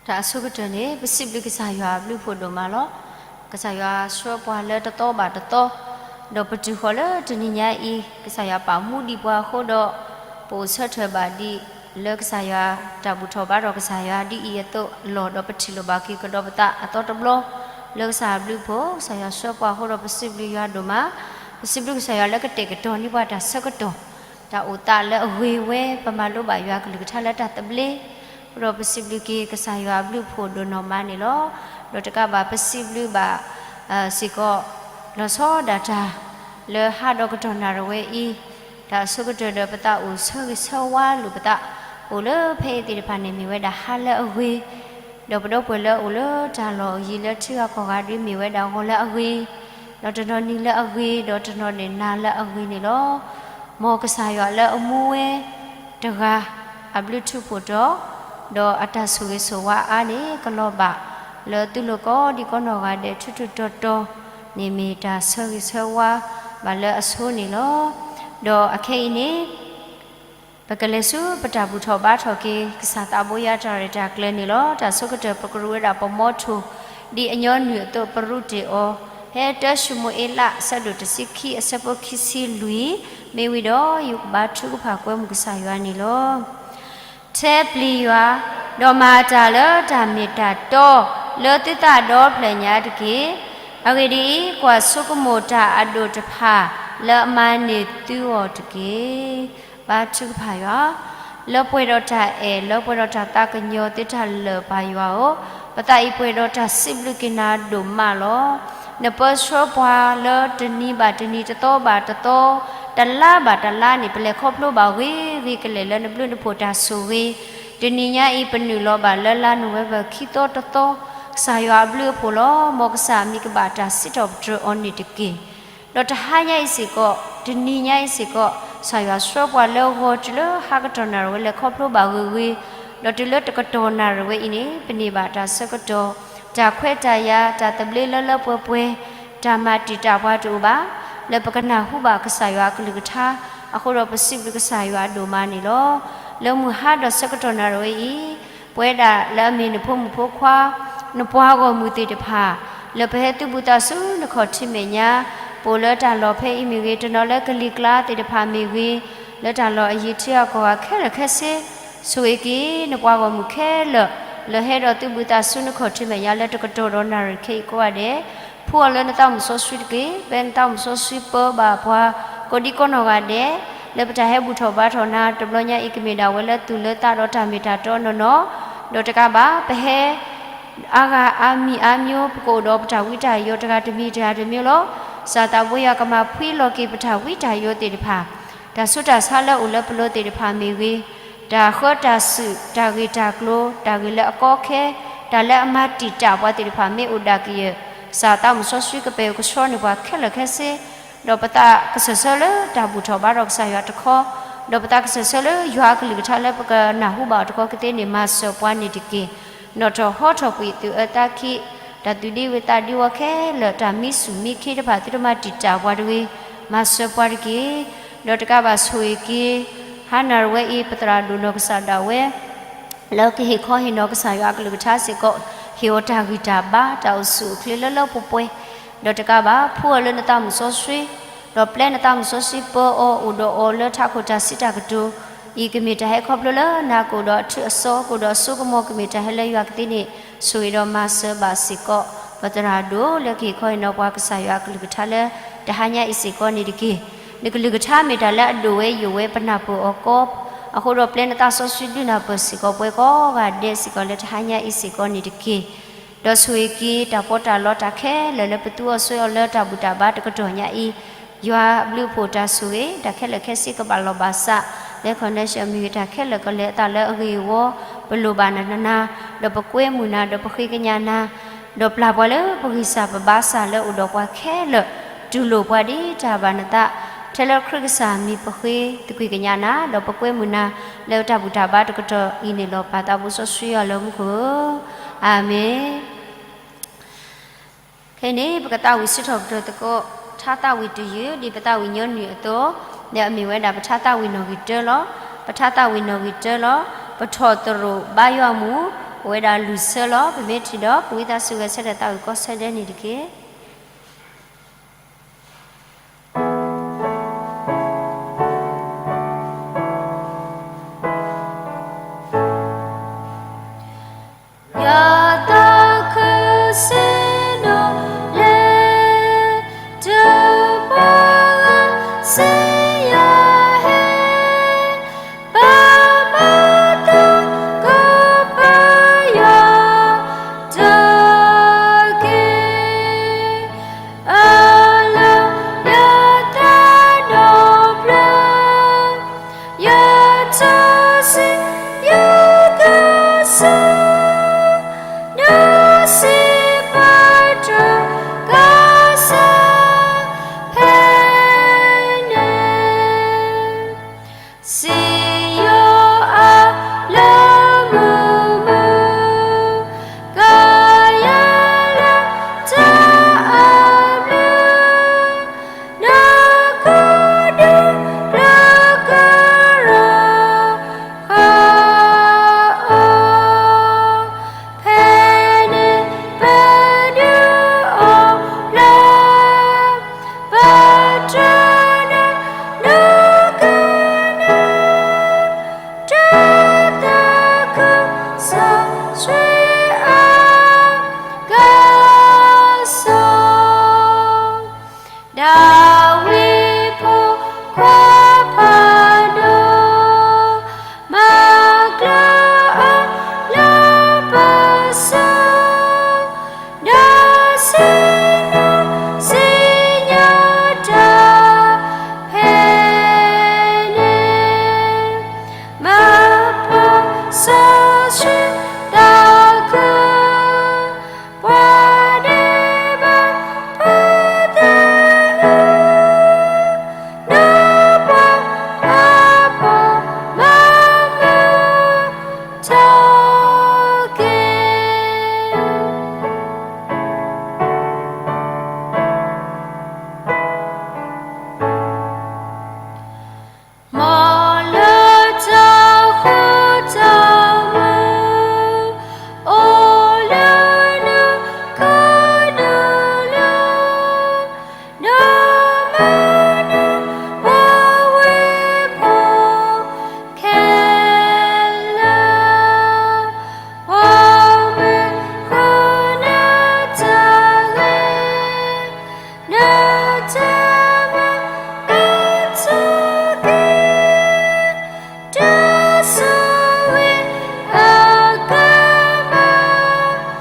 တၢ်အဆိကတၢၢ်န့ၣ် ပစံးဘျုးကစၢ်ယွၤအဘျုးအဖှိၣ်ဒိၣ်မးလီၤ. ကစၢ်ယွၤဆှၢပှၤလၢတသီဘၣ်တသီ, ဒီးပတုၤဃီၤလၢတနံၤညါအံၤ ကစၢ်ယွၤပာ်မူဒံးပှၤအဃိဒီး ပအိၣ်ဆၢထၢၣ်ဘၣ်ဒံးလၢကစၢ်ယွၤ တၢ်ဘူၣ်ထီၣ်ဘါထီၣ်ကစၢ်ယွၤဒ်အံၤအသိးလီၤ. ဒီးပထံၣ်လိာ်ဘၣ်က့ၤကဒီးပသးအသီတဘျီ လၢကစၢ်အဘျုးအဖှိၣ် ကစၢ်ယွၤဆှၢပှၤအဃိဒီး ပစံးဘျုးယွၤဒိၣ်မး. ပစံးဘျုးကစၢ်ယွၤလၢကတဲာ်ကတီၤန့ၢ်ပှၤတၢ်ဆၢကတီၢ် တၢ်အိၣ်သးလၢအဂ့ၤဝဲ ပမၤလိဘၣ်ယွၤကလုၢ်ကထါလၢတၢ်သဘျ့, အဃိဒီးပစံးဘျုးက့ၤကစၢ်ယွၤအဘျုးအဖှိၣ်ဒိၣ်နီၢ်မးန့ၣ်လီၤ. ဒီးတကးဘၣ်ပစံးဘျုးဘၣ် စ့ၢ်ကီး လီၤဆီဒၣ်တၢ် လၢဟါဒီးကတီၢ်နၣ်ရံၣ်ဝဲအံၤ တၢ်အဆိကတၢၢ်ဒီးပသးအိၣ်ဆၢဂ့ၤဆၢဝါလိာ်ပသး အိၣ်လၢဖဲအံၤသ့ၣ်တဖၣ်န့ၣ် မ့ၢ်ဝဲဒၣ်ဟါလၢအဂ့ၤ, ဒီးပဒီပုၢ်ဝဲၢ်လၢအအိၣ်လၢတၢ်လီၢ်အယံၤလၢထံဂၤကီၢ်ဂၤဒီး မ့ၢ်ဝဲဒၣ်ဂီၤလၢအဂ့ၤ, ဒီးတနီၤနံၤလၢအဂ့ၤ, ဒီးတနီၤန့ၣ်နၤလၢအဂ့ၤန့ၣ်လီၤ. မ်ကစၢ်ယွၤလၢအမူဝဲတဂၤ အဘျုးထူးဖှိၣ်တီၤ, ဒီးအတၢ်ဆိၣ်ဂ့ၤဆိၣ်ဝါအါန့ၣ် ကလီၤဘၣ်လၢသုလိၤကိးဒံကိးနီၢ်ဂၤဒဲး ထူးထူးတီၤတီၤန့ၣ် မ့ၢ်တၢ်ဆၢဂ့ၤဆၢဝါဘၣ်လၢအဆိန့ၣ်လီၤ. ဒီးအခဲအံၤန့ၣ် ပကလဲၤဆူပတၢ်ဘူၣ်ထီၣ်ဘါထီၣ်က့ၤ ကစၢ်သးဘိယွၤတၢ်ရဲၣ်တၢ်ကျဲၤန့ၣ်လီၤ. တၢ်ဆိကတၢၢ်ပကရူၢ်ဝဲဒၣ်ပမီထိၣ် ဒ်အညီနုၢ်အသိးပရူးတ့ၢ်အီၤ, ဖဲတၢၡမူၤအ့လး အဆၢဒိၣ်တဆံခံ အဆၢဖိခံဆံလွံၢ်, မ့ၢ်ဝံၤဒီးယကဘါထုကဖၣ်ကွဲမုာ်ကစၢ်ယွၤန့ၣ်လီၤ. ထဲပျံၤယွၤ, ဒီးမၤတၢ်လၢတၢ်မ့ၢ်တၢ်တီ လၢသုသးဒီဖျၢၣ်ညါတက့ၢ်. အဂ့ၢ်ဒ်အံၤ, ကွၢ်ဆိကမိၣ်တၢ်အဒိၣ်တဖၣ် လၢအမၤန့ၢ်သုအီၤတက့ၢ်. ဘါထုကဖၣ်ယွၤ, လၢပှဲၤဒီးတၢ်အဲၣ် လၢပှဲၤဒီးတၢ်သးကညီၤသ့တၢ်လၢာ်ပၢ်ယွၤဧၢ, ပသးအံၤပှဲၤဒီးတၢ်စံးဘျုးက့ၤနၤဒိၣ်မးလီၤ. နပၢဆှၢပှၤလၢတနံၤဘၣ်တနံၤ တသီဘၣ်တသီ တလါဘၣ်တလါန့ၣ် ပလဲၤခီဖျိဘၣ်ဂ့ၤဂ့ၤကလဲာ်လၢနဘျုးနဖှိၣ်တၢ်ဆိၣ်ဂ့ၤ, တနံၤညါအံၤ ပနုာ်လီၤဘၣ်လၢလါနိၣ်ဝ့ဘၢၣ်ခံသီတသီ, ကစၢ်ယွၤအဘျုးအဖှိၣ်လီၤ. မ်ကစၢ်အမံၤကဘၣ်တၢ်စံးထီၣ်ပတြၢၤအီၤန့ၣ်တက့ၢ်. ဒီးတဟါညါအံၤစ့ၢ်ကီး, တနံၤညါအံၤစ့ၢ်ကီး, ကစၢ်ယွၤဆှၢပှၤလၢဂီၤတုၤလၢဟါကတီၢ်နၣ်ရံၣ်ဝဲ လဲၤခီဖျိဘၣ်ဂ့ၤဂ့ၤ, ဒီးတုၤလၢတကတီၢ်နၣ်ရံၣ်ဝဲအံၤန့ၣ် ပန့ၢ်ဘၣ်တၢ်ဆၢကတီၢ်, တၢ်ခွဲးတၢ်ယာ်, တၢ်သဘျ့လၢလၢပှဲၤပှဲၤ, တၢ်မၤတံာ်တာ်ပှၤတအိၣ်ဘၣ်, လၢပကနၢ်ဟူဘၣ်ကစၢ်ယွၤအကလုၢ်ကထါ, အဃိဒီးပစံးဘျုးကစၢ်ယွၤအဒိၣ်မးန့ၣ်လီၤ. လၢမုၢ်ဟါဒီးဆၢကတီၢ်နၣ်ရံၣ်ဝဲအံၤ, ပဝဲဒၣ်လၢအမ့ၢ်နဖိမုၣ်ဖိခွါ, နပှၤဂီၢ်မုၢ်သ့ၣ်တဖၣ်, လၢပဟဲသုးဘူးသးဆူနခီၣ်ထံးမဲာ်ညါ, ပအိၣ်လၢတၢ်လီၢ်ဖဲအံၤမ့ၢ်ဂ့ၤ, တနီၤလၢကလံၤကျါသ့ၣ်တဖၣ်မ့ၢ်ဂ့ၤ, လၢတၢ်လီၢ်အယံၤထံဂၤကီၢ်ဂၤခဲလၢာ်ခဲဆ့, ဆိၣ်ဂ့ၤက့ၤနပှၤဂီၢ်မုၢ်ခဲလၢာ်, လၢဟဲဒီးသုးဘူးသးဆူနခီၣ်ထံးမဲာ်ညါလၢတကတီၢ်ဒီးနၣ်ရံၣ်ခဲအံၤကိးဂၤဒဲး, ဖှူအီၤလၢနသးမုၢ်စီဆှံတက့ၢ်. ဖဲနသးမုၢ်စီဆှံပၢဘၣ်ပှၤ ကိးဒံကိးနီၢ်ဂၤဒဲး, လၢပတၢ်ဟဲဘူၣ်ထီၣ်ဘါထီၣ်နၤ တဘျီညါအံၤ ကမ့ၢ်ဒၣ်ဝဲလၢသူၣ်လၢသးဒီးတၢ်မ့ၢ်တၢ်တီနီၢ်နီၢ်, ဒီးတကးဘၣ် ပဟဲ အါဂၤအါမံၤအါမျိုး ပကအိၣ်ဒီးပတၢ်ဝံတၢ်ယိးတဂၤတမံၤတဂၤတမျိုးလီၤ. ကစၢ်သးဘိယွၤကမၤဖှံလီၤက့ၤပတၢ်ဝံတၢ်ယိးသ့ၣ်တဖၣ်, တၢ်ဆူးတၢ်ဆါလၢအိၣ်လၢပလိၤသ့ၣ်တဖၣ်မ့ၢ်ဂ့ၤ, တၢ်ဃၢတၢ်စုး, တၢ်ဂ့ၢ်တၢ်ကျိၤ, တၢ်ဂ့ၢ်လၢအကီအခဲ, တၢ်လၢအမၤတံာ်တာ်ပှၤသ့ၣ်တဖၣ်မ့ၢ်အိၣ်ဒၣ်ကယၢၢ်, ကစၢ်သးမုၢ်စီဆှံကပာ်ကဆှီန့ၢ်ပှၤခဲလၢာ်ခဲဆ့, ဒီးပသးကစၢၢ်ဆၢလၢတၢ်ဘူၣ်ထီၣ်ဘါထီၣ်ကစၢ်ယွၤတခီ, ဒီးပသးကစၢၢ်ဆၢလၢယွၤအကလုၢ်ကထါလၢပကနၢ်ဟူဘၣ်အီၤတခီကသ့န့ၣ် မၤစၢၤပှၤန့ၣ်တက့ၢ်. နီၣ်ထီၣ်ဟီထီၣ်ကွံာ်သုးအၢသးခံ, တၢ်သူၣ်ဒ့ဝံၤသးဒ့ဝီၤခဲလၢာ်, တၢ်မံဆူၣ်မံခ့တဖၣ် သုတမၤတံာ်တာ်ပှၤတဂ့ၤ, မၤစၢၤပှၤတက့ၢ်. ဒီးတကးဘၣ်ဆိၣ်ဂ့ၤက့ၤ ဟါနၣ်ရံၣ်ဝဲအံၤ ပသရၣ်ဒိၣ်နီၢ်ကစၢ်ဒၣ်ဝဲ လၢကဟ့ၣ်ခီဟ့ၣ်နီၤကစၢ်ယွၤအကလုၢ်ကထါစ့ၢ်ကီး, ဟ့ၣ်အီၤတၢ်ဂံၢ်တၢ်ဘါ တၢ်အိၣ်ဆူၣ်အိၣ်ချ့လၢလၢပှဲၤပှဲၤ, ဒီးတကးဘၣ် ဖှူအီၤလၢနသးမုၢ်စီဆှံ, ဒီးပျဲနသးမုၢ်စီဆှံပၢအီၤ အိၣ်ဒီးအီၤလၢထးခိၣ်တၢ်စံးတၢ်ကတိၤအံၤ ကမ့ၢ်တၢ်ဟဲခီဖျိလၢနၤ ကအိၣ်ဒီးအထူအစီ ကအိၣ်ဒီးအစိကမီၤ ကမ့ၢ်တၢ်ဟဲလၢယွၤကသ့န့ၣ် ဆိၣ်ဂ့ၤဒီးမၤစၢၤဘၣ်စ့ၢ်ကီး ပသရၣ်ဒိၣ်လၢကဟ့ၣ်ခီဟ့ၣ်နီၤပှၤကစၢ်ယွၤအကလုၢ်ကထါလၢ တဟါညါအံၤစ့ၢ်ကီးန့ၣ်တက့ၢ်. နကလုၢ်ကထါမ့ၢ်တၢ်လၢအဒိၣ်ဝဲယိာ်ဝဲ ပနၢ်ပၢၢ်အီၤကီး, အဃိဒီးပျဲနသးစီဆှံဒုးနၢ်ပၢၢ်စ့ၢ်ကီးပှၤကိးဂၤဒဲးစ့ၢ်ကီးလၢတဟါညါအံၤစ့ၢ်ကီးန့ၣ်တက့ၢ်. ဒီးဆိၣ်ဂ့ၤက့ၤတၢ်ပီးတၢ်လီတၢ်ခဲလၢာ်လၢပသူအီၤဆိၣ်ဂ့ၤအီၤလၢ တၢ်ဘူၣ်တၢ်ဘါတကတီၢ်ညါအံၤ, ယွၤအဘျုးအဖှိၣ်တၢ်ဆိၣ်ဂ့ၤ တၢ်ခဲလၢာ်ခဲဆ့ကဘၣ်လီၤဘၣ်စး, လၢ connection မ့ၢ်ဂ့ၤ တၢ်ခဲလၢာ်ကလဲၤအသးလၢအဂ့ၤအဝီ, ပလိၣ်ဘၣ်နၤနၤ, ဒီးပကွဲမုာ်နၤ ဒီးပဃ့ကညးနၤ, ဒီးပျၢ်ပှၤလၢပဂံၢ်စၢ်ပဘါစၢ်လၢအိၣ်ဒီးပှၤခဲလၢာ်, တူၢ်လိာ်ပှၤဒ်တၢ်ဘၣ်နသး, ထဲလၢခရံာ်ကစၢ်မံၤပဃ့သကွံာ်ကညးနၤ, ဒီးပကွဲမုာ်နၤ လၢတၢ်ဘူၣ်တၢ်ဘါတကတီၢ်အံၤန့ၣ်လီၤ. ပၢ်သးဘိစီဆှံယွၤလၢမူခိၣ်ဧၢ, အၤမ့ၣ်. ခဲအံၤန့ၣ် ပကသးဝံၣ်စံးထီၣ်ပတြၢၤသကိး ထါသးဝံၣ်တယုၢ် ဒ်ပသးဝံၣ်ညီနုၢ်အသိး, ဒီးအမ့ၢ်ဝဲဒၣ်ပထါသးဝံၣ်နီၣ်ဂံၢ်တၢလီၤ. ပထါသးဝံၣ်နီၣ်ဂံၢ်တၢလီၤ. ပထီၣ်သရိာ်ဘါယွၤမုၢ်, အဝဲဒၣ်လူၤဆၢလီၤ ပမ့ၢ်ထံၣ်ဒီး ပဝံသးစူၤဂဲၤဆၢထၢၣ်သးဝံၣ်ကီၢ်ဆၢဒဲန့ၣ်တက့ၢ်. ယသးခုစံနိလၢ တပှၤဂၤစံယဟဲ ပမၤသကိးပယီၤတက့ၢ်. အလၤယသးဒီဖျၢၣ် ယထူၣ်စုယကစၢ် ဒီးစံးပတြၢၤကစၢ်ဖဲန့ၣ် စံယိၤအလၢမုာ်မုာ် ကယဲၢ်လၢတၢ်အဘျုး နကဒုးဘျၢကရၢဃာ်အီၤ ဖဲန့ၣ်ပဒုးအိၣ်ဖျါ ပတြၢၤနၤ နကနၢၤ တၢ်သးခုစီဆှံအကစၢ် ဒၤဝံးဖိခွါဖးဒိၣ် မၤကျၢၤအီၤလၢပစီ ဒီးစံးနီၣ်စံးညါတၢ်ဖဲန့ၣ် မၤပှၤစီဆှံသးခု ပှၤဒဲးဘးပသးအုး နပှၤအဖိမၤမုာ်ထီၣ်က့ၤ မ်လၢတၢ်ဃူတၢ်ဖိး အိၣ်လၢနကဒုလီၤ ဒီးမၤနၢၤပဝဲဖိခဲလၢာ် ပမ့ၢ်ဃုနၤတၢ်ဂ့ၤ နတမၤအထီၣ်က့ၤ တၢ်ဆိၣ်ဂ့ၤအကမၤအီၤသး စံး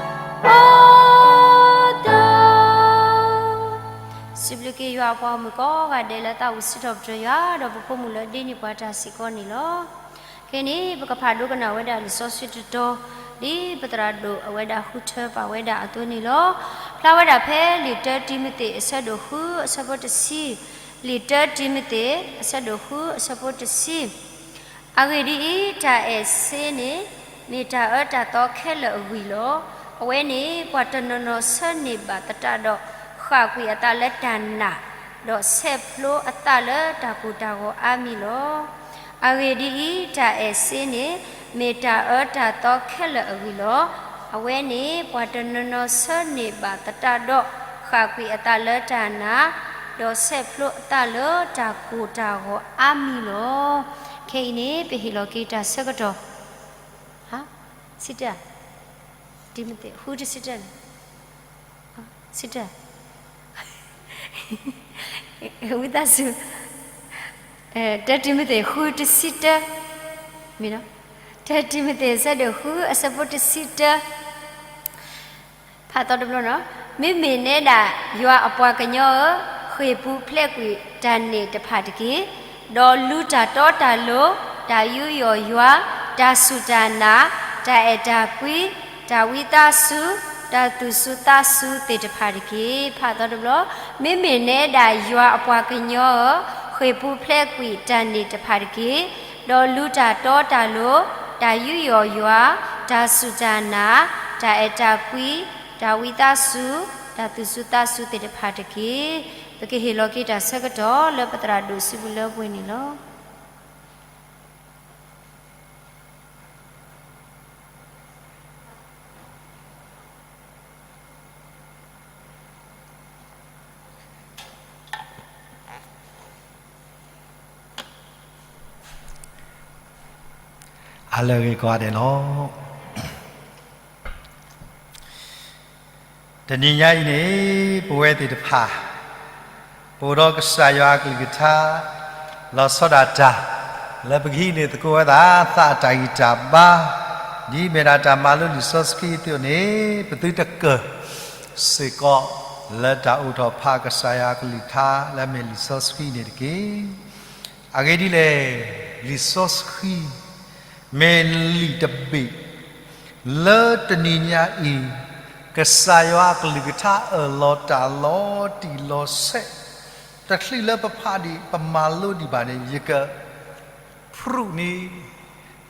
ဘျုးက့ၤယွၤအပှၤဂီၢ်မုၢ်ကိးဂၤဒဲးလၢသးဝံၣ်စံးထီၣ်ပတြၢၤယွၤ ဒီးပဖိမုၣ်လၢဒ့န့ၢ်ပှၤတၢ်စ့ၢ်ကီးန့ၣ်လီၤ. ခဲအံၤန့ၣ် ပကဖးဒိကနၣ်ဝဲဒၣ်လံာ်စီဆှံတတီၤ ဒ်ပသရၣ်ဒိၣ်အဝဲဒၣ်ဃုထၢပာ်ဝဲဒၣ်အသိးန့ၣ်လီၤ. ဖျါဝဲဒၣ်ဖဲလံာ်တၢတံၤမသ့းအဆၢဒိၣ်ဃုအဆၢဖိတဆံ, လံာ်တၢတံၤမသ့းအဆၢဒိၣ်ဃုအဆၢဖိတဆံ အဂ့ၢ်ဒ်အံၤ, တၢ်အဲၣ်စ့န့ၣ် မ့ၢ်တၢ်အၢတၢ်သီခဲလၢာ်အဝံၤလီၤ. အဝဲန့ၣ် ပှၤတနီၤနီၤဆၢန့ၢ်ဘၣ်သတးဒီး ဃၣ်ကွံာ်အသးလၢတၢ်နာ်, ဒီးဆဲးဖျိအသးလၢတၢ်ကိၢ်တၢ်ဂီၤအါမံၤလီၤ. အဂ့ၢ်ဒ်အံၤ, တၢ်အဲၣ်စ့န့ၣ် မ့ၢ်တၢ်အၢတၢ်သီခဲလၢာ်အဝံၤလီၤ. အဝဲန့ၣ် ပှၤတနီၤနီၤဆၢန့ၢ်ဘၣ်သတးဒီး ဃၣ်ကွံာ်အသးလၢတၢ်နာ်, ဒီးဆဲးဖျိအသးလၢတၢ်ကိၢ်တၢ်ဂီၤအါမံၤလီၤ. ခဲအံၤန့ၣ် ပဟ့ၣ်လီၤက့ၤတၢ်ဆၢကတီၢ် ဆံတၢ, တံၤမသ့း ဃုတဆံတၢန့ၣ်, ဆံတၢ, ဝံသးစူၤ, တၢတံၤမသ့း ဃုတဆံတၢ, မ့ၢ်, တၢတံၤမသ့း အဆၢဒိၣ်ဃု အဆၢဖိတဆံတၢ ဖးသီတဘျီနီၤ, မ့မ့ၢ်နဲဒၣ် ယွၤအပှၤကညီဧၢ, ဃ့ၢ်ပူၤဖျဲးကွံာ်တၢ်န့ၣ်တဖၣ်တက့ၢ်. ဒီးလူၤတၢ်တီတၢ်လိၤ, တၢ်ယူးယီၣ်ယွၤ, တၢ်စူၢ်တၢ်နာ်, တၢ်အဲၣ်တၢ်ကွံ, တၢ်ဝံသးစူၤ, တၢ်သူၣ်စူၤသးစူၤသ့ၣ်တဖၣ်တက့ၢ်. ဖးသီတဘျီ, မ့မ့ၢ်နဲဒၣ် ယွၤအပှၤကညီဧၢ, ဃ့ၢ်ပူၤဖျဲးကွံာ်တၢ်န့ၣ်တဖၣ်တက့ၢ်. ဒီးလူၤတၢ်တီတၢ်လိၤ, တၢ်ယူးယီၣ်ယွၤ, တၢ်စူၢ်တၢ်နာ်, တၢ်အဲၣ်တၢ်ကွံ, တၢ်ဝံသးစူၤ, တၢ်သူၣ်စူၤသးစူၤသ့ၣ်တဖၣ်တက့ၢ်. ပကဟ့ၣ်လီၤက့ၤတၢ်ဆၢကတီၢ်လၢပသရၣ်ဒိၣ်စုပူၤလၢပှဲၤန့ၣ်လီၤ. အလၢအဂ့ၤကိးဂၤဒဲးလီၤ. တနံၤညါအံၤန့ၣ် ပဝဲသ့ၣ်တဖၣ် ပအိၣ်ဒီးကစၢ်ယွၤအကလုၢ်ကထါ လီၤဆီဒၣ်တၢ် လၢပကဟံးန့ၢ်သကိးဝဲဒၣ် သးအတၢ်ဂံၢ်တၢ်ဘါ ဒ်အမ့ၢ်ဒၣ်တၢ်မၤလိလံာ်စီဆှံအသိးန့ၣ် ပသုတကၢၢ်စ့ၢ်ကီး လၢတၢ်အိးထီၣ်ဖးကစၢ်ယွၤအကလုၢ်ကထါ လၢအမ့ၢ်လံာ်စီဆှံန့ၣ်တက့ၢ်. အဂ့ၢ်ဒ်လဲၣ်, လံာ်စီဆှံ မ့ၢ်လံာ်တဘ့ၣ် လၢတနံၤညါအံၤ ကစၢ်ယွၤအကလုၢ်ကထါအၢၣ်လီၤတၢ်လီၤတံၢ်လီၤဆဲး တချုးလၢပဖးဒံး ပမၤလိဒံးဘၣ်န့ၣ် ယက ဖျါန့ၢ်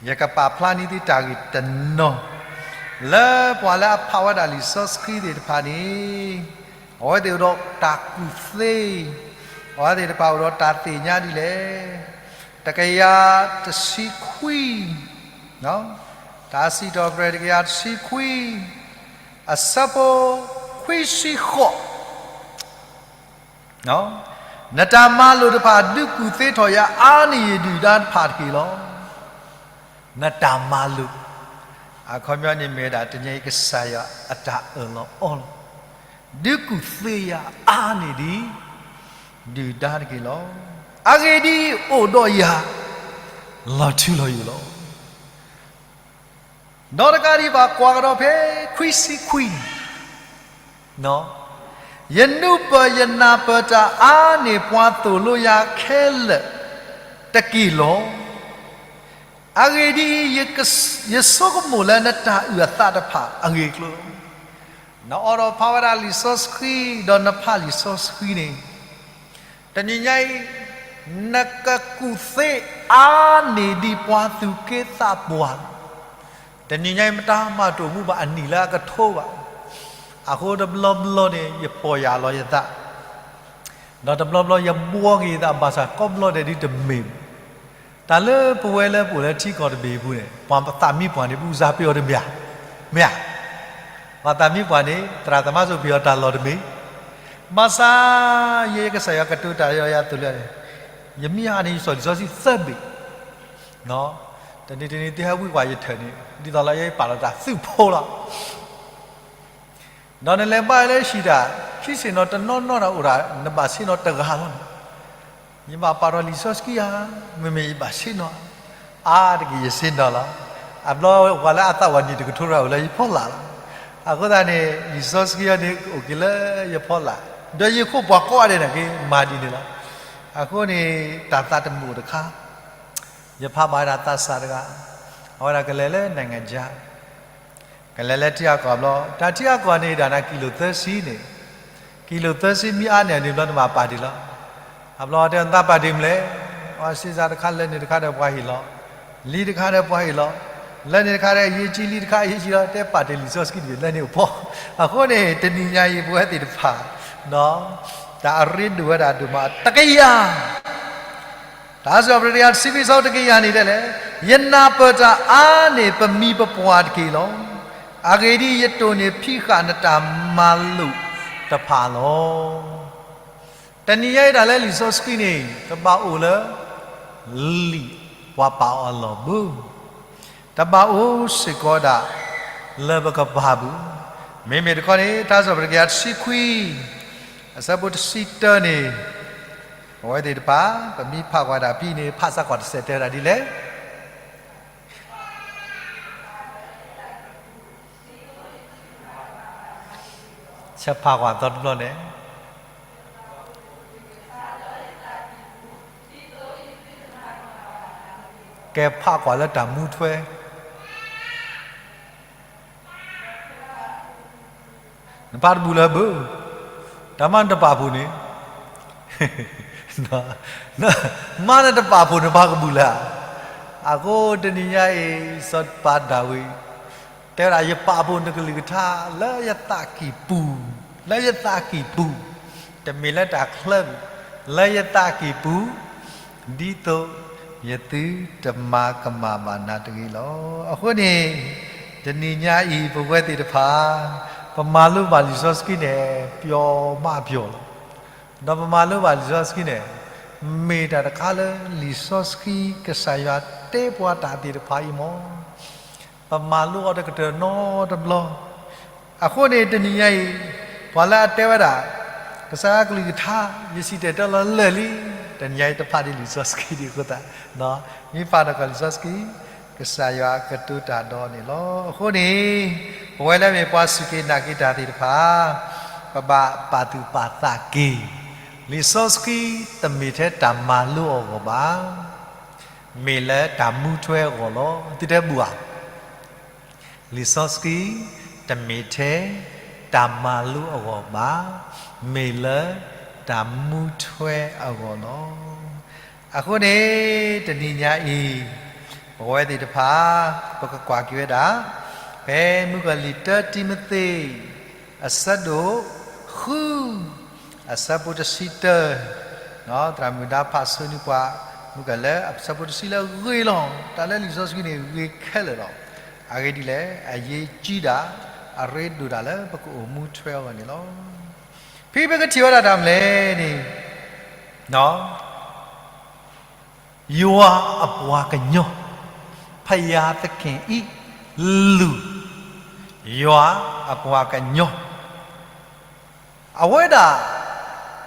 ယကပာ်ဖျါန့ၢ်သုတၢ်ဂ့ၢ်တနီၤ လၢပှၤလၢအဖးဝဲဒၣ်လံာ်စီဆှံသ့ၣ်တဖၣ်န့ၣ် အဝဲသ့ၣ်အိၣ်ဒီးတၢ်ကူၣ်သ့, အဝဲသ့ၣ်တဖၣ်အိၣ်ဒီးတၢ်သ့ၣ်ညါဒ်လဲၣ်. တကယၤတဆံခွံ, တၢ်စံးထီၣ်ပတြၢၤတကယၤတဆံခွံ, အဆၢဖိခွံဆံဃိး နတၢ်မၤလိာ်တဖၣ် ဒုးကူၣ်သ့ထီၣ်ယၤအါန့ၢ်ယဒုၣ်ဒါတဖၣ်တက့ၢ်လီၤ. နတၢ်မၤလိာ် အခီပညီန့ၣ်မ့ၢ်ဝဲဒၣ် တနံၤအံၤကစၢ်ယွၤအတၢ်အၢၣ်လီၤအီလီၤ ဒုးကူၣ်သ့ယၤအါန့ၢ်ဒံး ဒုၣ်ဒါတက့ၢ်လီၤ. အဂ့ၢ်ဒ်အံၤ, အိၣ်ဒီးယၤ လီၤထူလီၤယိာ်လီၤ. ဒီးတကးဒံးဘၣ် ကွၢ်ကဒီးဖဲခွံဆံခွံန့ၣ်, ယနုာ်ပၢၢ်ယနၢ်ပၢၢ်တၢ်အါန့ၢ်ပှၤသိၣ်လိယၤခဲလၢာ်တက့ၢ်လီၤ. အဂ့ၢ်ဒ်အံၤ, ယဆိကမိၣ်လၢနတၢ်အုၣ်အသးတဖၣ်အဂ့ၢ်အကျိၤ, နအိးထီၣ်ဖးဝဲဒၣ်လံာ်စီဆှံ ဒီးနဖးလံာ်စီဆှံန့ၣ် တနံၤညါအံၤ နကကူၣ်သ့အါန့ၢ်ဒံးပှၤသူၣ်က့သးပှၢ်လီၤ. တနံၤညါအံၤ မတၤမၤတအိၣ်မူဘၣ် အနံၣ်လၢအကထိဘၣ်. အဃိတဘျီဘျီန့ၣ် ယပီၢ်ယၢ်လီၤယသး, ဒီးတဘျီဘျီယဘှီက့ၤယသး ဘၣ်ဆၣ်ကိးဘျီဒဲးဒ်တမ့ၢ် တၢ်လၢပဝဲလၢပအိၣ်လၢထံကီၢ်တဘ့ၣ်အပူၤန့ၣ် ပှၤသးမံပှၢ်န့ၣ် ပအုၣ်စၢ်ပ့ၤအီၤတမ့ၢ်ဧါ, မ့ၢ်ဧါ. ပှၤသးမံပှၢ်န့ၣ် သရၣ်သမါစိၣ်ပ့ၤအီၤတၢ်လီၢ်တမ့ၢ်, ဘၣ်ဆၣ် ယဲယကစၢ်ယွၤကတိၤတၢ်ဒီးယၤအသိးလၢ ယမ့ၢ်ဟးန့ၣ် ယစီၣ်လံာ်စီဆှံသၢဘ့ၣ်, တနံၤတနံၤ သုဟဲဝံကွၢ်ယထၢၣ်န့ၣ် ဒ်သိးလၢယပာ်လီၤတၢ်သုးဖိလီၤ. ဒီးနလဲၤဘါလၢဟံၣ်တၢ် ခံဆ့ၣ်နီၤတနီၤနီၤဒီးအိၣ်ဒၣ် နဘၣ်ဆ့ၣ်နီၤတဂၤလီၤန့ၣ်, ယဘၣ်ပာ်ထီၣ်လံာ်စီဆှံဧါ, မ့မ့ၢ်ယဘၣ်ဆ့ၣ်နီၤ, အါတက့ၢ်ယဆ့ၣ်နီၤလီၤ. အဘျီပှၤလၢအသးဝဲနံၣ်တကထိတဂၤအိၣ်လၢယဖီလာ်လီၤ. အဃိသတးန့ၣ် လံာ်စီဆှံအံၤန့ၣ် အိၣ်က့ၤလၢယဖီလာ်, ဒီးယခိၣ်ပှၤကိးဂၤဒဲးန့ၣ်က့ၤမၤဒ်န့ၣ်လီၤ. အဃိန့ၣ် တၢ်သးတမုာ်တခါ ယဖးဘၣ်ဝဲဒၣ်သးစၢ်တဂၤ, အဝဲဒၣ်ကလဲၤလၢ နိုင်ငံခြား ကလဲၤလၢထံအကီၢ်ဘျီ, တၢ်ထံအကီၢ်န့ၣ်ဒၣ်နၤ ကံလိာ်သၢဆံန့ၣ်, ကံလိာ်သၢဆံမ့ၢ်အါန့ၢ်အန့ၣ်ဘျီ နဘၣ်ပာ်တ့ၢ်လီၤ. အဘျီတဲနသးပာ်တ့ၢ်မနုၤလဲၣ်, အစ့စးတခါလၢန့ၣ်တခါဒီးပှၤဟ့ၣ်လီၤ, လံာ်တခါဒီးပှၤဟ့ၣ်လီၤ, လၢန့ၣ်တခါဒီးအရေးကြီး လံာ်တခါအရေးကြီးလီၤ, တဲပာ်တ့ၢ်လံာ်စီဆှံတဘ့ၣ်လၢန့ၣ်အဖီ, အဃိန့ၣ် တနံၤညါအံၤပဝဲသ့ၣ်တဖၣ် တၢ်အရ့ဒိၣ်ဝဲဒၣ်ဒိၣ်မးတကယၤ တၢ်စံးထီၣ်ပတြၢၤတကယၤတဆံခွံ အဆၢဖိတကယၤန့ၣ်တဲလဲၣ်, ယနၢ်ပၢၢ်တၢ်အါန့ၢ်ပမံၤပပှၢ်တက့ၢ်လီၤ. အဂ့ၢ်ဒ်အံၤ, ယတိၢ်န့ၢ်ဖံးဃာ်နတၢ်မၤလိာ်တဖၣ်လီၤ. တနံၤညါအံၤဒၣ်လၢလံာ်စီဆှံန့ၣ် တဘၣ်အိၣ်လၢ လံာ်ပှၤပာ်အီၤအလီၢ်ဘၣ်, တဘၣ်အိၣ်စ့ၢ်ကီးဒၣ်လၢပကပၤဘၣ်. မ့မ့ၢ်တခီန့ၣ် တၢ်စံးထီၣ်ပတြၢၤတကယၤတဆံခွံ အဆၢဖိတဆံတၢန့ၣ်, ပဝဲသ့ၣ်တဖၣ် ပမ့ၢ်ဖးကွၢ်တၢ်ဖဲအံၤန့ၣ် ဖးစ့ၢ်ကီးတစဲးတဲဝဲဒၣ်ဒ်လဲၣ်. ဆဲးဖးကွၢ်သီတဘျီန့ၣ်, ကဲဖးကွၢ်လၢတၢ်မူထွဲ နဖးတဘူးလၢၤဘၣ်, တၢ်မၤနတပာ်ဖှိၣ်န့ၣ်, မၤနတပာ်ဖှိၣ်န့ၣ် နဖးကဘူးလၢၤဧါ. အဃိတနံၤညါအံၤ စီၤပၤဒၤဝံး တဲဝဲဒၣ် ယပာ်ဖှိၣ်နကလုၢ်ကထါလၢယသးကံၢ်ပူၤ, လၢယသးကံၢ်ပူၤ, တမ့ၢ်လၢတၢ်ချၢဘၣ်, လၢယသးကံၢ်ပူၤ, ဒ်သိးယသုတမၤကမၣ်ဘၣ်နၤတဂ့ၤလီၤ. အဃိန့ၣ် တနံၤညါအံၤ ပဝဲသ့ၣ်တဖၣ် ပမၤလိဘၣ်လံာ်စီဆှံန့ၣ် ပျီမးပျီလီၤ. ဒီးပမၤလိဘၣ်လံာ်စီဆှံန့ၣ် မ့ၢ်တၢ်တခါလၢလံာ်စီဆှံကစၢ်ယွၤတဲပှၤတၢ်သ့ၣ်တဖၣ်အံၤမ့ၢ် ပမၤလိအီၤတကတၢၢ်နီတဘျီ. အဃိန့ၣ်တနံၤညါအံၤ, ပှၤလၢအတဲဝဲဒၣ်, ကစၢ်ယွၤကလုၢ်ကထါ, ယစံၣ်တဲၤတဲလီၤလၢာ်လံ, တနံၤညါအံၤတဖးဒံးလံာ်စီဆှံဒံးအဃိသတး, မ့ၢ်ဖးဒီးကီးလံာ်စီဆှံ, ကစၢ်ယွၤကတိၤတၢ်ဒီးန့ၣ်လီၤ. အဃိန့ၣ်, ပဝဲလၢမ့ၢ်ပှၤစူၢ်က့ၤနာ်က့ၤတၢ်သ့ၣ်တဖၣ်, ပဘၣ်ပာ်သူၣ်ပာ်သးက့ၤ, လံာ်စီဆှံတမ့ၢ်ထဲတၢ်မၤလိအဂီၢ်ဘၣ် မ့ၢ်လၢတၢ်မူထွဲအဂီၢ်လီၤ. သုတဲဘူဧါ. လံာ်စီဆှံတမ့ၢ်ထဲတၢ်မၤလိအဂီၢ်ဘၣ်, မ့ၢ်လၢတၢ်မူထွဲအဂီၢ်လီၤ. အဃိန့ၣ်, တနံၤညါအံၤ, ပဝဲသ့ၣ်တဖၣ်, ပကကွၢ်က့ၤဝဲဒၣ်, ဖဲမုၣ်ကီၤလံၢ်တၢတံၤမသ့း, အဆၢဒိၣ်ဃု အဆၢဖိတဆံတၢ, သရၣ်မုၣ်ဒါဖးဆိနံပှၤ, မုၣ်ကီၤလံၢ်အဆၢဖိတဆံလၢအဂ့ၤလီၤ. တၢ်လၢလံာ်စီဆှံန့ၣ်ဂ့ၤခဲလၢာ်လီၤ. အဂ့ၢ်ဒ်လဲၣ်, အရေးကြီးတာ, အရ့ဒိၣ်တၢ်လၢပကအိၣ်မူထွဲအဂီၢ်န့ၣ်လီၤ. ဖဲပကထံၣ်ဝဲဒၣ်တၢ်မနုၤလဲၣ်န့ၣ်, ယွၤအပှၤကညီ, ဘုရားသခင်အံၤလူ, ယွၤအပှၤကညီ, အဝဲဒၣ်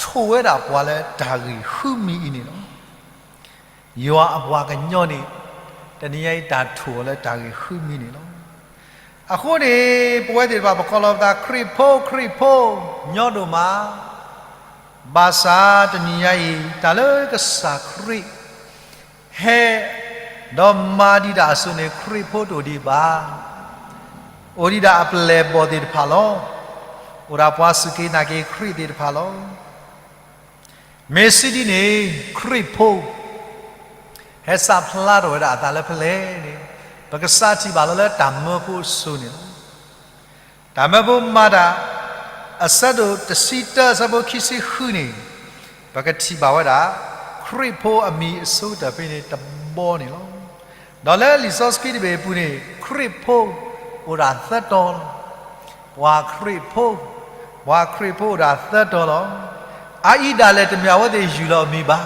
ထိၣ်ဝဲဒၣ်ပှၤလၢတၢ်ဂ့ၢ်ဃုမံၤအံၤန့ၣ်လီၤ. ယွၤအပှၤကညီန့ၣ်, တနံၤညါအံၤ တၢ်ထိၣ်အီၤလၢတၢ်ဂ့ၢ်ဃုမံၤန့ၣ်လီၤ. အဃိန့ၣ်, ပဝဲသ့ၣ်တဖၣ်ပကိးလီၤပသး ခရံာ်ဖိ, ခရံာ်ဖိ, ညီဒိၣ်မး, ဘၣ်ဆၣ်တနံၤညါအံၤ တၢ်လၢကစၢ်ခရံာ် ဟဲ, ဒီးမၤဒံးတၢ်အစိၤန့ၣ် ခရံာ်ဖိတအိၣ်ဒံးဘၣ်. အိၣ်ဒံးဒၣ်အပျဲၢ်အဘီၣ်သ့ၣ်တဖၣ်လီၤ. အိၣ်ဒၣ်ပှၤစူၢ်က့ၤနာ်က့ၤခရံာ်သ့ၣ်တဖၣ်လီၤ. မ့ၢ်စံးဒ်န့ၣ် ခရံာ်ဖိ ဟဲစးဖျါထီၣ်ဝဲဒၣ်အသးလၢဖဲလဲၣ်န့ၣ်, ပကစးထံၣ်ဘၣ်လီၤလၢတၢ်မၢဖိအစိၤန့ၣ်လီၤ. တၢ်မၢဖိမၤတၢ် အဆၢဒိၣ်တဆံတၢ အဆၢဖိခံဆံဃုန့ၣ်, ပကထံၣ်ဘၣ်ဝဲဒၣ် ခရံာ်ဖိအမံၤအဆိကတၢၢ်ဖဲန့ၣ်တဘီန့ၣ်လီၤ. ဒီးလၢလံာ်စီဆှံတဘ့ၣ်အပူၤန့ၣ် ခရံာ်ဖိအိၣ်ဒၣ်သၢတီၤလီၤ. ပှၤခရံာ်ဖိ, ပှၤခရံာ်ဖိအိၣ်ဒၣ်သၢတီၤလီၤ. အအံၤဒၣ်လဲာ်တမ့ၢ်အဝဲသ့ၣ်ယုၢ်လီၤအမံၤဘၣ်.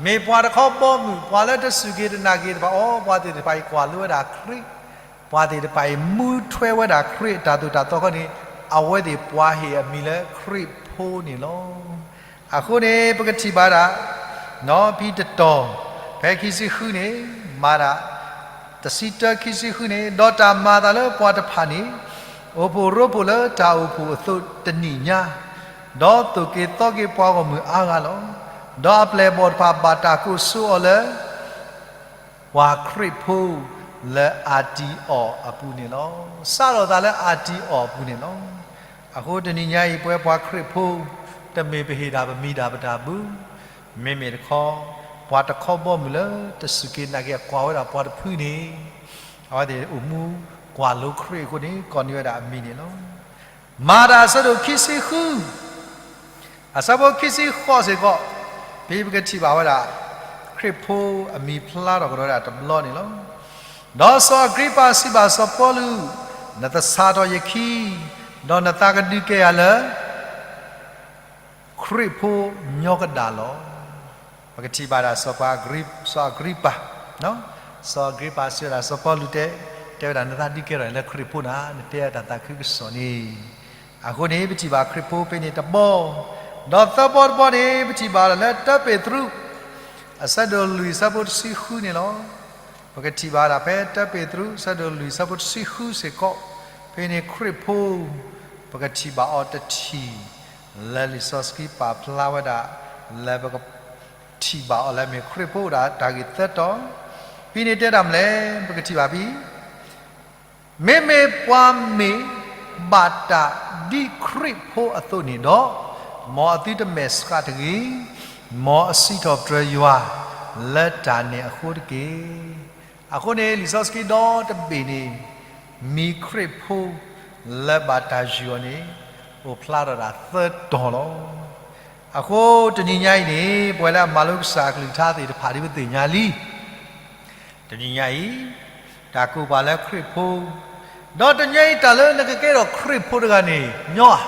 မ့ၢ်ပှၤတခီဘီမုၢ်, ပှၤလၢတစူၢ်က့ၤတနာ်က့ၤတဖၣ်အီၤ, ပှၤသ့ၣ်တဖၣ်အံၤကွၢ်လိဝဲဒၣ်ခရံာ်, ပှၤသ့ၣ်တဖၣ်အံၤမူထွဲဝဲဒၣ်ခရံာ်အတၢ်သိၣ်တၢ်သီအဃိန့ၣ်, အဝဲသ့ၣ်ပှၤဟ့ၣ်အမံၤလၢခရံာ်ဖိန့ၣ်လီၤ. အဃိန့ၣ် ပကထံၣ်ဘၣ်ဒၣ် နီၤဖံတတီၤ, ဖဲခံဆံဃုန့ၣ်, မၤတၢ်, တဆံတၢ ခံဆံဃုန့ၣ်, ဒီးတၢ်မၤအသးလၢပှၤတဖၣ်န့ၣ် အိၣ်ဖှိၣ်ရိဖှိၣ်လၢတၢ်အိၣ်ဖှိၣ်အသိးတနံၣ်ညါ, ဒီးသိၣ်က့ၤသီက့ၤပှၤဂီၢ်မုၢ်အါဂၤလီၤ. ဒီးအပျဲၢ်အဘီၣ်တဖၣ်ဘၣ်တၢ်ကိးဆိအီၤလၢ ပှၤခရံာ်ဖိလၢအၤတံအီၤအပူၤန့ၣ်လီၤ. စးထီၣ်အသးလၢအၤတံအီၤအပူၤန့ၣ်လီၤ. အဃိတနံၤညါအံၤ ပဝဲပှၤခရံာ်ဖိ တမ့ၢ်ပဟ့ၣ်တၢ်ပမံၤတၢ်ပတၢ်ဘု, မ့မ့ၢ်တခီ ပှၤတခီဘီမုၢ်လၢတစူၢ်က့ၤနာ်က့ၤအကွၢ်ဝဲဒၣ်ပှၤတဖုန့ၣ်, အဝဲသ့ၣ်အိၣ်မူကွၢ်လိခရံာ်အဃိန့ၣ် ကိးန့ၢ်ဝဲဒၣ်အမံၤန့ၣ်လီၤ. မၤတၢ်အဆၢဒိၣ်ခံဆံဃု အဆၢဖိခံဆံဃိးစ့ၢ်ကီး, ဖဲပကထံၣ်ဘၣ်ဝဲဒၣ် ခရံာ်ဖိအမံၤဖျါထီၣ်ကဒီးဝဲဒၣ်တဘျီန့ၣ်လီၤ. ဒီးစီၤအၤကြံပၤစံးဘၣ်စီၤပီလူး, နသဆၣ်ထီၣ်ယခံ, ဒီးနသးကဒုးကဲယၤလၢ ခရံာ်ဖိညီကဒၣ်လီၤ. ပကထံၣ်ဘၣ်ဒၣ်စီၤပၤ, စီၤအၤကြံပၤ, စီၤအၤကြံပၤစံးဝဲဒၣ်စီၤပီလူးတဲ, တဲဝဲဒၣ်နသးဒုးကဲထီၣ်လၢခရံာ်ဖိနၤ, နတဲတၢ်သးခုကစီၣ်န့ၣ်. အဃိန့ၣ် ပထံၣ်ဘၣ်ခရံာ်ဖိဖဲန့ၣ်တဘီ, ဒီးသၢဘီတဘီန့ၣ် ပထံၣ်ဘၣ်လၢတၢပ့းတရူး အဆၢဒိၣ်လွံၢ်အဆၢဖိတဆံဃုန့ၣ်လီၤ. ပကထံၣ်ဘၣ်ဒၣ်ဖဲတၢပ့းတရူး အဆၢဒိၣ်လွံၢ်အဆၢဖိတဆံဃုစ့ၢ်ကီး, ဖဲန့ၣ်ခရံာ်ဖိ ပကထံၣ်ဘၣ်အီၤတထံၣ် လၢလံာ်စီဆှံပာ်ဖျါဝဲဒၣ် လၢပကထံၣ်ဘၣ်အီၤလၢမ့ၢ်ခရံာ်ဖိအိၣ်ဒၣ်တၢ်ဂ့ၢ်သၢတီၤ, ဖဲန့ၣ်တဲတၢ်မနုၤလဲၣ် ပကထံၣ်ဘၣ်ဖဲ မ့မ့ၢ်ပှၤမ့ၢ်ဘၣ်တၢ်ဒ်ခရံာ်ဖိအသိးန့ၣ်ဒီး, မ်အသုတမဲာ်ဆှးတဂ့ၤ, မ်အစံးထီၣ်ပတြၢၤယွၤ လၢတၢ်န့ၣ်အဃိတက့ၢ်. အဃိန့ၣ် လံာ်စီဆှံဒီတဘ့ၣ်န့ၣ် မံၤခရံာ်ဖိလၢဘၣ်တၢ်ယုၢ်အီၤန့ၣ် အိၣ်ဖျါထီၣ်ဒၣ်သၢတီၤလီၤ. အဃိတနံၤညါအံၤန့ၣ် ပဝဲလၢအမၤလိကစၢ်အကလုၢ်ကထါသ့ၣ်တဖၣ်ဒ်ပသ့ၣ်ညါလံ တနံၤညါအံၤ, တၢ်ကိးပှၤလၢခရံာ်ဖိ, ဒီးတနံၤညါအံၤ တၢ်လၢနကကဲထီၣ်ခရံာ်ဖိတဂၤန့ၣ် ညီဧါ.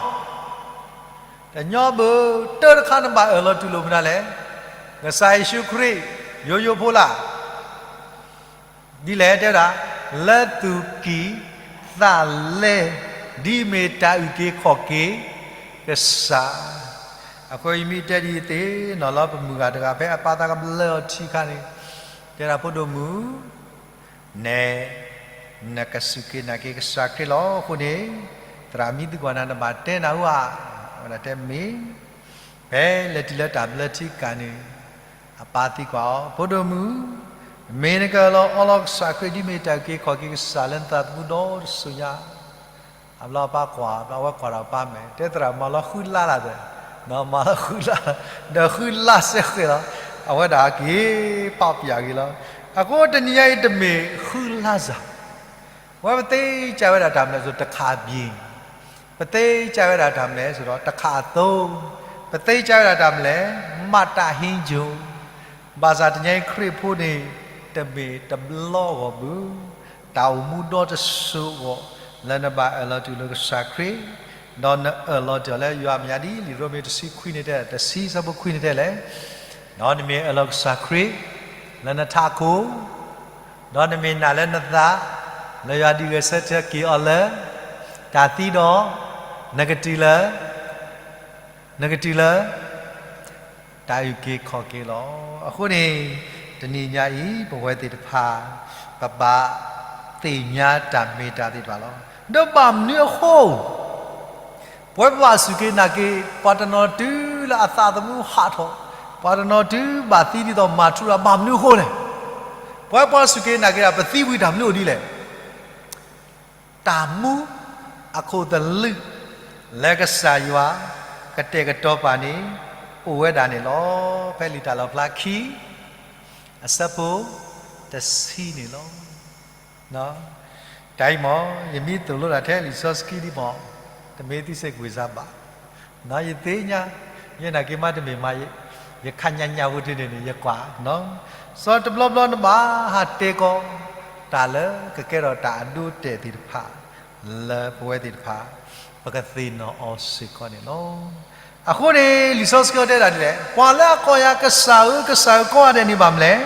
တညီဘၣ်, တၢ်တခါနဘၣ်အၢၣ်လီၤတူၢ်လိာ်မနုၤလဲၣ်. ကစၢ်ယ့ၣ်ၡူးခရံာ် ယိယိဖိလၢ် ဒ်လဲၣ်တဲဝဲဒၣ် လၢသူၣ်ကံၢ်သးလဲ, ဒ်မ့ၢ်တၢ်အုၣ်က့ၤခီၣ်က့ၤကစၢ်. အဃိယမ့ၢ်တဲဒ်အံၤသ့ၣ်နီၣ်လီၤ ပမုၢ်ဂၤတဂၤဖဲအပၢ်သးကဘျၢအီၤထံအခါန့ၣ်, တဲဒၣ်ဖိဒိၣ်မုၣ်, နဲ, နကစူၢ်က့ၤနာ်က့ၤကစၢ်ခရံာ်လီၤ. အဃိန့ၣ် သရၣ်မံသံကွၢ်နၤ နဘၣ်တဲနၤဧါ. အဝဲဒၣ်တဲမ့ၢ်, ဖဲလဲၤတုၤလၢတၢ်ဘျၢထံကၢ်န့ၣ်, အပၢ်သံကွၢ်အီၤ, ဖိဒိၣ်မုၣ်, မ့ၢ်နကအၢၣ်လီၤအီလီၤကစၢ်ခရံာ် ဒ်မ့ၢ်တၢ်အုၣ်က့ၤခီၣ်က့ၤကစၢ်လၢနသးသမူဒီတစိၤညါ. အဘျီအပၢ်ကွၢ်, အဝဲကွၢ်ဒီးအပၢ်မဲာ်, တဲသရၣ်မၤလီၤဃုလါလၢ်သ့, မၤလီၤဃုလါ, ဒီးဃုလါစဲဃဲၤလီၤ. အဝဲဒၣ်က့ၤဖးပၠးက့ၤလီၤ. အဃိတနံၤညါအံၤတမ့ၢ်ဃုလါစၢ် ဝဲပသ့ကၢ်ဝဲဒၣ်တၢ်မနုၤလဲၣ်စိၤ တခါဘျီ, ပသ့ကၢ်ဝဲဒၣ်တၢ်မနုၤလဲၣ်စိၤဒီး တခါအသိ, ပသ့ကၢ်ဝဲဒၣ်တၢ်မနုၤလဲၣ်, မၤတၢ်ဟ့ယိာ်, ဘၣ်ဆၣ်တနံၤညါအံၤခရံာ်ဖိန့ၣ် တမ့ၢ်တဘျီဂီၢ်ဘၣ်, တၢ်အိၣ်မူဒီတစိၤအဂီၢ် လၢနဘၣ်အၢၣ်လီၤတူၢ်လိာ်ကစၢ်ခရံာ်, ဒီးနအၢၣ်လီၤတ့ၢ်အီၤလၢယွၤမဲာ်ညါဒ်လံာ်ရိမ့ၤတဆံခွံန့ၣ်တဲ, တဆံဆၢဖိခွံန့ၣ်တဲလဲၣ်, ဒီးနမ့ၢ်အၢၣ်လီၤကစၢ်ခရံာ် လၢနထးခိၣ် ဒီးနမ့ၢ်နာ်လၢနသး လၢယွၤဒုးဂဲၤဆၢထၢၣ်က့ၤအီၤလၢတၢ်သံဒီး နကတုၤလၢ, နကတုၤလၢတၢ်အုၣ်က့ၤခီၣ်က့ၤလီၤ. အဃိန့ၣ် တနံၤညါအံၤ ပဝဲသ့ၣ်တဖၣ် ပဘၣ်သ့ၣ်ညါတၢ်မ့ၢ်တၢ်သ့ၣ်တဖၣ်လီၤ. ဒီးဘၣ်မနုၤအဃိ ပဝဲပဘၣ်စူၢ်က့ၤနာ်က့ၤ ပှၤတနီၤတုၤလၢအသးသမူဟးထီၣ်, ပှၤတနီၤတုၤဘၣ်သံဒ်သိးမၤထူရၤ ဘၣ်မနုၤအဃိလဲၣ်. ပဝဲပှၤစူၢ်က့ၤနာ်က့ၤတၢ် ပသံဝံၤတၢ်မနုၤအိၣ်ဒ်လဲၣ်. တၢ်မူအခိၣ်သလုး လၢကစၢ်ယွၤကတဲာ်ကတီၤပာ်န့ၣ် အိၣ်ဝဲဒၣ်န့ၣ်လီၤ. ဖဲလံာ်တၢ်လီၣ်ဖျါခံ အဆၢဖိတဆံန့ၣ်လီၤ. တၢ်အံၤမ့ၢ် ယမ့ၢ်သိၣ်လိတၢ်ထဲလံာ်စီဆှံဒ်မ့ၢ် တမ့ၢ်သံစ့ၢ်ကီးစၢ်ဘၣ်. ယသ့ၣ်ညါ, ယနာ်က့ၤမးတမ့ၢ်မး ယခါညါညါဝဲတန့ၣ်န့ၣ် ယကွၢ်, စီၤတဘျီဘျီနဘၣ်ဟးတဲကီး တၢ်လၢကကဲထီၣ်တၢ်အဒိအတဲာ်သ့ၣ်တဖၣ် လၢပဝဲသ့ၣ်တဖၣ် ပကသ့ၣ်နီၣ်အီၤစ့ၢ်ကီးန့ၣ်လီၤ. အဃိန့ၣ် လံာ်စီဆှံတဲဒၣ်ဒ်လဲၣ်, ပှၤလၢအကိးယၤကစၢ်ဧၢ ကစၢ်ဧၢ ကိးဂၤဒဲးန့ၣ်ဘၣ်မနုၤလဲၣ်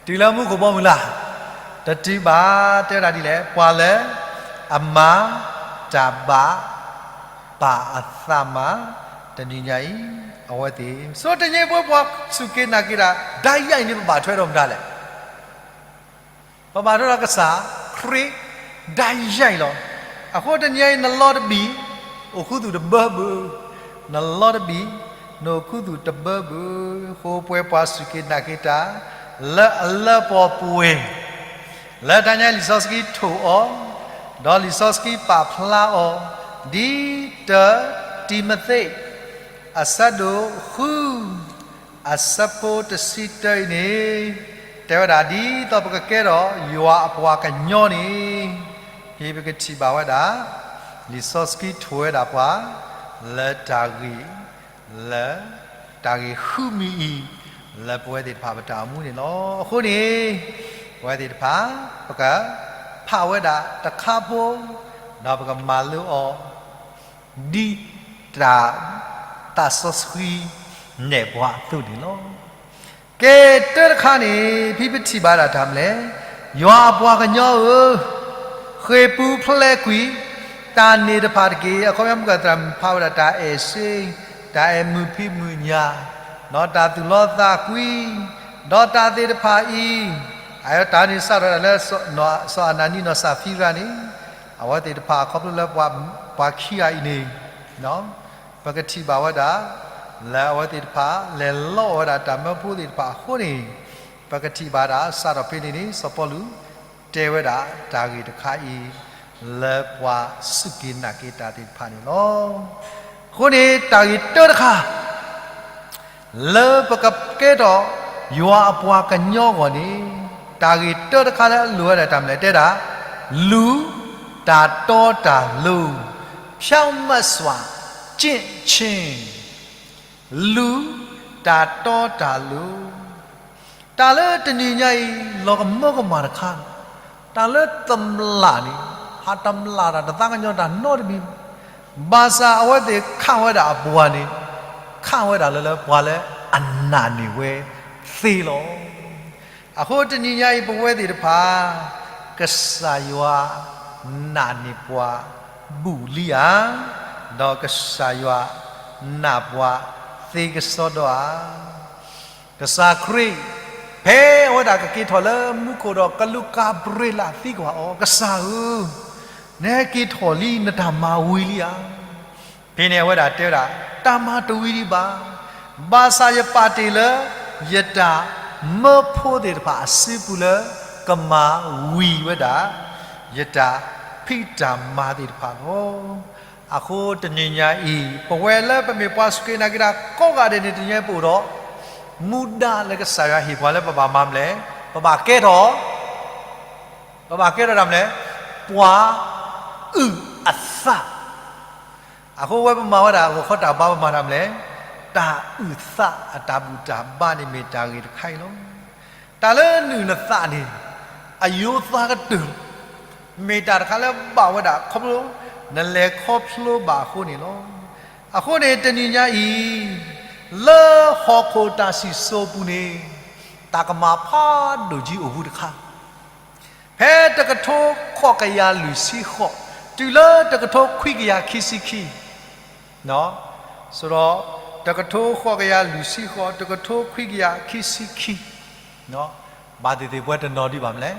တုၤလၢမူခိၣ်ဘီမုၢ်လၢ်, တတုၤဘၣ် တဲဝဲဒၣ်ဒ်လဲၣ်, ပှၤလၢအမၤတၢ်ဘၣ်ပၢ်အသးမၤ တနံၤညါအံၤ အဝဲသ့ၣ်. ဆိတနံၤညါအံၤပဝဲပှၤစူၢ်က့ၤနာ်က့ၤတၢ် ဒၣ်ယၤအံၤန့ၣ် ပဘၣ်ထွဲဒီးမတၤလဲၣ်. ပဘၣ်ထွဲဒီးကစၢ်ခရံာ် ဒၣ်ယၤအံၤလီၤ. အဃိတနံၤညါအံၤ နလီတဘ့ၣ် အိၣ်ခူသူၣ်တဘၢဘၢ, နလီတဘ့ၣ် နအိၣ်ခူသူၣ်တဘၢဘၢ, အဃိပဝဲပှၤစူၢ်က့ၤနာ်က့ၤတၢ် လၢအလၢပှဲၤပှဲၤ လၢတနံၤညါအံၤ လံာ်စီဆှံထိၣ်အီၤ, ဒီးလံာ်စီဆှံပာ်ဖျါအီၤ, ဒ်တၢတံၤမသ့း အဆၢဒိၣ်ဃု အဆၢဖိတဆံတၢအံၤန့ၣ် တဲဝဲဒၣ် ဒ်သိးပကကဲထီၣ်ယွၤအပှၤကညီန့ၣ်, ဖဲပကထံၣ်ဘၣ်ဝဲဒၣ် လံာ်စီဆှံထိၣ်ဝဲဒၣ်ပှၤ လၢတၢ်ဂ့ၢ်, လၢတၢ်ဂ့ၢ်ဃုမံၤအံၤ လၢပဝဲသ့ၣ်တဖၣ်ပတၢ်အိၣ်မူန့ၣ်လီၤ. အဃိန့ၣ် ပဝဲသ့ၣ်တဖၣ် ပကဖးဝဲဒၣ်တခါဖိ, ဒီးပကမၤလိအီၤ ဒ်တၢ် သးစီဆှံနဲၣ်ပှၤအသိးန့ၣ်လီၤ. ကဲ တၢတခါန့ၣ် ဖဲပထံၣ်ဘၣ်ဒၣ်တၢ်မနုၤလဲၣ်, ယွၤအပှၤကညီဧၢ, ဃ့ၢ်ပူၤဖျဲးကွံာ် တၢ်န့ၣ်တဖၣ်တက့ၢ်. အခီပညီမုၢ်ဂၤသရၣ်မုၣ်ဖးဝဲဒၣ်တၢ်အဲၣ်စ့, တၢ်အဲၣ်မုာ်ဖံးမုာ်ညၣ်, ဒီးတၢ်သူၣ်လီသးကွံ, ဒီးတၢ်သ့ၣ်တဖၣ်အံၤ, အတၢ်န့ၣ်စးထီၣ်ဝဲဒၣ်လၢ စီၤအနၤနံဒီးစၤဖံရၤန့ၣ်, အဝဲသ့ၣ်တဖၣ်ခီဖျိလၢပှၤခံဂၤအံၤန့ၣ် ပကထံၣ်ဘၣ်ဝဲဒၣ် လၢအဝဲသ့ၣ်တဖၣ် လဲၤလီအီၤဝဲဒၣ်တၢ်မၢဖိသ့ၣ်တဖၣ်အဃိန့ၣ်, ပကထံၣ်ဘၣ်ဒၣ် စးထီၣ်ဖဲန့ၣ်န့ၣ် စီၤပီလူး တဲဝဲဒၣ်တၢ်ဂ့ၢ်တခါအံၤ လၢပှၤစူၢ်က့ၤနာ်က့ၤတၢ်သ့ၣ်တဖၣ်န့ၣ်လီၤ. အဃိန့ၣ် တၢ်ဂ့ၢ်တၢတခါ လၢပကကဲထီၣ်ယွၤအပှၤကညီအဂီၢ်န့ၣ်, တၢ်ဂ့ၢ်တၢတခါလၢအလိၣ်ဝဲဒၣ်တၢ်မနုၤလဲၣ် တဲဒၣ်, လူၤတၢ်တီတၢ်လိၤ, ဖြောင့်မတ်စွာကျင့်ခြင်း, လူၤတၢ်တီတၢ်လိၤ. တၢ်လၢတနံၤညါအံၤ လီၤကမၢကမၣ်တခါ, တၢ်လၢတမျၢ်န့ၣ် ဟးတမျၢ်တၢ်တသးကညီၤတၢ်နီတမံၤဘၣ်. ဘၣ်ဆၣ်အဝဲသ့ၣ်ခးဝဲဒၣ်အပှၤန့ၣ်, ခးဝဲဒၣ်လၢလၢပှၤလၢအနာ်န့ၢ်ဝဲသ့လီၤ. အဃိတနံၤညါအံၤ ပဝဲသ့ၣ်တဖၣ် ကစၢ်ယွၤနာ်န့ၢ်ပှၤဘူးလံဧါ, ဒီးကစၢ်ယွၤနာ်ပှၤသ့ကစီဒီဧါ. ကစၢ်ခရံာ် ဖဲအဝဲဒၣ်ကက့ၤထီၣ်လၢမူခိၣ်ဒီးကလူးကၤဘြ့လးသံကွၢ်အီၤ, ကစၢ်ဧၢ, နဟဲက့ၤထီၣ်လံ နတၢ်မၤဝံၤလံဧါ. ဖဲန့ၣ်အဝဲဒၣ်တဲဝဲဒၣ်, တၢ်မၤတဝံၤဒံးဘၣ်, ဘၣ်ဆၣ်ယပာ်တ့ၢ်လၢ ယတၢ်မၢဖိသ့ၣ်တဖၣ်အစုပူၤလၢ ကမၤဝံၤဝဲဒၣ် ယတၢ်ဖံးတၢ်မၤသ့ၣ်တဖၣ်လီၤ. အဃိတနံၤညါအံၤ ပဝဲလၢပမ့ၢ်ပှၤစူၢ်က့ၤနာ်က့ၤတၢ်ကိးဂၤဒဲးန့ၣ် တနံၤညါအံၤပအိၣ်ဒီး မူဒါလၢကစၢ်ယွၤဟ့ၣ်ပှၤလၢပဘၣ်မၤမနုၤလဲၣ်, ပဘၣ်ကဲထီၣ် ပဘၣ်ကဲထီၣ်တၢ်မနုၤလဲၣ်, ပှၤအုၣ်အသး. အဃိဝဲပမၤဝဲဒၣ် ဂီၤခီတၢ်ဘါပမၤတၢ်မနုၤလဲၣ်, တၢ်အုၣ်သးအတၢ်ဘူၣ်တၢ်ဘါန့ၣ်မ့ၢ်တၢ်ဂ့ၢ်တခါအံၤလီၤ. တၢ်လၢနုၣ်နသးန့ၣ် အယိၤသးကတၢၢ် မ့ၢ်တၢ်တခါလၢဘၣ်ဝဲဒၣ်ခီဖျိ နလဲၤခီဖျိဘၣ်အဃိန့ၣ်လီၤ. အဃိန့ၣ်တနံၤညါအံၤ လၢဟီၣ်ခိၣ်တၢ်စံၣ်စိၤပူၤန့ၣ် တၢ်ကမၣ်ဖးဒိၣ်ကံအိၣ်ဘူးတခါ ဖဲတကထိဃိးကယၤလွံၢ်ဆံဃိး တုၤလၢတကထိခွံကယၤခံဆံခံ, ဆိုတော့ တကထိဃိးကယၤလွံၢ်ဆံဃိး တကထိခွံကယၤခံဆံခံ, ဘၣ်သ့ၣ်သ့ၣ်ပဝဲတနီၤဒံးဘၣ်မနုၤလဲၣ်,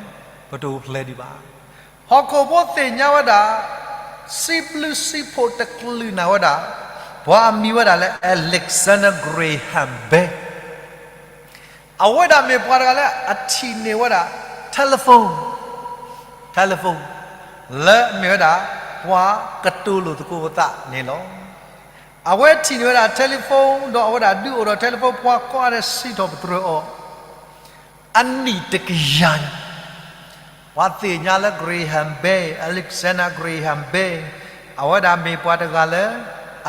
ပတအိၣ်ဖျဲၣ်ဒံးဘၣ်. ဟီၣ်ခိၣ်ဖိသ့ၣ်ညါဝဲဒၣ် စံးဘျုးစံးဖှိၣ်တကလုာ်နာ်ဝဲဒၣ် ပှၤအမံၤဝဲဒၣ်လၢ Alexander Graham Bell အဝဲဒၣ်မ့ၢ်ပှၤတဂၤလၢအထံၣ်န့ၢ်ဝဲဒၣ် telephone, telephone လၢအမ့ၢ်ဝဲဒၣ် ပှၤကတိၤလိာ်သကိးပသးန့ၣ်လီၤ. အဝဲထံၣ်န့ၢ်ဝဲဒၣ် telephone ဒီးအဝဲဒၣ်ဒုးအိၣ်ထီၣ် telephone ပှၤကိးဂၤဒဲးစံးထီၣ်ပတြၢၤအီၤ အနံၣ်တကယၤညါ, ပှၤသ့ၣ်ညါလၢ Graham Bell, Alexander Graham Bell အဝဲဒၣ်မ့ၢ်ပှၤတဂၤလၢ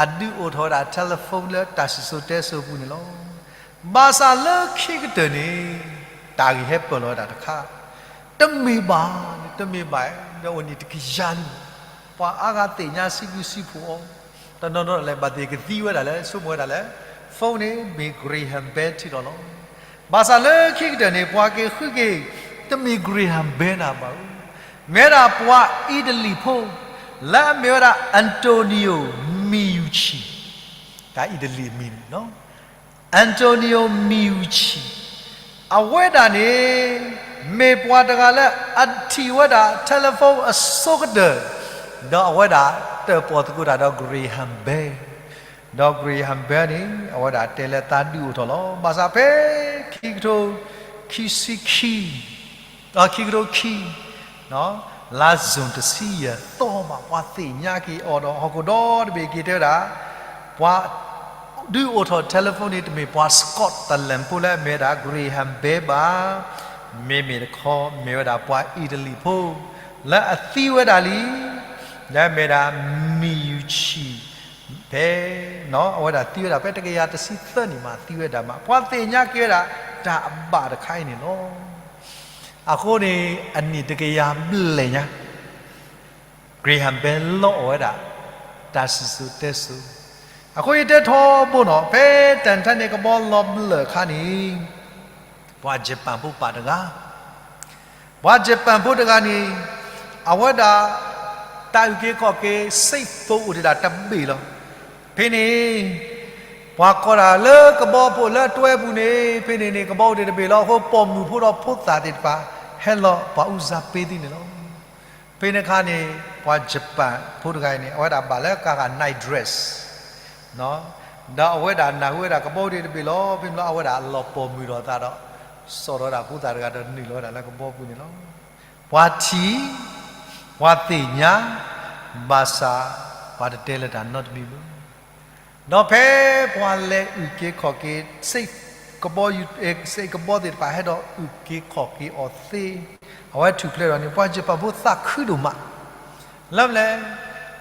အဒုးအိၣ်ထီၣ်ဝဲဒၣ် telephone လၢတၢ်စံၣ်စိၤတဲစိၤပူၤန့ၣ်လီၤ. ဘၣ်ဆၣ်လၢခံကတၢၢ်န့ၣ် တၢ်ဂ့ၢ်ဟဲပၢၢ်လီၤဝဲဒၣ်တခါ, တမ့ၢ်ဘၣ်, တမ့ၢ်ဘၣ်, ဒီးအိၣ်နံၣ်တကယၤလံ, ပှၤအါဂၤသ့ၣ်ညါစံးဘျုးစံးဖှိၣ်အီၤ, တနီၤနီၤလဲၣ် ဘၣ်သ့ၣ်ကသံဝဲဒၣ်လဲၣ်, ဆိကမိၣ်ဝဲဒၣ်လၢ phone န့ၣ်မ့ၢ် Graham Bell ထံၣ်ထီၣ်လီၤ. ဘၣ်ဆၣ်လၢခံကတၢၢ်န့ၣ် ပှၤက့ၤဃုက့ၤ တမ့ၢ် Graham Bell နၤဘၣ်, မ့ၢ်ဝဲဒၣ်ပှၤအံၣ်တလံၤဖိ လၢအမ့ၢ်ဝဲဒၣ် Antonio Meucci, တၢ်အံၣ်တလံၤအမံၤန့ၣ် Antonio Meucci အဝဲဒၣ်န့ၣ် မ့ၢ်ပှၤတဂၤလၢအထံၣ်ဝဲဒၣ် telephone အဆိကတၢၢ်, ဒီးအဝဲဒၣ်တၢၣ်ပီၣ်သကိးတၢ်ဒီး Graham Bell, ဒီး Graham Bell န့ၣ် အဝဲဒၣ်တဲလၢသးဒုးအိၣ်ထီၣ်လီၤ. ဘၣ်ဆၣ်ဖဲခံကထိခံဆံခံ ခံကထိခံ လါ June တဆံယဲၢ်သီမး ပှၤသ့ၣ်ညါက့ၤအီၤဒီး ဟီၣ်ခိၣ်ဒီတဘ့ၣ်က့ၤတဲဝဲဒၣ်, ပှၤဒုးအိၣ်ထီၣ် telephone န့ၣ် တမ့ၢ်ပှၤ Scotland ဖိလၢအမ့ၢ်ဝဲဒၣ် Graham Bell ဘၣ်, မ့မ့ၢ်တခီ မ့ၢ်ဝဲဒၣ်ပှၤအံၣ်တလံၤဖိ လၢအသံဝဲဒၣ်လံ, လၢအမ့ၢ်ဝဲဒၣ် Meucci ဖဲ အဝဲဒၣ်သံဝဲဒၣ်ဖဲတကယၤတဆံသၢနံၣ်မး သံဝဲဒၣ်မး ပှၤသ့ၣ်ညါက့ၤဝဲဒၣ်တၢ်အဘၣ်တခါအံၤန့ၣ်လီၤ. အဃိန့ၣ် အနံၣ်တကယၤဘျဲၣ်ညါ Graham Bell လီၤအီၣ်ဝဲဒၣ် တၢ်စံၣ်စိၤတဲစိၤ, အဃိယတဲထီဘိနီၤ ဖဲ Titanic ကဘီလီၤဘျၢၣ်အခါန့ၣ် ပှၤ Japan ဖိပာ်တဂၤ, ပှၤ Japan ဖိတဂၤန့ၣ် အဝဲဒၣ် တၢ်အုၣ်က့ၤခီၣ်က့ၤ safe ဖိအိၣ်တ့ၢ်ဒၣ်တဘ့ၣ်လီၤ. ဖဲန့ၣ် ပှၤကိးဒၣ်လၢကဘီဖိလၢအတွဲပူၤန့ၣ် ဖဲန့ၣ်န့ၣ် ကဘီအိၣ်တ့ၢ်တဘ့ၣ်လီၤ. အဃိပိာ်မုၣ်ဖိဒီးဖိသၣ်သ့ၣ်တဖၣ် ဟဲလီၤပှၤအုၣ်စၢ်ပ့သံန့ၣ်လီၤ. ဖဲန့ၣ်အခါန့ၣ် ပှၤ Japan ဖိတဂၤအံၤန့ၣ် အဝဲဒၣ်ဘၣ်လၢကါဂၤ night dress ဒီးအဝဲဒၣ်နၢ်ဟူဝဲဒၣ်ကဘီအိၣ်တ့ၢ်တဘ့ၣ်လီၤ. ဖဲန့ၣ်လီၤအဝဲဒၣ်လီၤပိာ်မုၣ်ဒီးအသးဒီး စိာ်ထီၣ်ဝဲဒၣ်ဖိသၣ်တဂၤဒီးနုာ်လီၤဝဲဒၣ်လၢကဘီပူၤန့ၣ်လီၤ. ပှၤထံၣ် ပှၤသ့ၣ်ညါ ဘၣ်ဆၣ် ပှၤတတဲလၢတၢ်နီတမံၤဘၣ်. ဒီးဖဲပှၤလဲၤအုၣ်က့ၤခီၣ်က့ၤ စ့ၣ်ကဘီ စ့ၣ်ကဘီသ့ၣ်တဖၣ်ဟဲဒီးအုၣ်က့ၤခီၣ်က့ၤအီၤသ့, အဝဲထူၣ်ဖျဲးဒီးန့ၣ် ပှၤ Japan ဖိသးခုဒိၣ်မး လၢမနုၤလဲၣ်,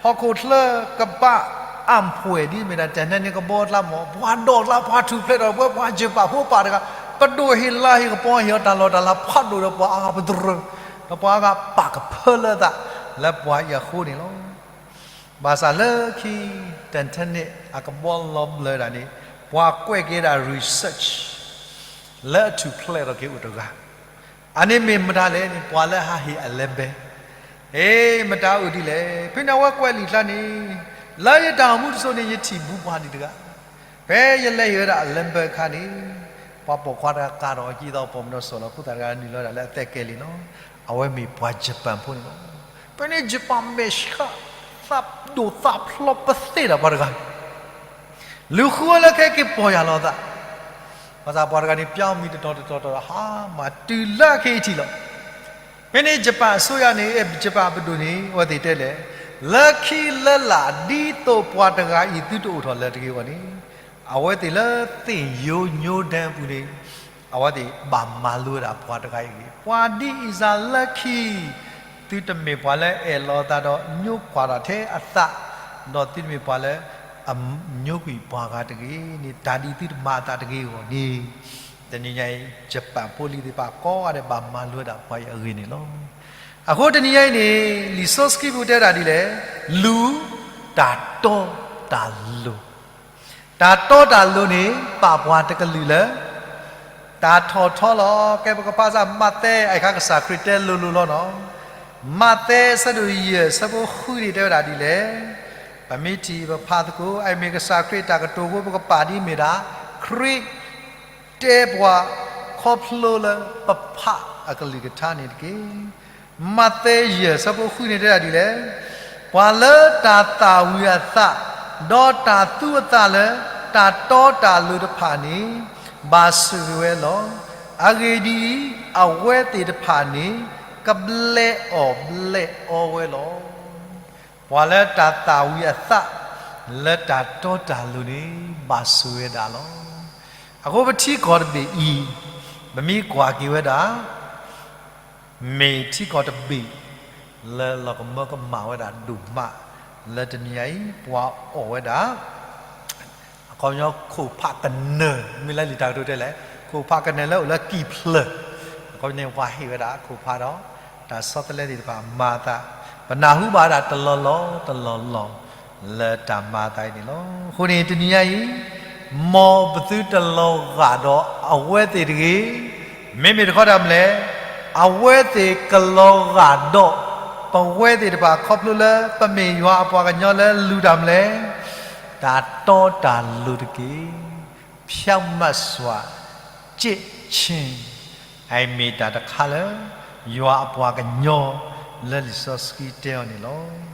ဟီၣ်ခိၣ်ချၢကဘၣ်အၣ်ဖှဲးဒ်မ့ၢ်ဒၣ် Titanic ကဘီအကျါမး ပှၤဒိးကျါ ပှၤထူၣ်ဖျဲးဒီးပဝဲပှၤ Japan ဖိပာ်တဂၤ, ပဒိၣ်ဟ့ၣ်လၤဟ့ၣ်ကပီၤဟ့ၣ်အီၤတၢ်လီၢ်တၢ်လၤဖးဒိၣ်ဒီးပှၤအါဂၤပတြၢၤ, ဒီးပှၤအါဂၤပာ်ကဖၢလၢအသး လၢပှၤအံၤအဃိန့ၣ်လီၤ. ဘၣ်ဆၣ်လၢခံ Titanic အကဘီလီၤဘျၢၣ်ဒၣ်န့ၣ် ပှၤကွဲးက့ၤဒၣ် research လၢအထူၣ်ဖျဲးထီၣ်က့ၤအိၣ်တဂၤ အန့ၣ်မ့ၢ်မတၤလဲၣ်န့ၣ် ပှၤလၢဟးဟ့ၣ်အလဲဘဲ, ဟ့ၣ်မတၤအိၣ်ဒ်လဲၣ်. ဖဲန့ၣ်အဝဲကွဲးလံာ်ကျါန့ၣ်, လၢယတၢ်အိၣ်မူတစိၤန့ၣ် ယထံၣ်ဘူးပှၤဒံးတဂၤ, ဖဲယလဲၤဟ့ၣ်ဝဲဒၣ်အလဲဘဲအခါန့ၣ်, ပှၤပိာ်ခွါတဂၤကၤထီၣ်အကံသီပိာ်မုၣ်ဒီးစိာ်လီၤ ဖိသၣ်တဂၤနုာ်လီၤဒၣ်လၢအသဲကဲလံလီၤ. အဝဲမ့ၢ်ပှၤယပၣ်ဖိန့ၣ်လီၤ. ဖဲန့ၣ် ယပၣ်မဲာ်ဆှး, သးဒိၣ်သးဖျိးပသ့ၣ်ဒီးပှၤတဂၤ လူၤဃုဝဲလၢခဲက့ၤပီၢ်ယၢ်လီၤအသး, ဘၣ်ဆၣ်ပှၤတဂၤန့ၣ် ပျီမံၤတတီၤတတီၤတီၤ ဟးမၤတုၤလၢခဲအံၤထံးလီၤ. ဖဲန့ၣ် ယပၣ်အစိယၤန့ၣ်, ယပၣ်အပဒိၣ်န့ၣ် အဝဲသ့ၣ်တဲလဲၣ်, လၢခံလၢလာ် ဒ်သိးပှၤတဂၤအံၤသုတအိၣ်ထီၣ်လၢၤတဂ့ၤအဂီၢ်န့ၣ်, အဝဲသ့ၣ်လၢသ့ၣ်ယိညိဒဲအပူၤန့ၣ်, အဝဲသ့ၣ်ဘၣ်မၤလိဝဲဒၣ်ပှၤတဂၤအံၤတဂ့ၤ. ပှၤဒ်အံၤစၢ်လၢခံ သုတမ့ၢ်ပှၤလၢအအဲၣ်လီၤအသးဒီးညိကွၢ်ထီၣ်ထဲအသး, ဒီးသုတမ့ၢ်ပှၤလၢအညိကွံာ်ပှၤဂၤတဂ့ၤန့ၣ် တၢ်ဒ်သုတမၤအသးတဂ့ၤအဂီၢ်န့ၣ်, တနံၤညါအံၤ ယပၣ်ဖိလံၤသ့ၣ်တဖၣ်ကိးဂၤဒဲးဘၣ်မၤလိဝဲဒၣ်ပှၤအံၤအဂ့ၢ်န့ၣ်လီၤ. အဃိတနံၤညါအံၤန့ၣ် လံာ်စီဆှံပူၤတဲဝဲဒၣ်ဒ်လဲၣ်, လူၤတၢ်တီတၢ်လိၤ တၢ်တီတၢ်လိၤန့ၣ် ပာ်ပှၤတကလုာ်လၢ တၢ်ထီၣ်ထီလီၤ. ကဲပကဖးစၢ်မးသဲ အခါကစၢ်ခရံာ်တဲလိၤလိၤလီၤနီၤ. မးသဲ အဆၢဒိၣ်ယဲၢ် အဆၢဖိဃုန့ၣ် တဲဝဲဒၣ်ဒ်လဲၣ်. ပမ့ၢ်ထံၣ်ပဖးသကိး အမ့ၢ်ကစၢ်ခရံာ်တၢ်ကတိၤအဃိ ပကပာ်ဒ်မ့ၢ်ဒၣ် ခရံာ်တဲပှၤ ခီဖျိလၢပဖးအကလုၢ်ကထါန့ၣ်တက့ၢ်. မးသဲယဲၢ် အဆၢဖိဃုန့ၣ် တဲဒၣ်ဒ်လဲၣ်. ပှၤလၢတၢ်သၣ်ဝံၤအသး ဒီးတၢ်သူအသးလၢ တၢ်တီတၢ်လိၤတဖၣ်န့ၣ် ဘၣ်ဆိၣ်ဂ့ၤဝဲလီၤ. အဂ့ၢ်ဒ်အံၤ, အဝဲသ့ၣ်တဖၣ်န့ၣ် ကဘျဲးအီၣ်ဘျဲးအီဝဲလီၤ. ပှၤလၢတၢ်သၣ်ဝံၤအသး လၢတၢ်တီတၢ်လိၤန့ၣ် ဘၣ်ဆိၣ်ဂ့ၤဝဲဒၣ်လီၤ. အဃိပထံကီၢ်တဘ့ၣ်အံၤ ပမ့ၢ်ကွၢ်က့ၤဝဲဒၣ် မ့ၢ်ထံကီၢ်တဘ့ၣ် လၢလီၤကမၢကမၣ်ဝဲဒၣ်ဒိၣ်မး လၢတနံၤညါအံၤ ပှၤအီၣ်ဝဲဒၣ် အခီပညီခိၣ်ဖးကနၢၤ မ့ၢ်လၢလံာ်တၢ်ကတိၤတဲလဲၣ် ခိၣ်ဖးကနၢၤလၢအိၣ်လၢကံၢ်ဖျၢၣ် အခီပညီန့ၣ် ပှၤဟ့ၣ်ဝဲဒၣ်ခိၣ်ဖးဒီး တၢ်ဆီတလဲသ့ၣ်တဖၣ်မၤအသး ပနၢ်ဟူဘၣ်ဝဲဒၣ်တလီၢ်လီၢ်တလီၢ်လီၢ် လၢတၢ်မၤအသးအံၤန့ၣ်လီၤ. အဃိန့ၣ် တနံၤညါအံၤ မ်ပသုတလီၤဂာ်ဒီးအဝဲသ့ၣ်တဂ့ၤ. မ့မ့ၢ်တခီတၢ်မနုၤလဲၣ်, အဝဲသ့ၣ်ကလီၤဂာ်ဒီး ပဝဲသ့ၣ်တဖၣ်ခီဖျိလၢ ပမ့ၢ်ယွၤအပှၤကညီလၢလူၤတၢ်မနုၤလဲၣ်, တၢ်တီတၢ်လိၤတက့ၢ်. ဖြောင့်မတ်စွာ ကျင့်ခြင်း အမ့ၢ်တၢ်တခါလၢ ယွၤအပှၤကညီလၢလံာ်စီဆှံတဲအီၤန့ၣ်လီၤ.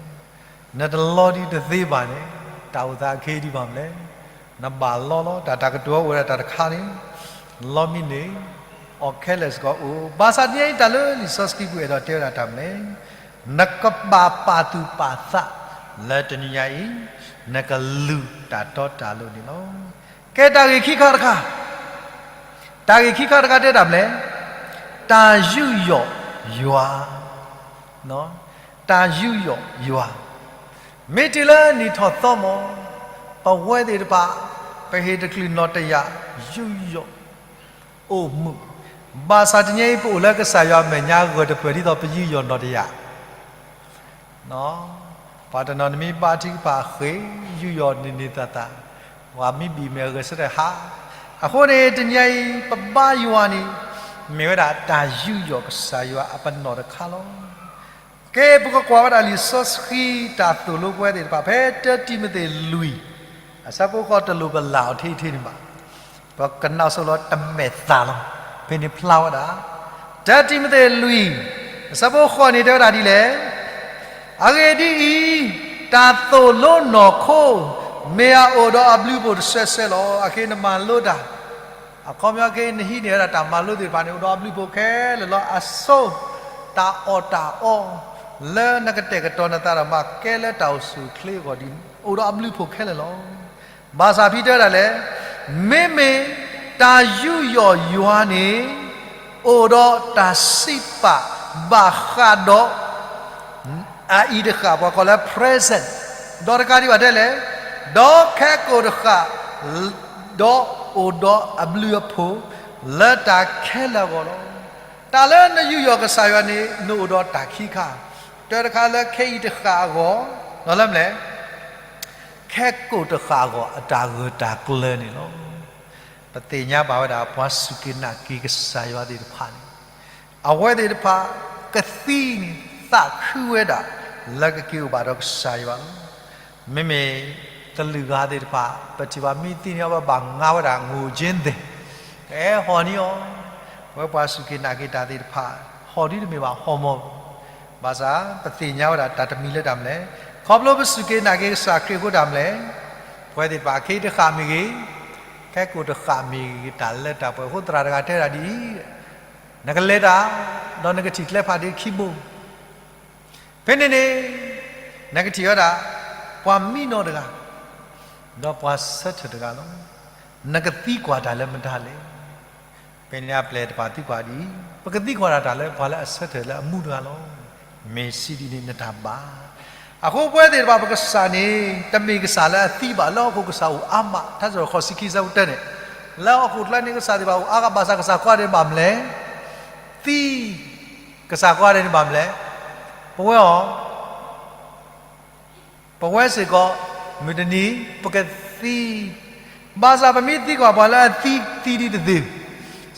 နတလီဒံးတသ့ဘၣ်န့ၣ် တၢ်အိၣ်သးအခ့ဒံးဘၣ်မနုၤလဲၣ်, နဘၣ်လီလီၤ. တၢ်တၢ်ကတိၤအိၣ်ဝဲဒၣ်တၢ်တခါန့ၣ် လီမ့ၢ်န့ၢ် အီၣ်ခဲလၢာ်စ့ၢ်ကီးအိၣ်, ဘၣ်ဆၣ်တနံၤအံၤတၢ်လၢလံာ်စီဆှံပူၤအဲၣ်ဒိးတဲဝဲဒၣ်တၢ်မနုၤလဲၣ်, နကဘၣ်ပာ်သူၣ်ပာ်သးလၢတနံၤညါအံၤ နကလူၤတၢ်တီတၢ်လိၤန့ၣ်လီၤ. ကဲတၢ်ဂ့ၢ်ခံခါတခါ, တၢ်ဂ့ၢ်ခံခါတခါတဲတၢ်မနုၤလဲၣ်, တၢ်ယူးယီၣ်ယွၤ တၢ်ယူးယီၣ်ယွၤ, မ့ၢ်တုၤလၢနံၣ်ထီၣ်သီမီၤ, ပဝဲသ့ၣ်တဖၣ် ပဟ့ၣ်တချုးနီၢ်တယာ် ယူးယီၣ်အိၣ်မူ, ဘၣ်ဆၣ်တနံၤအံၤ ပအိၣ်လၢကစၢ်ယွၤအမဲာ်ညါဂၢၢ်တပၢၢ်ဒ်သိးပယူးယီၣ်နီၢ်တယာ် ပှၤတနီၤနမ့ၢ်ဘါထုကဖၣ်အဃ့ ယူးယီၣ်န့ၢ်န့ၢ်သးသး, ပှၤမ့ၢ်ဘံၣ်မဲာ်ဂဲၤဆၢထၢၣ်ဟး, အဃိန့ၣ် တနံၤအံၤ ပဘါယွၤန့ၣ် မ့ၢ်ဝဲဒၣ်တၢ်ယူးယီၣ်ကစၢ်ယွၤအပနီၣ်တခါလီၤ. ကဲ ပကကွၢ်ဝဲဒၣ်လံာ်စီဆှံ တၢ်သိၣ်လိပဝဲသ့ၣ်တဖၣ် ဖဲတၢတံၤမသ့းလွံၢ် အဆၢဖိဃိး တလိၣ်ပလၢ်အီၤထဲထဲန့ၣ်ဘၣ်. ပကနၣ်ဆိလီၤတမဲာ်သၣ်လီၤ. ဖဲန့ၣ်ဖျါဝဲဒၣ် တၢတံၤမသ့းလွံၢ် အဆၢဖိဃိးန့ၣ် တဲဝဲဒၣ်ဒ်လဲၣ်. အဂ့ၢ်ဒ်အံၤ, တၢ်သိၣ်လိနီၢ်ခိ မ့ၢ်အအိၣ်ဒီးအဘျုးအဖှိၣ်တစဲးစဲးလီၤ. အခဲအံၤနမၤလိတၢ် အခီပညီခဲအံၤ နဟံးန့ၢ်ဝဲဒၣ်တၢ်မၤလိသ့ၣ်တဖၣ်န့ၣ် အိၣ်ဒီးအဘျုးအဖှိၣ်ခဲလၢာ်လီၤ. အဆိ တၢ်အီၣ်တၢ်အီ လၢနကတဲာ်ကတီၤနသးဒီး မၤကဲလၢတၢ်အိၣ်ဆူၣ်အိၣ်ချ့အဂီၢ်ဒ် အိၣ်ဒီးအဘျုးအဖှိၣ်ခဲလၢာ်လီၤ. ဘၣ်ဆၣ်ဖဲတဲဝဲဒၣ်လဲၣ်, မ့မ့ၢ်တၢ်ယူးယီၣ်ယွၤန့ၣ် အိၣ်ဒီးတၢ်စံးပာ်ဘၣ်ဃးဒီး အအံၤတဃၣ် ပှၤကိးလၢ present ဒီးတကးဒံးဘၣ်တဲလဲၣ်, ဒီးခဲကိာ်တဃၣ် ဒီးအိၣ်ဒီးအဘျုးအဖှိၣ် လၢတၢ်ခဲလၢာ်အဂီၢ်လီၤ. တၢ်လၢနယူးယီၣ်ကစၢ်ယွၤန့ၣ် နအိၣ်ဒီးတၢ်ခံခါ, တၢတခါလၢခဲအံၤတဃၣ်အဂီၢ်, ဒီးလၢမနုၤလဲၣ်, ခဲကိာ်တဃၣ်အဂီၢ် အတၢ်ဂၢၢ်တၢ်ကျၢၤန့ၣ်လီၤ. ပသ့ၣ်ညါဘၣ်ဝဲဒၣ် ပှၤစူၢ်က့ၤနာ်က့ၤကစၢ်ယွၤသ့ၣ်တဖၣ်န့ၣ် အဝဲသ့ၣ်တဖၣ် ကသံန့ၣ် သးခုဝဲဒၣ် လၢကက့ၤအိၣ်ဘၣ်ဒီးကစၢ်ယွၤလီၤ. မ့မ့ၢ်တလုၢ်ဂၤသ့ၣ်တဖၣ် ပထံၣ်ဘၣ်မ့ၢ်သံန့ၣ်အီၤဘၣ် ဘၣ်ငါဝဲဒၣ် ငိၣ်ကၠ့သဲး, ကဟဲဟီၣ်န့ၢ်အီၤ, ဝဲပှၤစူၢ်က့ၤနာ်က့ၤတၢ်သ့ၣ်တဖၣ် ဟီၣ်ဒ်တမ့ၢ်ဘၣ်ဟီၣ်မီၢ်, ဘၣ်ဆၣ် ပသ့ၣ်ညါဝဲဒၣ်တၢ်တမံၤလၢတၢ်မနုၤလဲၣ်, ခီဖျိပစူၢ်က့ၤနာ်က့ၤကစၢ်ခရံာ်အဃိတၢ်မနုၤလဲၣ်, ပဝဲသ့ၣ်တဖၣ် ခဲအံၤတဃၣ်မ့ၢ်ဂ့ၤ, ခဲကိာ်တဃၣ်မ့ၢ်ဂ့ၤ တၢ်လၢတၢ်ပှဲၤအဃိ သရၣ်တဂၤတဲဒၣ်ဒ်အံၤ, နကလဲၤတၢ်, ဒီးနကထံၣ်ကျဲဖးဒ့ခံဘိ ဖဲန့ၣ်န့ၣ် နကထံၣ်ဝဲဒၣ် ပှၤမံနီၤတဂၤ, ဒီးပှၤဆၢထၢၣ်တဂၤလီၤ. နကသံကွၢ်တၢ်လၢမတၤလဲၣ်. ဖဲန့ၣ်အပျဲၢ်တဖၣ်သံကွၢ်ဒ်အံၤ, ပကသံကွၢ်တၢ်တၢ်လၢပှၤလၢအဆၢထၢၣ်လၢအမူတဂၤလီၤ. မ့ၢ်စံးဒ်န့ၣ်နတၢ်ဘၣ်. အဃိပဝဲသ့ၣ်တဖၣ်ပကစၢ်န့ၣ် တမ့ၢ်ကစၢ်လၢအသံဘၣ်, လၢဟီၣ်ခိၣ်ကစၢ်အိၣ်အါမး, ထါစံးထီၣ်ပတြၢၤ ဃိးဆံခံ ဆၢဖိတၢန့ၣ်, လၢဟီၣ်ခိၣ်ချၢန့ၣ် ကစၢ်သ့ၣ်တဖၣ်အိၣ်အါဂၤဘၣ်ဆၣ် ကစၢ်ကိးဂၤဒဲးန့ၣ်ဘၣ်မနုၤလဲၣ်, သံ, ကစၢ်ကိးဂၤဒဲးန့ၣ်ဘၣ်မနုၤလဲၣ်, ပဝဲအီၤ ပဝဲစ့ၢ်ကီး မုၢ်တနံၤ ပကသံ, ဘၣ်ဆၣ်ပမ့ၢ်သံကွၢ်ပှၤလၢအသံ သံဒ်တသ့,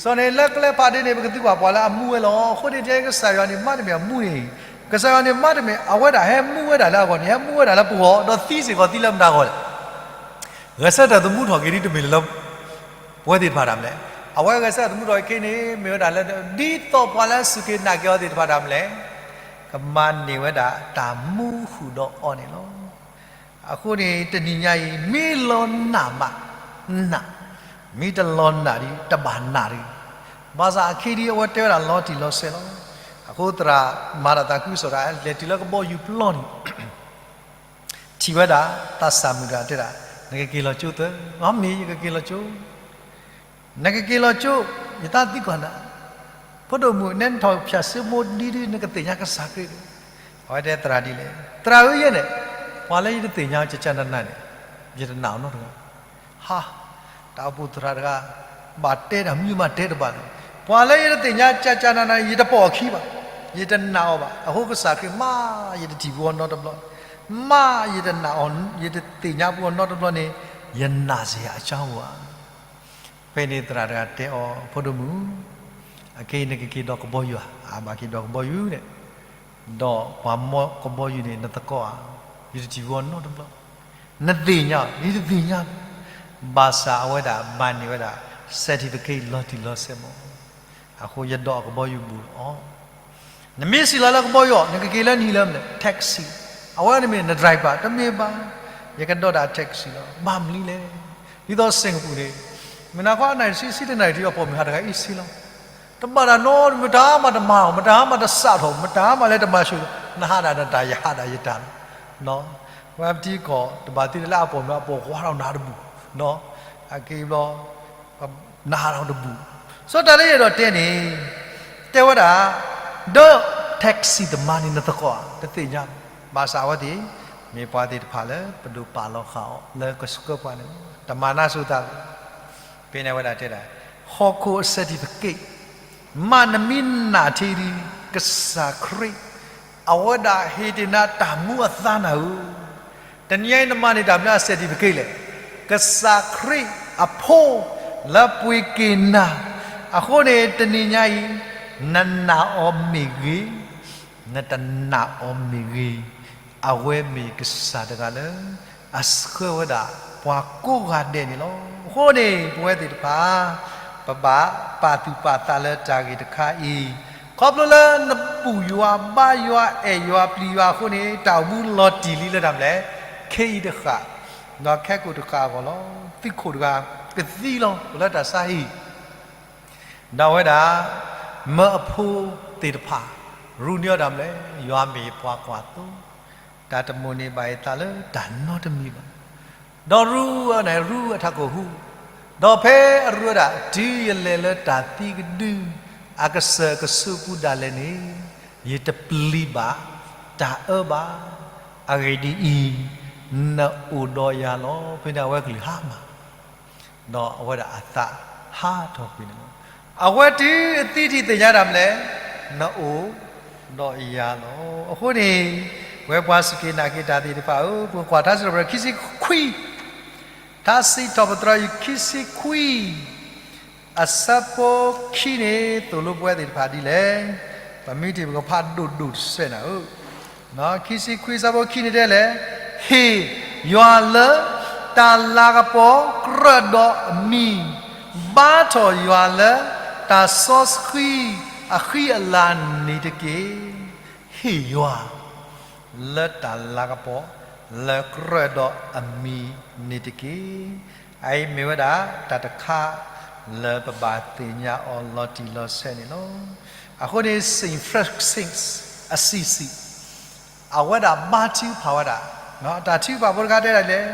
စီၤန့ၣ်လၢကျဲဖးဒ့န့ၣ် ပကသံကွၢ်ပှၤလၢအမူဝဲလီၤ. အဃိန့ၣ် ကစၢ်ယွၤန့ၣ် မ့တမ့ၢ်အမူန့ၣ်, ကစၢ်ယွၤန့ၣ် မ့တမ့ၢ် အဝဲဒၣ်ဟဲမူဝဲဒၣ်လၢအဂီၢ်န့ၣ် ဟဲမူဝဲဒၣ်လၢပဂီၢ်, ဒီးသံစ့ၢ်ကီးသံလၢမတၤဂီၢ်လဲၣ်. ဂဲၤဆၢထၢၣ်သမူထီၣ်က့ၤဒ်တမ့ၢ်လၢ ပဝဲသ့ၣ်တဖၣ်ဒၣ်မနုၤလဲၣ်. အဝဲဂဲၤဆၢထၢၣ်သမူထီၣ်က့ၤခဲအံၤန့ၣ် မ့ၢ်ဝဲဒၣ်လၢ ဒ်သိးပှၤလၢအစူၢ်က့ၤနာ်က့ၤအီၤသ့ၣ်တဖၣ်ဒၣ်မနုၤလဲၣ်, ကမၤန့ၢ်ဝဲဒၣ်တၢ်မူဃုာ်ဒီးအီၤန့ၣ်လီၤ. အဃိန့ၣ် တနံၤညါအံၤ မ့ၢ်လီၤနာ်ဘၣ်, နာ်, မ့ၢ်တလီၤနာ်ဒီး တဘၣ်နာ်တဂ့ၤ. ဘၣ်ဆၣ်အခဲအံၤဒ်အဝဲတဲဝဲဒၣ်လီၤတံၢ်လီၤဆဲးလီၤ. အဃိသရၣ်မၤတၢ်သးခုကစီၣ်တၢ် လဲၤတုၤလၢကဘီယူၤပျီန့ၣ် ထံၣ်ဝဲဒၣ် သးစၢ်မုၣ်တဂၤတဲဒၣ်, နကက့ၤလီၤကၠိသၢ, အမ့ၢ်ယကက့ၤလီၤကၠိ, နကက့ၤလီၤကၠိ, ယသးသံကွၢ်နၤ, ဖိဒိၣ်မုၣ် နဲနထီၣ်ဖၠၣ်စ့မိၢ်ဒ်ဒ် နကသ့ၣ်ညါကစၢ်ခရံာ်ဒီး, အဝဲတဲသရၣ်ဒ်လဲၣ်, သရၣ်ဧၢယဲန့ၣ်, ပှၤလၢယတသ့ၣ်ညါကကနနၤန့ၣ်, ယတနာ်အီၤနီတဂၤ ဟါ, တၢ်အိၣ်ဖှိၣ်သရၣ်တဂၤ ဘၣ်တဲတၢ်မနုၤမးတဲတဘၣ်လၢၤ, ပှၤလၢယတသ့ၣ်ညါကကနနၤန့ၣ် ယတပိာ်အခံဘၣ်, ယတနာ်အီၤဘၣ်, အဃိကစၢ်ခရံာ်မး ယတထံၣ်ပူၤအီၤနီတဘျီ, မးယတနာ်အီၤ ယတသ့ၣ်ညါပူၤအီၤနီတဘျီန့ၣ် ယနာ်စ့ၢ်အကါဧါ. ဖဲန့ၣ်သရၣ်တဂၤတဲအီၤ, ဖိဒိၣ်မုၣ်, အခဲအံၤနကက့ၤဒိးကဘီယူၤဧါ, အဘၣ်က့ၤဒိးကဘီယူၤန့ၣ်, ဒီးပှၤမီကဘီယူၤန့ၣ် နသကိးဧါ, ယတထံၣ်ပူၤအီၤနီတဘျီ, နသ့ၣ်ညါ, ယတသ့ၣ်ညါ, ဘၣ်ဆၣ်အဝဲဒၣ်မၤန့ၢ်ဝဲဒၣ် certificate လီၤတံၢ်လီၤဆဲးမး, အဃိယဒိးအကဘီယူၤဘူးအီၤ နမ့ၢ်စံၣ်လီၤလၢကဘီယူၤအီၤ နကက့ၤလၢနဟံၣ်လၢမနုၤလဲၣ်, taxi, အဝဲန့ၣ်မ့ၢ်န driver တမ့ၢ်ဘၣ်, ယကဒိးဒၣ် taxi လီၤ, ဘၣ်မနုၤလဲၣ်, ဒ်သိး Singapore န့ၣ်, မ့ၢ်နကွၢ်နၣ်ရံၣ်ဆံ ဆံတနၣ်ရံၣ်ထံးအပိာ်မုၣ်ဟးတဂၤအံၤဆံလီၤ, တဘၣ်တၢ်နီတမံၤ မတၤမးတမၤအီၤ, မတၤမးတစးထီၣ်, မတၤမးလၢတမၤဆူၣ်, နဟးဒၣ်နတၢ် ယဟးဒၣ်ယတၢ်လီၤ. ပှၤပထံကီၢ် တဘၣ်သ့လၢအပိာ်မုၣ်အပိာ်ခွါထီၣ်နၤတဘူၣ်, အက့ၤဘျီ နဟးထီၣ်တဘူၣ်, စီၤတၢ်လၢယအဲၣ်ဒိးတဲန့ၣ်, တဲဝဲဒၣ်, ဒီး taxi သမားန့ၣ် နသကိးဧါ, တသ့ၣ်ညါ, ဘၣ်ဆၣ်အဝဲသ့ၣ် မ့ၢ်ပှၤသ့ၣ်တဖၣ်လၢပဒိၣ်ပာ်လီၤဃာ်အီၤလၢကဆှၢပှၤန့ၣ်လီၤ, တမၤနၢၤဆိသး, ဖဲန့ၣ်အဝဲဒၣ်တဲဒၣ်, ဟီၣ်ခိၣ်အ certificate မးနမ့ၢ်နာ်ထံဒ် ကစၢ်ခရံာ် အဝဲဒၣ်ဟ့ၣ်တ့ၢ်နၤတၢ်မူအသါနၤဧၢ, တနံၤအံၤနမၤန့ၢ်တၢ်မနုၤအ certificate လဲၣ်, ကစၢ်ခရံာ်အဖိ လၢပှ့ၤက့ၤနၤ, အဃိန့ၣ် တနံၤညါအံၤ နနာ်အီၤမ့ၢ်ဂ့ၤ, နတနာ်အီၤမ့ၢ်ဂ့ၤ, အဝဲမ့ၢ်ကစၢ်တဂၤလၢ အဆှၢဝဲဒၣ်ပှၤကိးဂၤဒဲးန့ၣ်လီၤ. အဃိန့ၣ် ပဝဲသ့ၣ်တဖၣ် ပဘၣ်ပာ်သူၣ်ပာ်သးလၢတၢ်ဂ့ၢ်တခါအံၤ, ခီဖျိလၢနဘူၣ်ယွၤဘါယွၤအဲၣ်ယွၤပျံၤယွၤအဃိန့ၣ် တၢ်အိၣ်မူလီၤတံၢ်လံလၢတၢ်မနုၤလဲၣ်, ခဲအံၤတဃၣ်, ဒီးခဲကိာ်တဃၣ်အဂီၢ်လီၤ. သုးခိၣ်တဂၤကသံလီၤ အိၣ်လၢတၢ်ဆါဟံၣ် ဒီးအဝဲဒၣ် မၢအဖိသ့ၣ်တဖၣ် ရူန့ၢ်အီၤတၢ်မနုၤလဲၣ်, ယွၤမ့ၢ်ပှၤကွၢ်သိ, တၢ်တမိၣ်န့ၢ်ဘၣ်ယသးလၢတၢ်နီတမံၤဘၣ်. ဒီးရူန့ၣ် ရူအထးခိၣ်ဟူ, ဒီးဖဲအရူဝဲဒၣ် တုၤယလဲၤလၢတၢ်သံကဒု အကစၢၢ်ကဆူးပူၤဒၣ်လဲာ်န့ၣ် ယတပျံၤဘၣ်တၢ်အၢဘၣ်. အဂ့ၢ်ဒ်အံၤ, နအိၣ်ဒီးယၤလီၤ. ဖဲန့ၣ်အဝဲကလုၢ်ဟါမၢ် ဒီးအဝဲဒၣ်အသးဟးထီၣ်ကွံာ်န့ၣ်လီၤ. အဝဲတုၤအသံထံၣ်သ့ၣ်ညါတၢ်မနုၤလဲၣ်, နအိၣ်ဒီးယၤလီၤ. အဃိန့ၣ် ပဝဲပှၤစူၢ်က့ၤနာ်က့ၤတၢ်သ့ၣ်တဖၣ်ဧၢ, ပကကွၢ်ထါစံးထီၣ်ပတြၢၤခံဆံခွံ, ထါစံးထီၣ်ပတြၢၤခံဆံခွံ အဆၢဖိခံန့ၣ် သိၣ်လိပဝဲသ့ၣ်တဖၣ်ဒ်လဲၣ်. ပမ့ၢ်ထံၣ်ပကဖးဒိၣ်ဒိၣ်တစဲးနၤဧၢ. ခံဆံခွံအဆၢဖိခံန့ၣ်တဲလဲၣ်, ဟ့ၣ်ယွၤလၢတၢ်လၤကပီၤကြၢးဒီးအမံၤ, ဘါထီၣ်ယွၤလၢတၢ်စီဆှံအဃံအလၤန့ၣ်တက့ၢ်. ဟ့ၣ်ယွၤ လၢတၢ်လၤကပီၤ လၢကြၢးဒီးအမံၤန့ၣ်တက့ၢ်. အအံၤမ့ၢ်ဝဲဒၣ်တၢ်တခါ လၢပဘၣ်သ့ၣ်ညါအီၤလီၤတံၢ်လီၤဆဲးန့ၣ်လီၤ. အဃိန့ၣ် Saint Francis Assisi အဝဲဒၣ်ဘါထုကဖၣ်ဝဲဒၣ်, တၢ်ထုကဖၣ်ဖိတခါတဲဒၣ်လဲၣ်,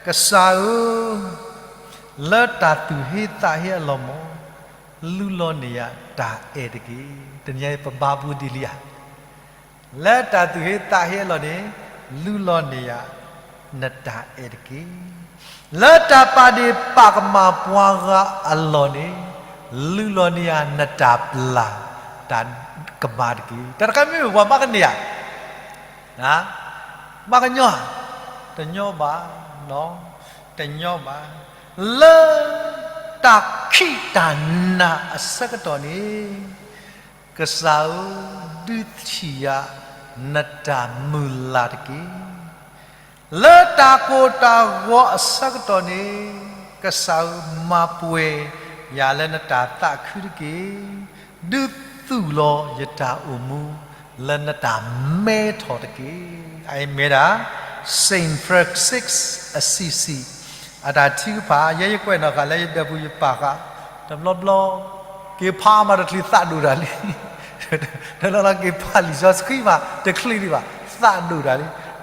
ကစၢ်ဧၢ, လၢတၢ်သူၣ်ဟ့သးဟ့အလီၢ်မး လူလီၤန့ၢ်ယၤတၢ်အဲၣ်တက့ၢ်. တနံၤအံၤ ပဘါပူၤဒ်လံဧါ. လၢတၢ်သူၣ်ဟ့သးဟ့အလီၢ်န့ၣ် လူလီၤန့ၢ်ယၤ နတၢ်အဲၣ်တက့ၢ်. လၢတၢ်ပာ်ဒ့ၣ်ပာ်ကမၣ်ပှၤဂၤအလီၢ်န့ၣ် လူလီၤန့ၢ်ယၤ နတၢ်ပျၢ်တၢ်ကမၣ်တက့ၢ်. တၢ်တခါမ့ၢ်ပှၤဘၣ်ကန့ၢ်ဧါ. ဘၣ်ကညီ, တညီဘၣ်, တညီဘၣ်. လၢတၢ်ခံးတၢ်နၤအဆၢကတီၢ်န့ၣ် ကစၢ်ဧၢ, ဒုးထံၣ်ယၤ နတၢ်မုၢ်လၢ်တက့ၢ်. လၢတၢ်ကိၢ်တၢ်ဂီၤအဆၢကတီၢ်န့ၣ် ကစၢ်ဧၢ, မၤပှဲၤယၤလၢနတၢ်သးခုတက့ၢ်. ဒုးသူၣ်လီၤယတၢ်အိၣ်မူ လၢနတၢ်မဲထီၣ်တက့ၢ်. အအံၤမ့ၢ်ဒၣ် Saint Francis Assisi အတၢ်ထုကဖၣ်. ယဲယကွဲးနီၣ်ဃာ်လၢယဒၢးပူၤယပာ်ဃာ်, တဘျီဘျီ က့ၤဖးမးတချုးသးဒိၣ်တၢ်လံ. တဘျီဘျီက့ၤဖးလံာ်စီဆှံမးတချုးဒံးဘၣ်, သးဒိၣ်တၢ်လံ.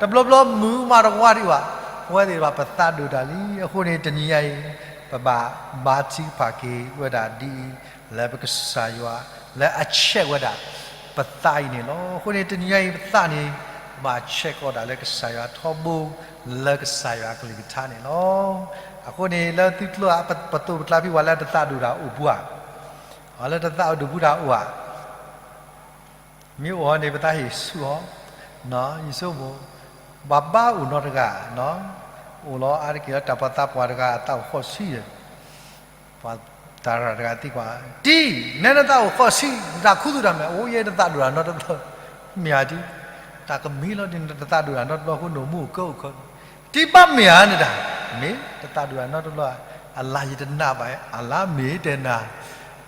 တဘျီဘျီမုာ်မးတဝါဒံးဘၣ်, ပဝဲသ့ၣ်တဖၣ်ပသးဒိၣ်တၢ်လံ. အဃိန့ၣ် တနံၤညါအံၤ ပဘၣ်ဘါထုကဖၣ်က့ၤဝဲဒၣ်ဒ်အံၤ, လၢပကစၢ်ယွၤ လၢအဆဲးဝဲဒၣ် ပသးအံၤန့ၣ်လီၤ. အဃိန့ၣ် တနံၤညါအံၤပသးန့ၣ် ဘၣ်ဆဲးကီးဒၣ်လၢကစၢ်ယွၤထီဘိ လၢကစၢ်ယွၤအကလုၢ်ကထါန့ၣ်လီၤ. အဃိန့ၣ် လၢသုကျိၤ ပသိးပကျါဖဲပှၤလၢတသးဒိၣ်တၢ်အိၣ်ပူၤဧါ, အလၢတသးဒိၣ်ပူၤတၢ်အိၣ်ဧါ. မ့ၢ်အိၣ်အီၤန့ၣ် ပသးဟ့ၣ်ဆူၣ်အီၤ, ယဆိကမိၣ်, ဘၣ်ဘၣ်အိၣ်နီတဂၤ, အိၣ်လီၤအါတက့ၢ်လၢတၢ်ပှၤသးပှၢ်တဂၤအသးအိၣ်ဃီၣ်ဆံယဲၢ် ပှၤသရၣ်တဂၤသံကွၢ်, တံၤ, နဲနသးအိၣ်ဃီၣ်ဆံ, နတၢ်ခူသူၣ်တၢ်မ့ၢ်, အိၣ်ယဲတသးဒိၣ်တၢ်နီတဘျီ, မ့ၢ်ဧါတံၤ, တၢ်ကမံၤလီၤဒ်နတသးဒိၣ်တၢ်နီတဘျီအဃိ နအိၣ်မူအိၣ်ကၢအိၣ်ခီ, တံၤဘၣ်မ့ၢ်ဧါနတၢ်, မ့ၢ်တသးဒိၣ်တၢ်နီတဘျီ, အလါယတနာ်ဘၣ်, အလါမ့ၢ်တဲနၤ,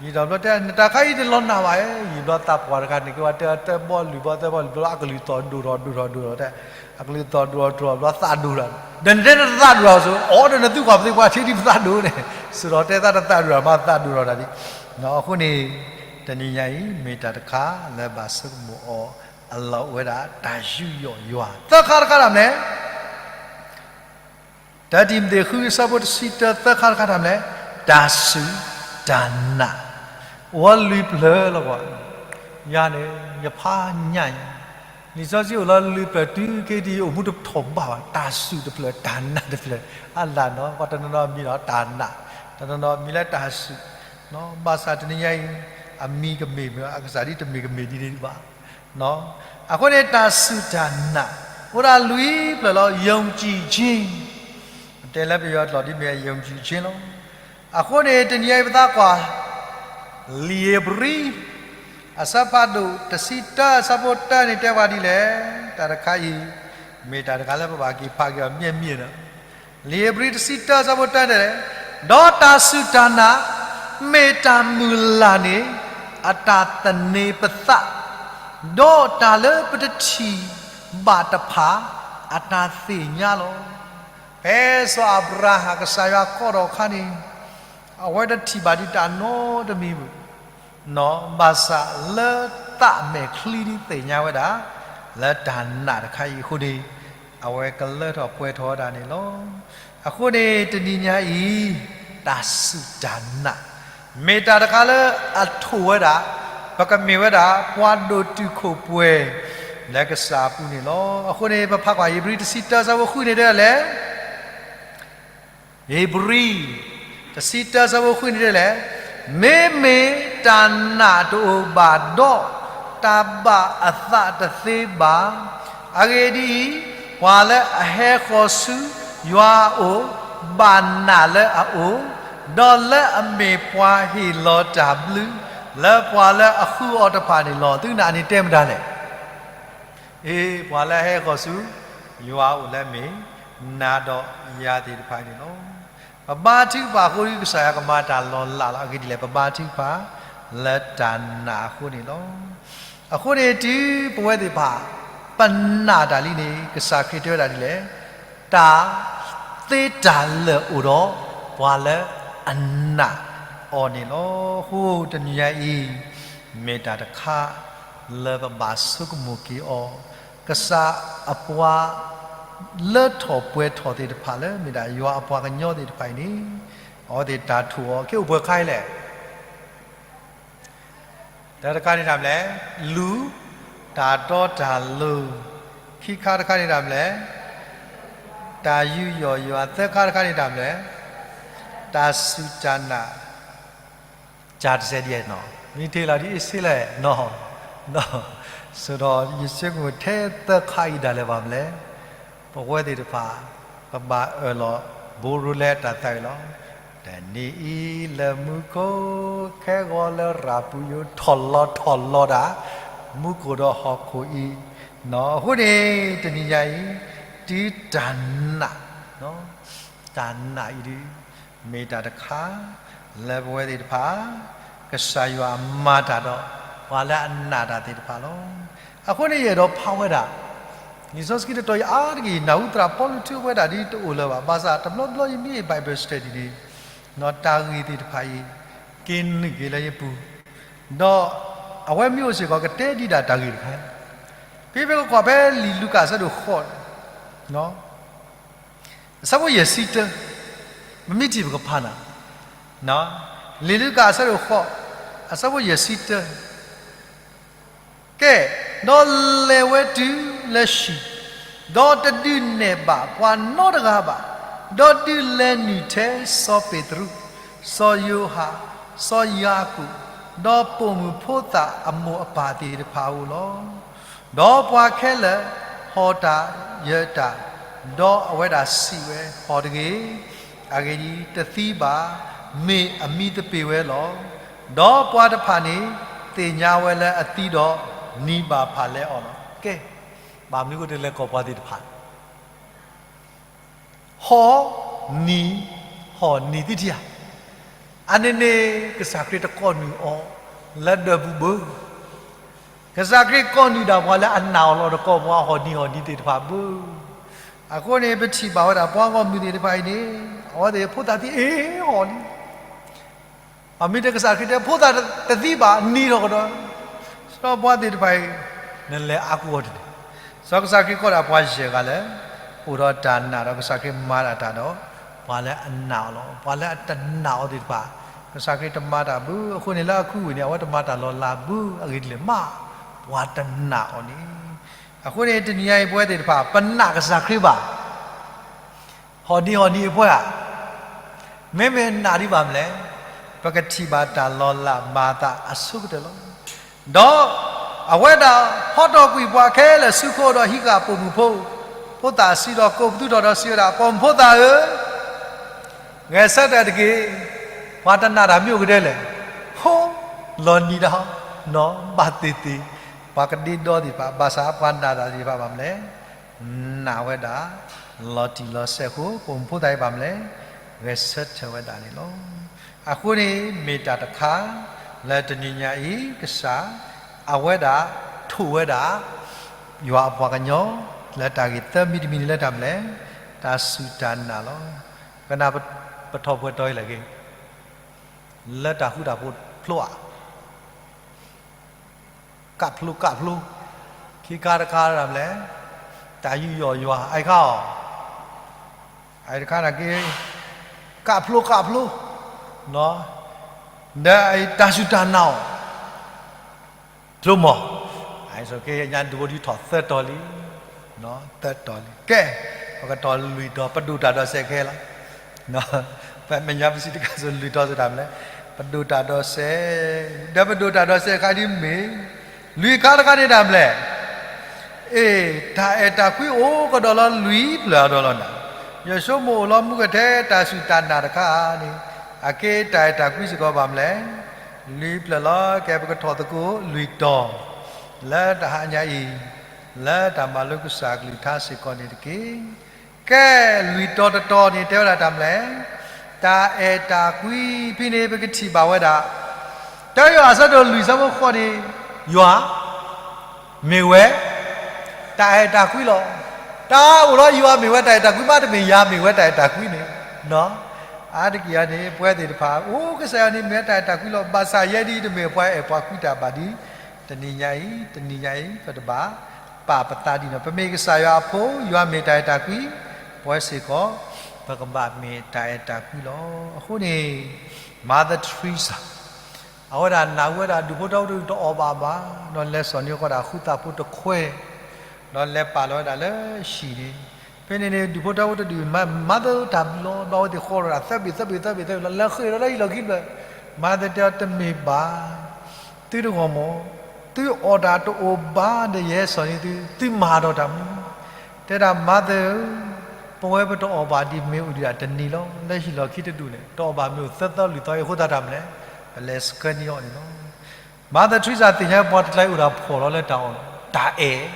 ယံာ်ဒီးဘျီတဲ နတၢ်ခါအံၤတလီၤနာ်ဘၣ်, ယံာ်ဘျီသးပှၢ်တဂၤန့ၣ် က့ၤဝဲတဲတၢ်ဘီလုၢ်ဘျီသၢဘီလုၢ်ဘျီ အကလုၢ်သီၣ်ဒိၣ်ထီၣ်ဒိၣ်ထီၣ်ဒိၣ်ထီၣ်တဲ အကလုၢ်သီၣ်ဒိၣ်ထီၣ်ဒိၣ်ထီၣ်ဘျီသးဒိၣ်တၢ်, ဒီးနတဲနတသးဒိၣ်တၢ်စိၤ, အိၣ်ဒီးနသုကွၢ်ပသ့ၣ်ပှၤထံဒ်ပသးဒိၣ်န့ၣ်, စရီတဲသးတသးဒိၣ်တၢ်မးသးဒိၣ်ထီၣ်တၢ်လံ. အဃိန့ၣ် တနံၤညါအံၤ မ့ၢ်တၢ်တခါလၢဘၣ်ဆိကမိၣ်အီၤ အလီၢ်အိၣ်ဝဲဒၣ် တၢ်ယူးယီၣ်ယွၤ သၢခါတခါတၢ်မနုၤလဲၣ် တၢတံၤမသ့းဃုအဆၢဖိတဆံတၢ သၢခါတခါတၢ်မနုၤလဲၣ်, တၢ်စူၢ်တၢ်နာ်, အိၣ်ဝဲလွံၢ်ဖျၢၣ်လီၤကွၢ်, ယၤန့ၣ် ယဖးညၣ်အံၤ, လံာ်စီဆှံအိၣ်လၢလွံၢ်ဖျၢၣ်တုၤခဲအံၤ အိၣ်မူတထီၣ်ဘးဘၣ်, တၢ်စူၢ်တဖျၢၣ် တၢ်နာ်တဖျၢၣ်, အလၢ်နီၤ ပှၤတနီၤနီၤမံၤလီၤတၢ်နာ်, တနီၤနီၤမံၤလၢတၢ်စူၢ်, ဘၣ်ဆၣ်တနံၤညါအံၤ အမံၤကမ့ၢ်မ့ၢ် အကစၢ်ဒ်တမ့ၢ်ကမ့ၢ်ဒ်န့ၣ်ဘၣ် အဃိန့ၣ် တၢ်စူၢ်တၢ်နာ် အိၣ်ဒၣ်လွံၢ်ဖျၢၣ်လီၤ. ယုံကြည်ခြင်း တဲလၢပယီၤကျိာ်ဒ်မ့ၢ် ယုံကြည်ခြင်း လီၤ. အဃိန့ၣ် တနံၤအံၤပသးကွၢ် လံာ်ဧ့ၤဘြံၤ အဆၢဖးဒိၣ်တဆံတၢ အဆၢဖိတၢန့ၣ်တဲပှၤဒ်လဲၣ်. တၢ်တခါအံၤ မ့ၢ်တၢ်တခါလၢပဘၣ်က့ၤဖးက့ၤအီၤ မ့ၢ်မ့ၢ်ဒီး လံာ်ဧ့ၤဘြံၤတဆံတၢ အဆၢဖိတၢတဲလဲၣ်, ဒီးတၢ်စူၢ်တၢ်နာ် မ့ၢ်တၢ်မုၢ်လၢ်န့ၣ် အတၢ်သန့ၤပသး, ဒီးတၢ်လၢပတထံၣ်ဘၣ်တဖၣ် အတၢ်သ့ၣ်ညါလီၤ. ဖဲစီၤအၤဘြၤဟၣ် ကစၢ်ယွၤကိးထီၣ်အခါန့ၣ် အဝဲတထံၣ်ဘၣ်ဒံးတၢ်နီတမံၤဘၣ် ဘၣ်ဆၣ်လၢသးမဲာ်ချံဒ်သ့ၣ်ညါဝဲဒၣ် လၢတၢ်နာ်တခါအံၤအဃိန့ၣ် အဝဲကလၢထီၣ်ပှဲၤထီၣ်ဝဲဒၣ်န့ၣ်လီၤ. အဃိန့ၣ် တနံၤညါအံၤ တၢ်စူၢ်တၢ်နာ် မ့ၢ်တၢ်တခါလၢအထိၣ်ဝဲဒၣ် ပကမ့ၢ်ဝဲဒၣ် ပှၤဒိၣ်တုာ်ခိၣ်ပှဲၤ လၢကစၢ်အပူၤန့ၣ်လီၤ. အဃိန့ၣ် ပဖးကွၢ် ဧ့ၤဘြံၤတဆံတၢ အဆၢဖိဃုန့ၣ်တဲလဲၣ် ဧ့ၤဘြံၤ တဆံတၢ အဆၢဖိဃုန့ၣ်တဲလဲၣ်, မ့မ့ၢ်တၢ်နာ်တအိၣ်ဘၣ်ဒီး တၢ်ဘၣ်အသးတသ့ဘၣ်. အဂ့ၢ်ဒ်အံၤ, ပှၤလၢအဟဲဃီၤဆူယွၤအအိၣ် ဘၣ်နာ်လၢအအိၣ် ဒီးလၢအမ့ၢ်ပှၤဟ့ၣ်လီၤတၢ်ဘျုး လၢပှၤလၢအဃုအီၤတဖၣ်န့ၣ်လီၤ. သုနာ်န့ၣ်တဲမတၤလဲၣ်. အ့ ပှၤလၢအဟဲဃီၤဆူယွၤအအိၣ်လၢအမ့ၢ်နၤဒီးယၤသ့ၣ်တဖၣ်န့ၣ်လီၤ. ပဘါထုကဖၣ်အဃိဒီး ကစၢ်ယွၤကမၤတၢ်လီၤလးလီၤ. အဂ့ၢ်ဒ်လဲၣ်, ပဘါထုကဖၣ်လၢတၢ်နာ်အဃိန့ၣ်လီၤ. အဃိန့ၣ်တုၤပဝဲသ့ၣ်တဖၣ် ပနာ်တၢ်လံန့ၣ် ကစၢ်ခရံာ်တဲဝဲဒၣ်ဒ်လဲၣ်, တၢ်သ့တၢ်လၢာ်အိၣ်ဒီးပှၤလၢအနာ်အီၤန့ၣ်လီၤ. အဃိတနံၤညါအံၤ မ့ၢ်တၢ်တခါလၢပဘၣ်ဆိကမိၣ်က့ၤအီၤ, ကစၢ်အပှၤ လၢထီၣ်ပှဲၤထီၣ်သ့ၣ်တဖၣ်လၢ မ့ၢ်ဒၣ်ယွၤအပှၤကညီသ့ၣ်တဖၣ်အံၤန့ၣ် အဝဲသ့ၣ်တၢ်ထိၣ်အီၤ ကအိၣ်ပှဲၤခါအံၤလဲၣ်. တၢ်တခါန့ၣ်တၢ်မနုၤလဲၣ်, လူၤတၢ်တီတၢ်လိၤ, ခံခါတခါန့ၣ်တၢ်မနုၤလဲၣ်, တၢ်ယူးယီၣ်ယွၤ, သၢခါတခါန့ၣ်တၢ်မနုၤလဲၣ်, တၢ်စူၢ်တၢ်နာ် ကတစဲးဒ်နီၤ, မ့ၢ်ထဲလီၤဒ်အ့ၣ်စ့လဲၣ်နီၤ, ဒီး ဆိဒီးယဆိကမိၣ်ထဲသၢခါအံၤဒၣ်လဲာ်ဘၣ်မနုၤလဲၣ်, ပဝဲသ့ၣ်တဖၣ် ပဘၣ်အၢၣ်လီၤဘိးရိလၢတၢ်သးအံၤလီၤ. တနံၤအံၤလၢမူခိၣ် ခဲဂီၤလၢရၤပူၤယိာ်ထီၣ်လီၤထီၣ်လီၤဒၣ် မူခိၣ်ဒီးဟီၣ်ခိၣ်အံၤ, အဃိန့ၣ် တနံၤညါအံၤ တုၤတၢ်နာ် တၢ်နာ်အံၤဒုး မ့ၢ်တၢ်တခါ လၢပဝဲသ့ၣ်တဖၣ် ကစၢ်ယွၤမၤတၢ်ဒီး ပှၤလၢအနာ်တၢ်သ့ၣ်တဖၣ်လီၤ. အဃိန့ၣ် ယအဲၣ်ဒိးဖးဝဲဒၣ် လံာ်စီဆှံတတီၤအံၤအါတက့ၢ် နၢ်ဟူသရၣ်ပီလူးထုးဝဲဒၣ်ဒ်တအိၣ်လၢၤဘၣ်. ဘၣ်ဆၣ်တဘျီဘျီယမ့ၢ် Bible study န့ၣ် တၢ်ဂ့ၢ်သ့ၣ်တဖၣ်အံၤ က့ၤနုာ်က့ၤလၢယပူၤ ဒီးအဝဲမ့ၢ်အိၣ်စ့ၢ်ကီး ကတဲဒံးဒၣ်တၢ်ဂ့ၢ်တခါ, ဖဲဖဲကကွၢ်ဖဲလံာ်လူၤကၣ်အဆၢဒိၣ်ဃိး အဆၢဖိယဲၢ်ဆံတၢ, ပမ့ၢ်ထံၣ်ပကဖးနၤ, လံာ်လူၤကၣ်အဆၢဒိၣ်ဃိး အဆၢဖိယဲၢ်ဆံတၢ, ကဲ, ဒီးလဲၤဝဲတုၤလၢဟံၣ်, ဒီးတဒုးနဲၣ်ဘၣ်ပှၤနီတဂၤဘၣ်, ဒီးဒုးလဲၤနုာ်ထဲစီၤပ့းတရူး, စီၤယိၤဟၣ်, စီၤယၤကိာ်, ဒီးပိာ်မုၣ်ဖိသၣ်အမိၢ်အပၢ်သ့ၣ်တဖၣ်အအိၣ်လီၤ. ဒီးပှၤခဲလၢာ်ဟီၣ်တၢ်ယၢၤတၢ်, ဒီးအဝဲဒၣ်စံးဝဲ, ဟီၣ်တဂ့ၤ, အဂ့ၢ်ဒ်အံၤ, တသံဘၣ်, မ့ၢ်အမံသပ့ၤဝဲလီၤ. ဒီးပှၤတဖၣ်န့ၣ် သ့ၣ်ညါဝဲလၢအသံဒီး နံၤဘၣ်ဖၣ်လဲအီၤလီၤ. ကဲ, ဘၣ်မနုၤအဃိတလဲၤကိးပှၤသ့ၣ်တဖၣ် ဟီၣ်, နံၤ, ဟီၣ်နံၤသ့ၣ်တဖၣ်, အန့ၣ်န့ၣ် ကစၢ်ခရံာ်တကိးနုာ်အီၤလၢဒၢးပူၤဘၣ်. ကစၢ်ခရံာ်ကိးနုာ်ဒၣ်ပှၤလၢအနာ်အီၤလီၤ, တကိးပှၤဟီၣ်နံၤဟီၣ်နံၤသ့ၣ်တဖၣ်ဘၣ်. အဃိန့ၣ် ပထံၣ်ဘၣ်ဝဲဒၣ်ပှၤဂီၢ်မုၢ်သ့ၣ်တဖၣ်အံၤန့ၣ် အဝဲသ့ၣ်ဖိသၣ်သံအ့ၣ်ဟီၣ်လံ. အမ့ၢ်တဲကစၢ်ခရံာ်တဲ ဖိသၣ်တသံဘၣ် နံၤထီၣ်ကဒီး, စီၤပှၤသ့ၣ်တဖၣ်အံၤ နလဲၤအါကူအီၤတန့ၣ်, စီၤကစၢ်ခရံာ်ကိးဒၣ်ပှၤယဲၢ်ဂၤလၢ အိၣ်ဒီးတၢ်နာ်ဒီး ကစၢ်ခရံာ်မၤဒၣ်တၢ်ဒီး ပှၤလၢအနာ်အီၤလီၤ. ပှၤလၢအတနာ်အီၤသ့ၣ်တဖၣ် ကစၢ်ခရံာ်တမၤတၢ်ဘၣ်. အဃိန့ၣ်လၢအခူဝ့ၢ်န့ၣ် အဝဲတမၤတၢ်လီၤလးဘၣ်. အဂ့ၢ်ဒ်လဲၣ်မး, ပှၤတနာ်အီၤန့ၣ်. အဃိန့ၣ် တနံၤညါအံၤပဝဲသ့ၣ်တဖၣ် ပနာ်ကစၢ်ခရံာ်ဘၣ်. ဟီၣ်နံၤဟီၣ်နံၤအပှဲၤဧါ, မ့မ့ၢ်နာ်ဒံးဘၣ်မနုၤလဲၣ်, ပကထံၣ်ဘၣ်တၢ်လီၤလးမၤအသးအဆိကတၢၢ်လီၤ. ဒီးအဝဲဒၣ်ဟီထီၣ်ကွံာ်ပှၤခဲလၢာ်ဆူခိၣ်ဒီးဟံးဃာ်ပိာ်မုၣ်ဖိ, ဖိသၣ်အစုဒီးကိးပသူထီၣ်ဒီးစံးဝဲဒၣ်, ပိာ်မုၣ်ဖိသၣ်ဧၢ, ဂဲၤဆၢထၢၣ်တက့ၢ်, ပှၤတနာ်တၢ်မ့ၢ်အိၣ်ကတၢၢ်လဲၣ်. ဟိ, လီၤနံၤဒၣ်, နီၢ်ဘၣ်သ့ၣ်သ့ၣ်, ပှၤကဒ့ဒီသ့ၣ်တဖၣ်, ဘၣ်ဆၣ်ပှၤနာ်တၢ်သ့ၣ်တဖၣ်ဘၣ်မနုၤလဲၣ် နာ်ဝဲဒၣ် လီၤတံၢ်လီၤဆဲးအဃိ, ပိာ်မုၣ်ဖိသၣ်အံၤဘၣ်မနုၤလဲၣ်, ဂဲၤဆၢထၢၣ်ဝဲဒၣ်န့ၣ်လီၤ. အဃိန့ၣ် မ့ၢ်တၢ်တခါ လၢတနံၤညါအံၤ ကစၢ် အဝဲဒၣ်ထိၣ်ဝဲဒၣ် ယွၤအပှၤကညီ လၢတၢ်ဂ့ၢ်သၢမံၤတမံၤန့ၣ်လၢတၢ်မနုၤလဲၣ်, တၢ်စူၢ်တၢ်နာ်လီၤ. ကနၣ်ပထီၣ်ပှဲၤတီၤအံၤလဲၣ်ဂ့ၤ, လၢတၢ်ဃူတၢ်ဖိးဖျိဧါ ကးဖျိကးဖျိ, ခံခါတခါဒၣ်မနုၤလဲၣ်, တၢ်ယူးယီၣ်ယွၤ, အအံၤတခါအီၤ, အအံၤတခါန့ၣ်က့ၤ, ကးဖျိကးဖျိ, ဒီးအံၤတၢ်စူၢ်တၢ်နာ်အီၤ, ဖျိမီၤ, အအံၤက့ၤညါဒိးဒ်ထီၣ်သၢတီၤလံ, သၢတီၤလံ. ကဲ, ပကထီၣ်လွံၢ်တီၤ ပဒိၣ်တၢ်ဒီးစဲးခဲလၢာ် ပမဲာ်ညါပစံးတကးစိၤလွံၢ်တီၤစံးတၢ်မနုၤလဲၣ်, ပဒိၣ်တၢ်ဒီးစဲး, ဒီးပဒိၣ်တၢ်ဒီးစဲးခါဒ်မ့ၢ်, လွံၢ်ခါတခါန့ၣ်တၢ်မနုၤလဲၣ်, အ့ၣ်, တၢ်အဲၣ်တၢ်ကွံအိၣ်ကဒီးလီၤလွံၢ်ဖျၢၣ်အဒီလီၤနၤ, ယဆိကမိၣ်အိၣ်လီၤမူကထဲတၢ်စူၢ်တၢ်နာ်တခါန့ၣ် အက့တၢ်အဲၣ်တၢ်ကွံစ့ၢ်ကီးဘၣ်မနုၤလဲၣ်. လွံၢ်ဖျၢၣ်လီၤ. ကဲပကထီၣ်သကိးလွံၢ်တီၤ လၢတဟါညါအံၤ လၢတၢ်မၤလိကစၢ်အကလုၢ်ကထါစ့ၢ်ကီးန့ၣ်တက့ၢ်. ကဲလွံၢ်တီၤတတီၤန့ၣ် တဲဝဲဒၣ်တၢ်မနုၤလဲၣ်. တၢ်အဲၣ်တၢ်ကွံဖဲန့ၣ် ပကထံၣ်ဘၣ်ဝဲဒၣ် တၢယိၤဟၣ်အဆၢဒိၣ်လွံၢ်ဆၢဖိဃိးန့ၣ် ယွၤ မ့ၢ်ဝဲ တၢ်အဲၣ်တၢ်ကွံလီၤ. တၢ်အိၣ်လီၤ ယွၤမ့ၢ်ဝဲတၢ်အဲၣ်တၢ်ကွံမး တမ့ၢ်ယၤမ့ၢ်ဝဲတၢ်အဲၣ်တၢ်ကွံန့ၣ် အါတက့ၢ်အံၤန့ၣ် ပဝဲသ့ၣ်တဖၣ် အိၣ်ကစၢ်ယွၤန့ၣ်မ့ၢ်ဝဲတၢ်အဲၣ်တၢ်ကွံလီၤ. ဘၣ်ဆၣ်ယဲဒ်အံၤ တမ့ၢ်ပှၤအဲၣ်ပှၤကွံတၢ်ဘၣ်ဒ် တနံၤညါအံၤ တနံၤညါအံၤ ပတဘၣ်ပာ်ပသးဒ်န့ၣ် ပမ့ၢ်ကစၢ်ယွၤအဖိ ယွၤမ့ၢ်တၢ်အဲၣ်တၢ်ကွံ, ပဝဲစ့ၢ်ကီး ပကဘၣ်မ့ၢ်တၢ်အဲၣ်တၢ်ကွံလီၤ. အဃိန့ၣ် Mother Teresa အဝဲဒၣ်နၢ်ဟူဝဲဒၣ်ဒူၣ်ဖိထၢဖိတဒူၣ်တအီၣ်ဘၣ်ဘၣ်, ဒီးလဲၤစိာ်န့ၢ်ဃီဒၣ်ဃုသးဖိတခွဲ, ဒီးလဲၤပာ်လီၤဝဲဒၣ်လၢဟံၣ်န့ၣ်, ဖဲန့ၣ်န့ၣ် ဒူၣ်ဖိထၢဖိတဒူၣ် Mother တၢ်ဘျုးလီၤ, ဒီးအဝဲသ့ၣ်ဃီလီၤဝဲဒၣ်သၢဘ့ၣ်သၢဘ့ၣ်သၢဘ့ၣ်သၢဘ့ၣ်လီၤ, လဲၤဃ့ၢ်ဒီးလၢဟံၣ်လီၢ်ခံတဖျၢၣ်, Mother တဲအီၤတမ့ၢ်ဘၣ်, သုတဂီၢ်မး, သုအီၣ်တၢ်တအိၣ်ဘၣ်ဒီးယဟဲစိာ်န့ၢ်သု, သုမၤဒီးတၢ်မူ, တဲဒၣ် Mother ဧၢ, ပဝဲပတအီၣ်ဘၣ်ဒ်မ့ၣ်အူဒံးဒၣ်တနံၤလီၤ, လၢဟံၣ်လီၢ်ခံတဒူၣ်န့ၣ် တအီၣ်ဘၣ်မ့ၣ်အူသၢသီလွံၢ်သီအံၤအဃိသတးတၢ်မနုၤလဲၣ်, ပလဲၤဆှၢန့ၢ်အီၤန့ၣ်လီၤ. Mother Teresa သ့ၣ်ညါပှၤတကျါအံၤအိၣ်ဒီးဖှီၣ်လီၤလၢတၢ်အီၣ်, တၢ်အဲၣ်,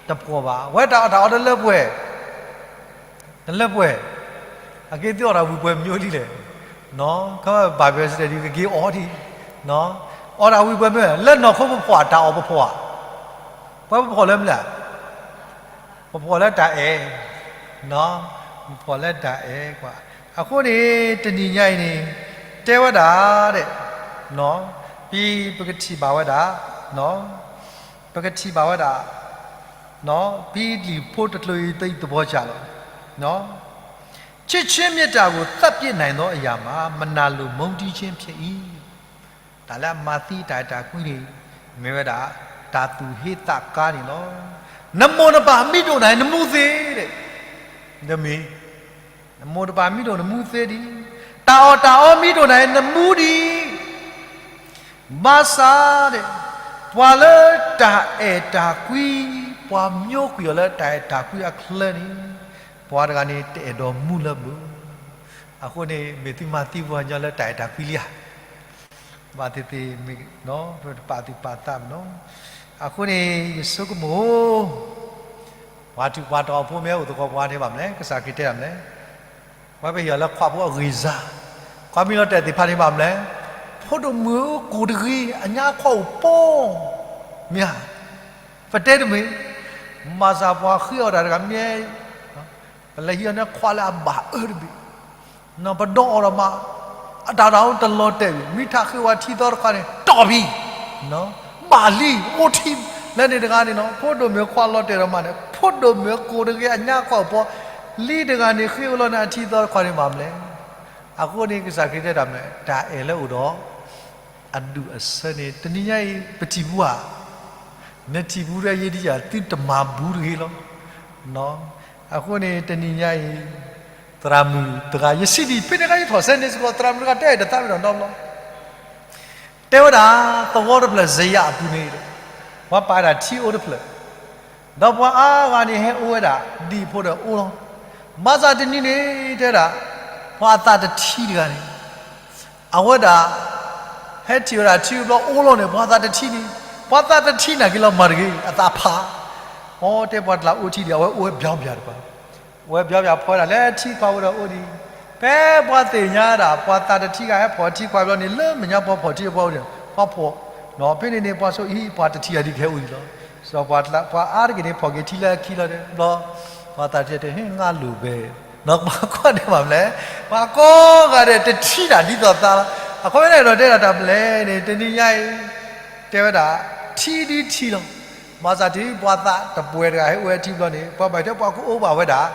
တဖှီၣ်ဘၣ်, ဝဲတၢ်အီၣ်တၢ်အီတလၢပှဲၤ, တလၢပှဲၤ, အက့သုအီၣ်တၢ်ဝံၤပှဲၤမ့ၢ်အိၣ်လံလဲၣ်, ခီဘၣ်ဘၣ်စဲဒ်ကက့ၤအီၣ်ဒံး, အီၣ်တၢ်ဝံၤပှဲၤမ့ၢ် လၢနီၢ်ခိပဖှီၣ်တၢ်အီၣ်ပဖှီၣ်ဧါ, ပှၤပဖှီၣ်လၢမနုၤလဲၣ် ပဖှီၣ်လၢတၢ်အဲၣ်, ပဖှီၣ်လၢတၢ်အဲၣ်ကွၢ်, အဃိန့ၣ် တနံၤညါအံၤန့ၣ် တဲဝဲဒၣ်ဒဲး, ဖဲပကထံၣ်ဘၣ်ဝဲဒၣ်, ပကထံၣ်ဘၣ်ဝဲဒၣ်, ဖဲလံာ်ဖိတကျိၤအံၤ သဘီကၢ်လီၤ, ချစ်ခြင်းမေတ္တာကို သတ်ပစ်နိုင်သောအရာမှာ မနာလိုမုန်းတီးခြင်းဖြစ်၏. တၢ်လၢအမၤသံတၢ်အဲၣ်တၢ်ကွံန့ၣ် မ့ၢ်ဝဲဒၣ် တၢ်သူၣ်ဟ့သးကါန့ၣ်လီၤ. နမိၢ်နပၢ်မံဒိၣ်နၤ နမူသ့, တမ့ၢ်, နမိၢ်နပၢ်မံဒိၣ်နမူသ့ဒံး, တၢ်အီၣ်တၢ်အီမံဒိၣ်နၤ နမူဒံး, ဘၣ်ဆၣ်ဒဲး, ပှၤလၢတၢ်အဲၣ်တၢ်ကွံ, ပှၤမျိုးကွံာ်အီၤလၢတၢ်အဲၣ်တၢ်ကွံအချၢန့ၣ်, ပှၤတဂၤန့ၣ် တအဲၣ်ဒိးမူလၢၤဘၣ်. အဃိန့ၣ် မ့ၢ်သုမၤသံပှၤကညီလၢတၢ်အဲၣ်တၢ်ကွံလံဧါ, ဘၣ်သ့ၣ်သ့ၣ်မ့ၢ်, ပတပာ်သူၣ်ပာ်သးမ့ၢ်နီၤ, အဃိန့ၣ် ယဆိကမိၣ် ပှၤထူးပှၤတီၤအဖိမ့ၢ်အိၣ်သကိးပှၤန့ၣ်ဘၣ်မနုၤလဲၣ်, ကစၢ်ခရံာ်တဲဒၣ်မနုၤလဲၣ်, ပှၤပဟ့ၣ်အီၤလၢခွါဖိအဂ့ၢ်စၢ်, ခွါမံလီၤတဲာ်သ့ၣ်တဖၣ်န့ၣ်ဘၣ်မနုၤလဲၣ်, ဖိဒိၣ်မုၣ်ဧၢ ကိၢ်တဂ့ၤ အညါခွါအိၣ်ပီ, မ့ၢ်ဧါ, ပတဲတမ့ၢ်, မၤစၢ်ပှၤဃ့အီၣ်တၢ်တဂၤမ့ၢ် ပလဲၤဟံးအီၤန့ၣ်ခွါလၢအဘၣ်အၢတဘ့ၣ်, ပဒီအီၤဒီးမး, အတၢ်တၢ်အိၣ်တလီၤတဲာ်ဘၣ်, မ့ၢ်ထးဃ့ဝဲထံသီတခီန့ၣ် တီၢ်ဖံး, ဘၣ်လံ အိၣ်ထံး, လၢန့ၣ်တဂၤန့ၣ်နီၤ ဖိဒိၣ်မုၣ်ခွါလီၤတဲာ်ဒီးမးန့ၣ် ဖိဒိၣ်မုၣ်ကိၢ်တဂ့ၤအညါခွါအိၣ်ပီ, လံတဂၤန့ၣ်ဃ့အိၣ်လီၤန့ၣ်အထံသီတခီန့ၣ်ဘၣ်မနုၤလဲၣ်, အဃိန့ၣ် ကစၢ်ခရံာ်တဲတၢ်မနုၤလဲၣ်, တၢ်အဲၣ်လၢအိၣ်ဒီး အဒူၣ်အဆၢန့ၣ် တနံၤညါအံၤ ပထံၣ်ဘူးဧါ, နထံၣ်ဘူးဒီးယဲဒ်ယၤ သုတမၤဘူးတဂ့ၤလီၤ. အဃိန့ၣ် တနံၤညါအံၤ သရၣ်မုၣ်တဂၤ ယစံးဒ်အံၤ ဖဲန့ၣ်အခါ ယထီၣ်ဆၢန့ၢ်စ့ၢ်ကီး သရၣ်မုၣ်တဂၤတဲတသးမ့ၢ်ဒီးနီတဘျီ တဲဝဲဒၣ် သဝီတဖျၢၣ် စယၤအပူၤန့ၣ် ပှၤပာ်ဝဲဒၣ်ထံအိၣ်တဖျၢၣ်, ဒီးပှၤအါဂၤန့ၣ် ဟဲအိၣ်ဝဲဒၣ် ဒ်ဖိဒီးအိၣ်လီၤ. ဘၣ်ဆၣ်တနံၤန့ၣ် တဲဝဲဒၣ် ပှၤအသးတထံတဂၤန့ၣ် အဝဲဒၣ် ဟဲထံၣ်ဝဲဒၣ်ထံတဘျီအိၣ်လီၤန့ၣ် ပှၤသးတထံန့ၣ်, ပှၤသးတထံနာ်က့ၤလီၤမၤတဂ့ၤ အသးဖး, အီတဲပှၤတလးအိၣ်ထံဒံး အဝဲအိၣ်ဝဲဘျီဘျီတပၤ, အိၣ်ဝဲဘျီဘျီဖီဝဲဒၣ်လၢထံခွါဝဲဒီးအိၣ်ဒံး, ဖဲပှၤသ့ၣ်ညါဒၣ် ပှၤသးတထံဂၤဟဲဖီၣ်ထံခွါဘျီန့ၣ် လၢမဲာ်ညါပှၤဖီၣ်ထံအပှၤအိၣ်ဒံး ပှၤဖီၣ်, ဖဲန့ၣ်န့ၣ် ပှၤဆိအံၤ ပှၤတထံဂၤဒ်ကဟဲအိၣ်ဒံးလီၤ. ပှၤအါတက့ၢ်န့ၣ် ဖီၣ်က့ၤထံလၢအခံလီၤဒီး ဘျီ ပှၤသးတထံတဲ ဟ့ၣ် ငါလိာ်ဘဲ ပှၤကိးဂၤဒဲးဘၣ်မနုၤလဲၣ်, ပှၤကိးဂၤဒဲးတထံဒၣ်ဒ်သိးသးလီၤ. အဃိန့ၣ်ဒီးတဲဒၣ်တၢ်မနုၤလဲၣ်န့ၣ် တနံၤညါအံၤ တဲဝဲဒၣ် ထံဒ်ထံလီၤ. ဘၣ်ဆၣ်တုၤပှၤသးတပှဲၤတဂၤဟဲအိၣ်ဝဲထံဘျီန့ၣ် ပှၤဘၣ်ထဲပှၤကအိၣ်ဘၣ်ဝဲဒၣ်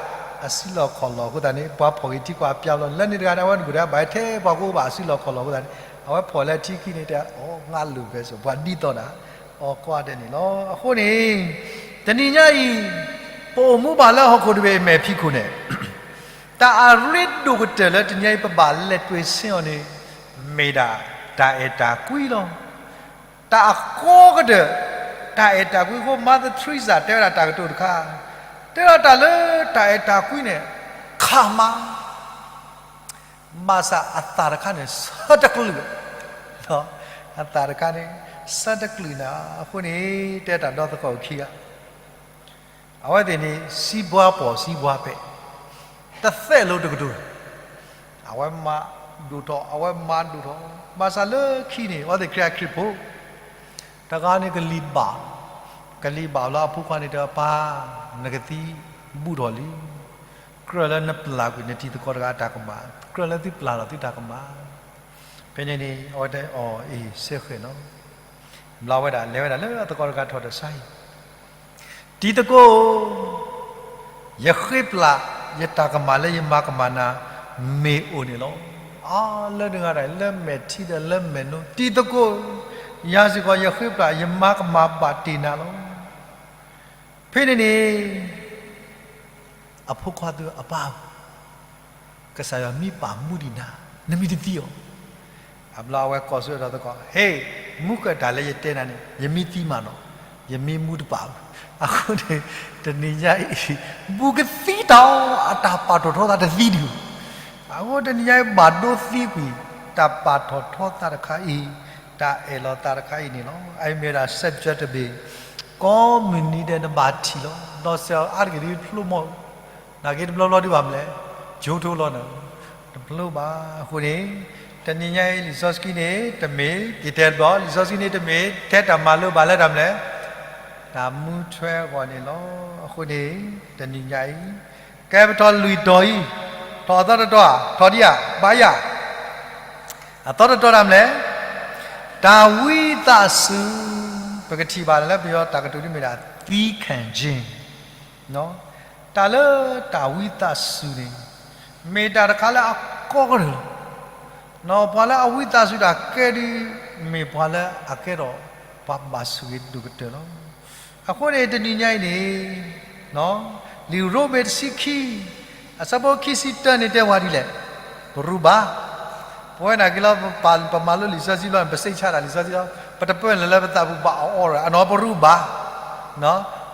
အစုလီၢ်ခီၣ်လီၢ်အဃိသတးန့ၣ် ပှၤဖီၣ်က့ၤထံခွါပျါဘျီ လၢန့ၣ်တဂၤန့ၣ် အဝဲန့ၣ်ကဒဲးဘၣ်ထဲပှၤကအိၣ်ဘၣ်အစုလီၢ်ခီၣ်လီၢ်အဃိသတးန့ၣ် အဝဲဖီၣ်လၢထံခံန့ၣ်တဲ အီ ငါလိာ်ဘဲစိာ် ပှၤဒ်သိးဒၣ် အီၤကိးဂၤဒဲးန့ၣ်လီၤ. အဃိန့ၣ် တနံၤညါအံၤ ပအိၣ်မူဘၣ်လၢဟီၣ်ခိၣ်တဘ့ၣ်အမဲာ်ဖံးခိၣ်န့ၣ် တၢ်အရ့ဒိၣ်ကတၢၢ်လၢတနံၤညါအံၤ ပဘၣ်လဲၤတွဲဆင်းအီၤန့ၣ် မ့ၢ်ဒၣ်တၢ်အဲၣ်တၢ်ကွံလီၤ. တၢ်အကီကတၢၢ် တၢ်အဲၣ်တၢ်ကွံအဃိ Mother Teresa တဲဝဲဒၣ်တၢ်ကတိၤတခါ တဲဝဲဒၣ်တၢ်လၢတၢ်အဲၣ်တၢ်ကွံန့ၣ် ခးမး ဘၣ်ဆၣ်အသးတခါန့ၣ် ဆၢတကလုာ်, အသးတခါန့ၣ် ဆၢတကလုာ်နၤ, အဃိန့ၣ် တဲတၢ်ဒီသကိးခံဂၤ, အဝဲသ့ၣ်န့ၣ် စံးဘှါပိာ်စံးဘှါပဲာ်, တသဲးလိၤတကတိၤ, အဝဲမၤဒိၣ်ထီၣ် အဝဲမၤဒိၣ်ထီၣ်, ဘၣ်ဆၣ်လၢခံန့ၣ် အဝဲသ့ၣ်ခရံာ်ခရံာ်ဖိ တဂၤန့ၣ်ကလံၤဘၣ်, ကလံၤဘၣ်လၢအဖိခွါန့ၣ်တဲ ပၢ်, နကသံဘူးထီၣ်လံ, ကြၢးလၢနပျၢ်ကွံာ်နတံၤသကိးတဂၤအတၢ်ကမၣ်, ကြၢးလၢသုပျၢ်ထီၣ်သုတၢ်ကမၣ်, ဖဲန့ၣ်န့ၣ် အဝဲတဲအီၤ အ့ၤ စ့ၢ်ဃဲးလီၤ. ဘျီဝဲဒၣ် လဲၤဝဲဒၣ်လၢအသကိးတဂၤထီၣ်ဒီးစါယံၤ, တံၤသကိး, ယဃ့ပျၢ်ယတၢ်ကမၣ်လၢယမၤကမၣ်နၤ မ့ၢ်အိၣ်န့ၣ်လီၤ. အါ လၢနဂၤတၢ် လၢမဲာ်ထံဒီးလၢမဲာ်နိ, တံၤသကိး, ယၤစ့ၢ်ကီး ယဃ့ပျၢ်ယမၤကမၣ်ဘၣ်တ့ၢ်နၤလီၤ. ဖဲန့ၣ်န့ၣ် အဖိခွါသ့ၣ်အပၢ်ဧၢ, ကစၢ်ယွၤမ့ၢ်ပာ်မူဒံးနၤ, နမ့ၢ်တသံအီၤ, အဘျီအဝဲကိးဆၢဒီးသကိး, ဟ့ၣ်, မူဃဲးတၢ်လၢယတဲနၤန့ၣ် ယမ့ၢ်သံမးနီၤ, ယမ့ၢ်မူတပာ်ဘၣ်. အဃိန့ၣ် တနံၤညါအံၤ ဘူးကသံတၢ်အီၤ အတၢ်ပာ်ထီၣ်ထီသးတသံဒံးဘၣ်. အဃိတနံၤညါအံၤ ဘၣ်ဒိသံကွံာ် တၢ်ပာ်ထီၣ်ထီသးတခါအံၤ, တၢ်အဲၣ်လီၤသးတခါအံၤန့ၣ်လီၤ. အအံၤမ့ၢ်ဝဲဒၣ် စဲးပၠၢတဘ့ၣ်, ကိးမုၢ်နံၤဒဲးနဘၣ်ထံၣ်လီၤ. ဒီးစဲးအါတက့ၢ်ဒ်ဖျိမီၢ်, နာ်က့တဘျီဘျီဒံးဘၣ်မလဲၣ်, ကၠိထိလီၤနၤ, တဖျိဘၣ်. အဃိန့ၣ် တနံၤညါအံၤ လံာ်စီဆှံန့ၣ် တမ့ၢ်က့ၤတဲတဘျီ, လံာ်စီဆှံန့ၣ် တမ့ၢ်ထဲတၢ်မၤလိဘၣ်လၢတၢ်မလဲၣ်, တၢ်မူထွဲအဂီၢ်န့ၣ်လီၤ. အဃိန့ၣ် တနံၤညါအံၤ ကဲပထီၣ်လွံၢ်တီၤအံၤ, ထီၣ်အသီတတီၤဧါ, ထီၣ်ဒံးဧါ, ဘၣ်ယၤ, အသီတတီၤတၢ်မလဲၣ်, တၢ်ဝံသးစူၤ, ပကထံၣ်ဘၣ်လၢပယီၤတၢ်ကတိၤဒ်မ့ၢ်ဒၣ် သံခၣ်ကၠ့, တၢ်လၢတၢ်ဝံသးစူၤန့ၣ် မ့ၢ်တၢ်တခါလၢအကီကတၢၢ်လီၤ. ပှၤလၢအဝံသးစူၤတၢ်ကဲဒ် မ့ၢ်ပှၤလၢအကဲထီၣ် ပှၤဘၣ်ဆိၣ်ဂ့ၤဒိၣ်ကတၢၢ်လီၤ. အဃိန့ၣ် တနံၤညါအံၤန့ၣ် လံာ်ရိမ့ၤတဆံခံ အဆၢဖိခံဆံတၢန့ၣ်တဲဝဲဒ်လဲၣ်, ပရူးဘၣ်. ပဝဲနာ်က့လီၤ ပမၤလိလံာ်စီဆှံဘျီန့ၣ် ပစိတ်ချတၢ်လံာ်စီဆှံလီၤ, ပတပၢၢ်လၢၤလၢပသးပူၤဘၣ်အီၤအီၤ အနီၢ်ပရူးဘၣ်.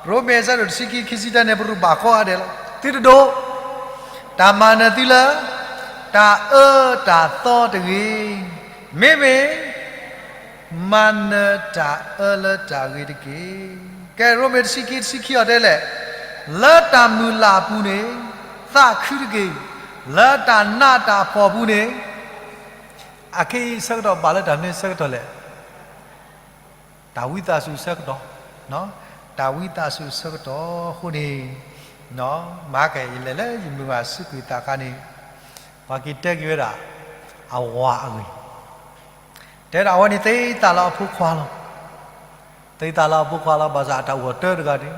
ရိမ့ၤအဆၢဒိၣ်တဆံခံ ခံဆံတၢန့ၣ် ပရူးဘၣ်ကိးဂၤဒဲးလီၤ. သုတဒိး တၢ်မၤနၢၤသုလၢ တၢ်အၢတၢ်သီတဂ့ၤ, မ့မ့ၢ် မၤနၢၤတၢ်အၢလၢတၢ်ဂ့ၤတက့ၢ်. ကဲ ရိမ့ၤတဆံခံ တဆံခံအီၤတဲလဲၣ်, လၢတၢ်မုၢ်လၢ်အပူၤန့ၣ် သးခုတက့ၢ်, လၢတၢ်နးတၢ်ဖှီၣ်အပူၤန့ၣ် အခဲအံၤဆၢကတီၢ်ဘၣ်လၢတၢ်မနုၤဆၢကတီၢ်လဲၣ်. တၢ်ဝံသးစူၤဆၢကတီၢ်, တၢ်ဝံသးစူၤဆၢကတီၢ်အဃိန့ၣ်, မဟါကယလဲၤလၢယမုၢ်ဂၤစုကွံာ်သးခါန့ၣ်, ပှၤက့ၤတဲက့ၤဝဲဒၣ် အဝၤအဂ့ၢ်, တဲဒၣ်အဝဲန့ၣ်သ့သးလၢအဖိခွါလီၤ. သ့သးလၢအဖိခွါလီၤ ဘၣ်ဆၣ်အတၢ်အိၣ်အတၢတဂၤန့ၣ်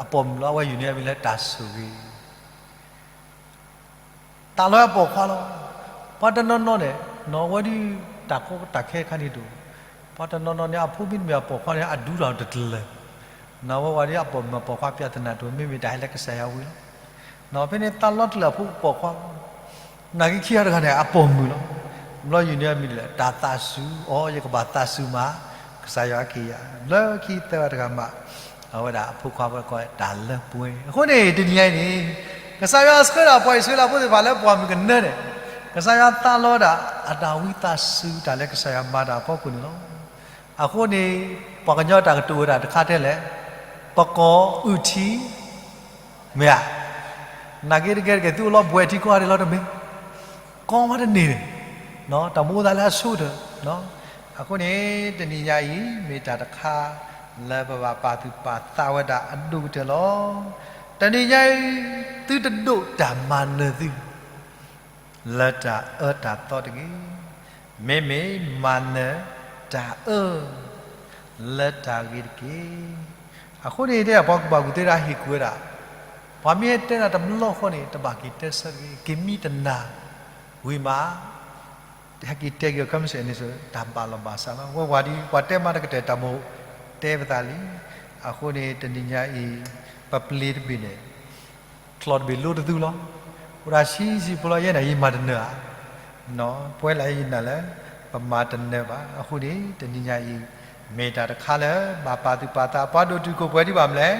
အပိာ်မုၣ်လီၤ. အဝဲယူၤန့ၢ်အမံၤလၢတၢ်ဆိၣ်ဂ့ၤ သးလၢအပိာ်ခွါလီၤ. ပှၤတနီၤနီၤန့ၣ် နီၢ်ဝဲဒၣ်တၢ်ကီတၢ်ခဲခါန့ၣ်တအိၣ်, ပှၤတနီၤနီၤန့ၣ် အဖိမ့တမ့ၢ်အပိာ်ခွါန့ၣ် အဒူတၢ်တတလၢာ်, နီၢ်ဝဲဝဲဒၣ်အပိာ်မုၣ်အပိာ်ခွါ ပြဿနာ တအိၣ် မ့မ့ၢ်တၢ်ဟဲလၢကစၢ်ယွၤဝံၤလီၤ. နီၢ်ဖဲန့ၣ်သးလီၤတလၢာ်အဖိပိာ်ခွါ, နာ်က့ခံဂၤတဂၤန့ၣ် အပိာ်မုၣ်လီၤ. ဘျီယူၤန့ၢ်အမံၤဒ်လဲၣ် တၢ်သးစူၤ, အိ ယကဘၣ်သးစူၤမး, ကစၢ်ယွၤက့ၤယၤ, ဘျီခံသၢဂၤတဂၤမး အဝဲဒၣ်အဖိခွါဝဲကိးတၢ်လၢပှဲၤ. အဃိန့ၣ် တနံၤညါအံၤန့ၣ် ကစၢ်ယွၤဆှၢဒၣ်ပှၤအံၣ်စရ့လးဖိသ့ၣ်တဖၣ်လၢပှၢ်မုၢ်ကနၢန့ၣ်, ကစၢ်ယွၤသးလီၤဒၣ်အတၢ်ဝံသးစူၤတၢ်လၢကစၢ်ယွၤမၤတၢ်အဖီခိၣ်န့ၣ်လီၤ. အဃိန့ၣ် ပှၤကညီတၢ်ကတိၤဝဲဒၣ်တခါတဲလဲၣ်, ပကိးအုၣ်ထံ မ့ၢ်ဧါ, နာ်က့တကဲတကဲ သုအိၣ်လီၤဘှဲးထံကိးဂၤဒဲးလီၤတမ့ၢ်, ကိးမးတန့ၢ်န့ၣ်, တၢ်မ့ၢ်အိၣ်သးလၢအဆိကတၢၢ်. အဃိန့ၣ် တနံၤညါအံၤ မ့ၢ်တၢ်တခါလၢပဘၣ်ပာ်သူၣ်ပာ်သးဝဲဒၣ်အဒိၣ်ကတၢၢ်လီၤ. တနံၤညါအံၤ သုတဒိးတၢ်မၤနၢၤသု လၢတၢ်အၢတၢ်သီတဂ့ၤ, မ့မ့ၢ်မၤနၢၤတၢ်အၢ လၢတၢ်ဂ့ၤတက့ၢ်. အဃိန့ၣ် တဲဒၣ်ပှၤကူၣ်ဘၣ်ကူၣ်သ့တၢ်ဟ့ၣ်ကူၣ်ဝဲဒၣ်, ပှၤမ့ၢ်ဟဲတဲဒၣ်တဘျီဃီန့ၣ် တဘၣ်က့ၤတဲဆၢတဂ့ၤ, က့ၤမံတနၤဝံၤမး ဟဲက့ၤတဲက့ၤအီၤခဲမုၢ်ဆ့ၣ်န့ၣ် တၢ်ဘၣ်လီၤဘၣ်စးလီၤ. ဝဲဝၤဒ်ပှၤတဲမးတကတၢၢ် တၢ်မိၣ်တဲပသးလံ. အဃိန့ၣ် တနံၤညါအံၤ ပပျ့ၤတဘ့ၣ်န့ၣ် ချီၣ်တဘ့ၣ်လိတသူလီၤ. အိၣ်ဒၣ်ဆံးဆံးဖိလီၤ ယဲန့ၣ် ယမၤတနၢၤဧါ, ပဝဲလၢယနာ်လၢ ပမၤတနၢၤဘၣ်. အဃိန့ၣ် တနံၤညါအံၤ မ့ၢ်တၢ်တခါလၢ ဘၣ်ပာ်သူၣ်ပာ်သး ပှၤဒိၣ်တုာ်ခိၣ်ပှဲၤဒံးဘၣ်မလဲၣ်,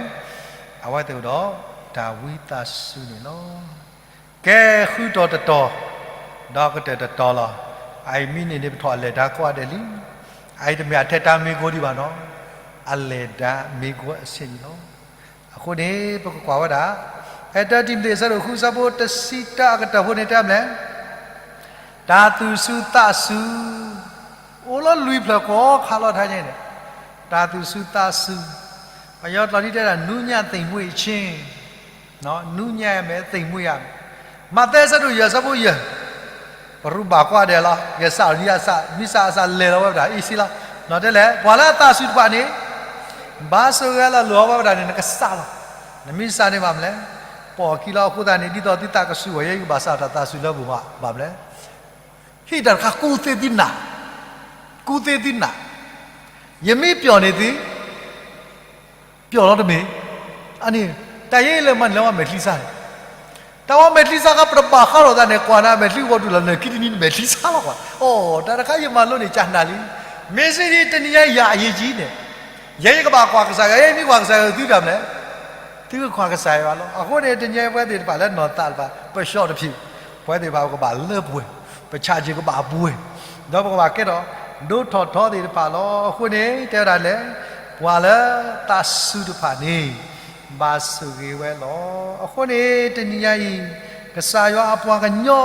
အဝဲသ့ၣ်အိၣ်ဒီး တၢ်ဝံသးစူၤန့ၣ်လီၤ. ကဲဃုတီၤတတီၤ ဒီးကတၢၢ်တတီၤလီၤ. အအံၤမ့ၢ်န့ၣ်န့ၣ် ပထီၣ်အလဲၤတၢ်ကိးဂၤဒဲးလံ. အအံၤတမ့ၢ်အထဲတၢ်မ့ၢ်ကိးဒံးဘၣ်နီၤ, အလဲၤတၢ်မ့ၢ်ကိးအဆ့ၣ်န့ၣ်လီၤ. အဃိန့ၣ် ပကကွၢ်ဝဲဒၣ် ဖဲတၢတံၤမသ့း အဆၢဒိၣ်ဃု အဆၢဖိတဆံတၢ အကတၢၢ်ဖိန့ၣ် တဲမလဲၣ်, တၢ်သူၣ်စူၤသးစူၤ အိၣ်လီၤလွံၢ်ဖျၢၣ်ကိးခါလီၤ ထဲန့ၣ်န့ၣ်, တၢ်သူၣ်စူၤသးစူၤ, ပယီၤကျိာ်ဒ်တဲဒၣ် နူးညံ့သိမ်မွေ့ခြင်း, နူးညံ့မယ် သိမ်မွေ့ရမယ်. မးသဲ အဆၢဒိၣ်ယဲၢ် အဆၢဖိယဲၢ်, ပရူးဘၣ်ကိးဂၤဒဲးလီၤ. ယဲၢ်စးအီၤ နံၣ်အစး မံစးအစး လဲၤလီၤဝဲဒၣ် အ့ၣ်စ့လီၤ. တဲလဲၣ် ပှၤလၢအသးစူၤတဖၣ်န့ၣ် ဘၣ်ဆိၣ်ဂ့ၤလီၤလိာ်အီၤဝဲဒၣ်န့ၣ် နကစၢ်လီၤ. နမ့ၢ်စးန့ၣ်ဘၣ်မလဲၣ်, ပိာ်ခံလီၤ. အဃိသတးန့ၣ် ဒ်သိးသုသးကဆူၣ်ဝဲ ယဲယကဘၣ်စးထီၣ်သးစူၤလၢပူၤမး ဘၣ်မလဲၣ်. ဟ့ၣ်တၢ်တခါ ကူးသ့သုနး, ကူးသ့သုနး, ယမ့ၢ်ပျီၢ်န့ၢ်သု ပျီၢ်လီၤတမ့ၢ်, အန့ၣ် တၢ်ယဲလၢမၤန့ၣ်လၢဝဲမဲာ်ချံစါန့ၣ်, တၢ်ဝဲမဲာ်ချံစါခါ ပတဘၣ်ဃးထီၣ်သးန့ၣ် ကွၢ်နၤမဲာ်ချံဂီၤတုၤလီၤ လၢခံတနံၤနမဲာ်ချံစါလီၤကွၢ်. အိ တၢ်တခါယမၤလိန့ၣ် ကနၣ်လံ. မ့ၢ်စ့ၢ်ကီးတနံၤညါယၤအယံၤကံန့ၣ်, ယဲယကဘၣ်ကွၢ်ကစၢ်ယွၤ, ယဲမ့ၢ်ကွၢ်ကစၢ်ယွၤ သုတၢ်မလဲၣ်, သုကကွၢ်ကစၢ်ယွၤလီၤ. အဃိန့ၣ် တနံၤညါပဝဲသ့ၣ်တဖၣ်လၢနီၢ်သးတဖၣ် ပဆှီတဖျၢၣ်, ပဝဲသ့ၣ်တဖၣ်ပကဘၣ်လၢပှဲၤ, ပဆၣ်က့ၤကဘၣ်ပှဲၤ, ဒီးပကဘၣ်ကဲထီၣ် ဒိၣ်ထီၣ်ထီသ့ၣ်တဖၣ်လီၤ. အဃိန့ၣ် တဲဝဲဒၣ်လဲၣ်, ပှၤလၢသးစူၤတဖၣ်န့ၣ် ဘၣ်ဆိၣ်ဂ့ၤဝဲလီၤ. အဃိန့ၣ် တနံၤညါအံၤ ကစၢ်ယွၤအပှၤကညီ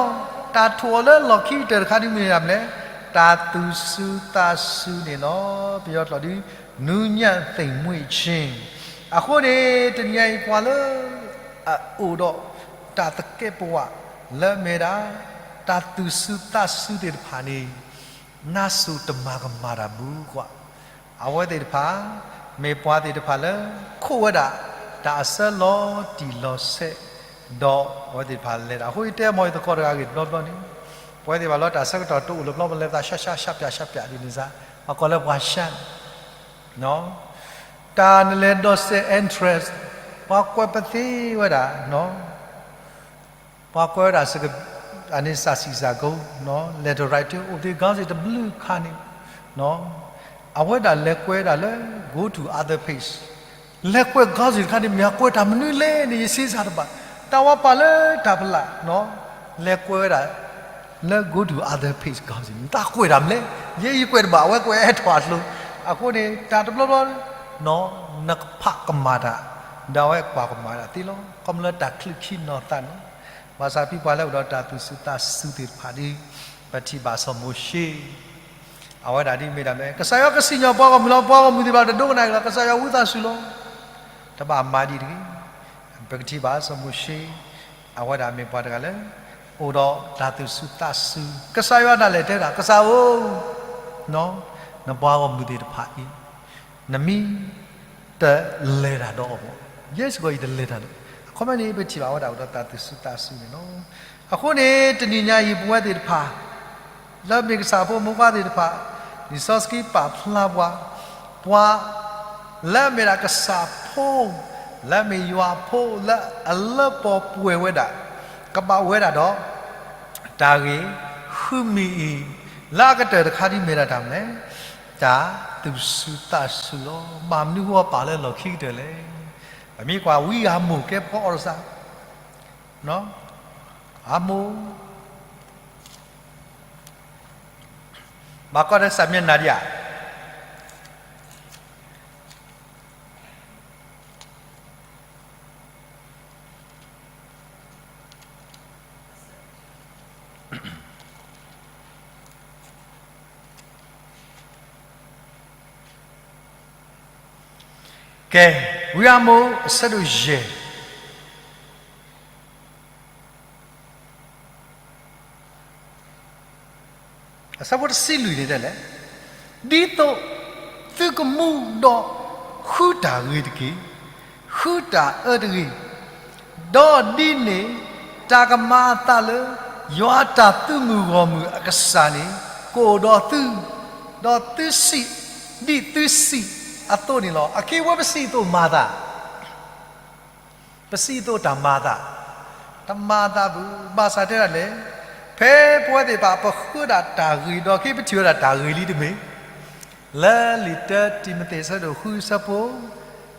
တၢ်ထိၣ်အီၤလၢလီၢ်ခံကတၢၢ်တခါဒ်မ့ၢ်ဒၣ်မလဲၣ်, တၢ်သူၣ်စူၤသးစူၤန့ၣ်လီၤ. ပယီၤကျိာ်ဒ် နူးညံ့သိမ်မွေ့ခြင်း. အဃိန့ၣ် တနံၤညါအံၤ ပှၤလၢအအိၣ်ဒီးတၢ်သကဲးပဝး လၢအမ့ၢ်ဒၣ် တၢ်သူၣ်စူၤသးစူၤသ့ၣ်တဖၣ်န့ၣ် နါစိၤတမၤကမၣ်တၢ်ဘူးကွၢ်. အဝဲသ့ၣ်တဖၣ် မ့ၢ်ပှၤသ့ၣ်တဖၣ်လၢ ခိးဝဲဒၣ် တၢ်အဆၢလီၤတံၢ်လီၤဆဲး, ဒီးအဝဲသ့ၣ်တဖၣ်လဲၤတၢ်. အဃိယတဲမ့ၢ်ယသကိးတဂၤဂ့ၢ်တဘျီဘျီန့ၣ်, ပဝဲသ့ၣ်တဖၣ်လၢတၢ်ဆၢကတီၢ်တအိၣ်လၢၤဘျီ ပလဲၤသးရှါရှါရှါပၠးရှါပၠးဒ်န့ၣ်စ့ၢ်, ပှၤကိးလၢပှၤရှါန့ၣ် တၢ်နလဲၤဒိးစဲး interest, ပှၤကွဲးပသ့ဝဲဒၣ်, ပှၤကွဲးဝဲဒၣ်စက, အန့ၣ်စၢ်စံၣ်စၢ်ကိ, letter writing အိၣ်သ့ ခီၣ်စ့ၣ်တဘျုးခါန့ၣ်, အဝဲဒၣ်လဲၤကွဲးဒၣ်လၢ go to other page, လဲၤကွဲး ခီၣ်စ့ၣ်တခါန့ၣ် မ့ၢ်အကွဲးတၢ်မနုၤလဲၣ်န့ၣ် ယစ့စ့တဘၣ်, တၢ်ဝဲပာ်လၢတၢ်ဖျါ, လဲၤကွဲးဝဲဒၣ် လၢ go to other page ခီၣ်စ့ၣ်န့ၣ် တၢ်ကွဲးတၢ်မနုၤလဲၣ်, ယဲယကွဲးတဘၣ် အဝဲကွဲးအဲၣ်ထီၣ်အကျိၤ, အဃိန့ၣ် တၢ်တဘျီဘျီ နကဖးကမၣ်တၢ်, ဒီးအဝဲကွၢ်ကမၣ်ဒၣ်သ့လီၤ. ခီဖျိလၢတၢ်ချုးခံနီၤသးန့ၣ်လီၤ. ဘၣ်ဆၣ်ဖဲပှၤလၢအိၣ်ဒီးတၢ်သူၣ်စူၤသးစူၤသ့ၣ်တဖၣ်ဒီး ပထံၣ်ဘၣ်စီၤမိၤၡ့, အဝဲဒၣ်ဒ်မ့ၢ်ဒၣ်မလဲၣ်, ကစၢ်ယွၤကစံၣ်ညီၣ်ပှၤဂီၢ်မုၢ်လီၤ, ပှၤဂီၢ်မုၢ်သ့ၣ်တဖၣ်တဒိကနၣ်အီၤလီၤ, ကစၢ်ယွၤဝံသးစူၤလီၤ, တဘၣ်မၤဒ်တဂ့ၤ. ပကထံၣ်ဘၣ်စီၤမိၤၡ့, အဝဲဒၣ်မ့ၢ်ပှၤတဂၤလၢ အိၣ်ဒီးတၢ်သူၣ်စူၤသးစူၤ, ကစၢ်ယွၤဒၣ်လဲာ်တဲဝဲဒၣ် ကစၢ်ဧၢ, နပှၤဂီၢ်မုၢ်သ့ၣ်တဖၣ်အံၤ နမ့ၢ်တလဲၤတၢ်ဒီးအီၤဘၣ်, ယဲစ့ၢ်ကီးယတလဲၤတၢ်ဒီး, အခီပညီန့ၣ် ပထံၣ်ဘၣ်ဝဲဒၣ်အိၣ်ဒီးတၢ်သူၣ်စူၤသးစူၤန့ၣ်လီၤ. အဃိန့ၣ် တနံၤညါအံၤ ပဝဲသ့ၣ်တဖၣ် လၢမ့ၢ်ကစၢ်ဖိမုၣ်ခွါသ့ၣ်တဖၣ်, လံာ်စီဆှံပာ်ဖျါပှၤ, ပှၤလၢအမ့ၢ်ဒၣ်ကစၢ်ဖိ, လၢအမ့ၢ်ယွၤဖိလၢအလၢပှဲၤဝဲဒၣ်, ကဘၣ်ဝဲဒၣ်ဒီး တၢ်ဂ့ၢ်ဃုမံၤအံၤ, လၢအကတၢၢ်တခါဒ်မ့ၢ်ဒၣ်တၢ်မနုၤလဲၣ်, တၢ်သူၣ်စူၤသးစူၤလီၤ. ဘၣ်မနုၤဃိပာ်လၢလီၢ်ခံကတၢၢ်လဲၣ်. ပမ့ၢ်ကွၢ်ဝံအၤမိၣ်ကဲပှၤအီၣ်တစၢ်, အၤမိၣ် ဘၣ်ကွၢ်ဒီးစၢ်မ့ၢ်နၤဒံးဧါ. ကဲ, ဝံအၤမိၣ် အဆၢဒိၣ်ယဲၢ် အဆၢဖိတဆံလွံၢ်န့ၣ်တဲလဲၣ်, ဒ်သိးသုကမူဒီးဃုတၢ်ဂ့ၤတက့ၢ်, ဃုတၢ်အၢတဂ့ၤ, ဒီးဒ်န့ၣ် တၢ်ကမၤအသးလၢ ယွၤတၢ်သူၣ်မုၢ်ဂီၢ်မုၢ်အကစၢ်န့ၣ် ကအိၣ်ဒီးသု, ဒီးသုစံးဒ်သုစံးအသိးန့ၣ်လီၤ. အခဲအံၤပဝဲပစံးအသိးမၤသး ပစံးအသိးတၢ်မၤအသး, တမၤအသးဘၣ်. ဘၣ်ဆၣ်တဲဒၣ်လဲၣ်, ဖဲပဝဲသ့ၣ်တဖၣ် ပဃုဒၣ်တၢ်ဂ့ၤဒီး ခဲအံၤပထံၣ်ဝဲဒၣ်တၢ်ဂ့ၤလံတမ့ၢ်, လၢလံာ်တၢတံၤမသ့း အဆၢဒိၣ်ဃု အဆၢဖိ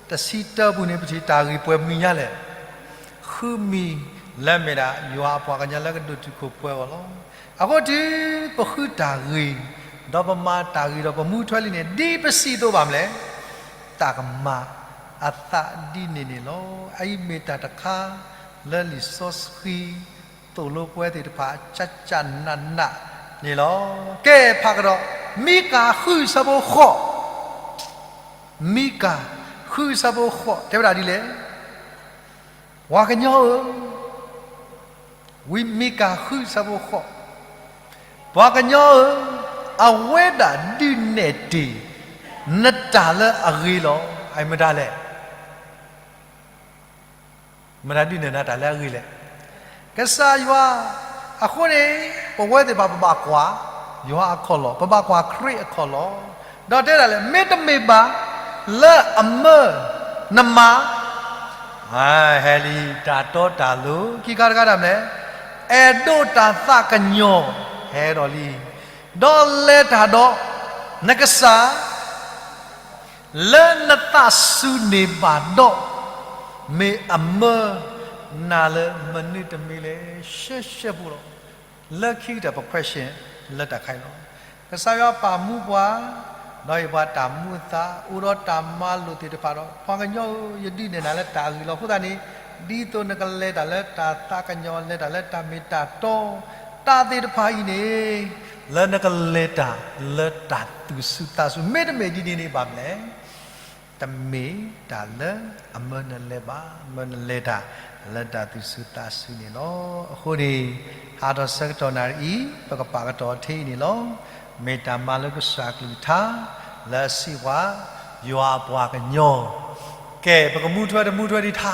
တဆံတၢပူၤန့ၣ် ပထံၣ်တၢ်ဂ့ၤပှဲၤမံၤညါလဲၣ်. ဃုမံၤ လၢမ့ၢ်ဒၣ်ယွၤအပှၤကညီလၢကဒိၣ်တုာ်ခိၣ်ပှဲၤအဂီၢ်လီၤ. အဃိတုၤပဃုတၢ်ဂ့ၤ, ဒီးပမၤတၢ်ဂ့ၤဒီးပမူထွဲလံန့ၣ် ဒ်ပစံးအသိးဘၣ်မလဲၣ်. တၢ်ကမၤအသးဒ်န့ၣ်န့ၣ်လီၤ. အအံၤမ့ၢ်တၢ်တခါလၢလံာ်စီဆှံသိၣ်လိပဝဲသ့ၣ်တဖၣ် ကၠၢ်ကၠၢ်နးနးန့ၣ်လီၤ. ကဲဖးကဒီး, မံကၤဃုဆၢဖိဃိး, မံကၤဃုဆၢဖိဃိး တဲဝဲဒၣ်ဒ်လဲၣ်. ပှၤကညီဧၢ, ဝံမံကၤဃုဆၢဖိဃိး, ပှၤကညီဧၢ, အဝဲဒၣ်ဒုးနဲၣ်တ့ၢ် နတၢ်လၢအဂ့ၤလီၤ. အမတၤလဲၣ်, မတၤဒုးနဲၣ်နၤတၢ်လၢအဂ့ၤလဲၣ်. ကစၢ်ယွၤ. အဃိန့ၣ် ပဝဲသ့ၣ်တဖၣ်ပဘၣ်ကွၢ် ယွၤအခီၣ်လီၢ်, ပဘၣ်ကွၢ်ခရံာ်အခီၣ်လီၢ်, ဒီးတဲဒၣ်လဲၣ်, မ့တမ့ၢ်ဘၣ်လၢအမၢနမၤ ဟဲလံတၢ်တီတၢ်လိၤ ခံခါတခါတၢ်မနုၤလဲၣ်, အဲၣ်ဒိးတၢ်သးကညီၤ ဟဲဒီးလံ, ဒီးလဲၤတၢ်ဒီးနကစၢ် လၢနသးစူၤန့ၢ်ဘၣ်ဒီး မ့ၢ်အမၢနၤလၢမနုၤတမံၤလဲၣ်. ရှဲရှဲဖိလီၤ. လၢခံကတၢၢ်ပ question လၢတၢ်ခါအံၤလီၤ. ကစၢ်ယွၤပာ်မူပှၤ ဒီးဟ့ၣ်ပှၤတၢ်မူအသး အိၣ်ဒီးတၢ်မၤလိာ်သ့ၣ်တဖၣ်ဒီး ပှၤကညီဧၢ, ယဒုးနဲၣ်နၤလၢတၢ်အဂ့ၤလီၤ. အဃိသတးန့ၣ် ဒ်သိးနကလဲၤတၢ်လၢတၢ်သးကညီၤ လဲၤတၢ်လၢတၢ်မ့ၢ်တၢ်တီ တၢ်သ့ၣ်တဖၣ်အံၤန့ၣ် လၢနကလဲၤတၢ်လၢတၢ်သူၣ်ဆူၣ်သးဆူၣ် မ့တမ့ၢ်ဒ်န့ၣ်န့ၣ် ဘၣ်မနုၤလဲၣ်. တမ့ၢ်တၢ်လၢအမၢနလဲၤဘၣ်, မၢနလဲၤတၢ်လၢတၢ်သူၣ်ဆူၣ်သးဆူၣ်န့ၣ်လီၤ. အဃိန့ၣ် ဟးထီၣ်ဆၢကတီၢ်နၣ်ရံၣ်အံၤ ပကပာ်ကတီၢ်ထဲအံၤန့ၣ်လီၤ. မ့ၢ်တၢ်မၤလၢကစၢ်အကလုၢ်ကထါ လၢအစံးပှၤ ယွၤအပှၤကညီ, ကဲ ပကမူထွဲတမူထွဲဒံးထါ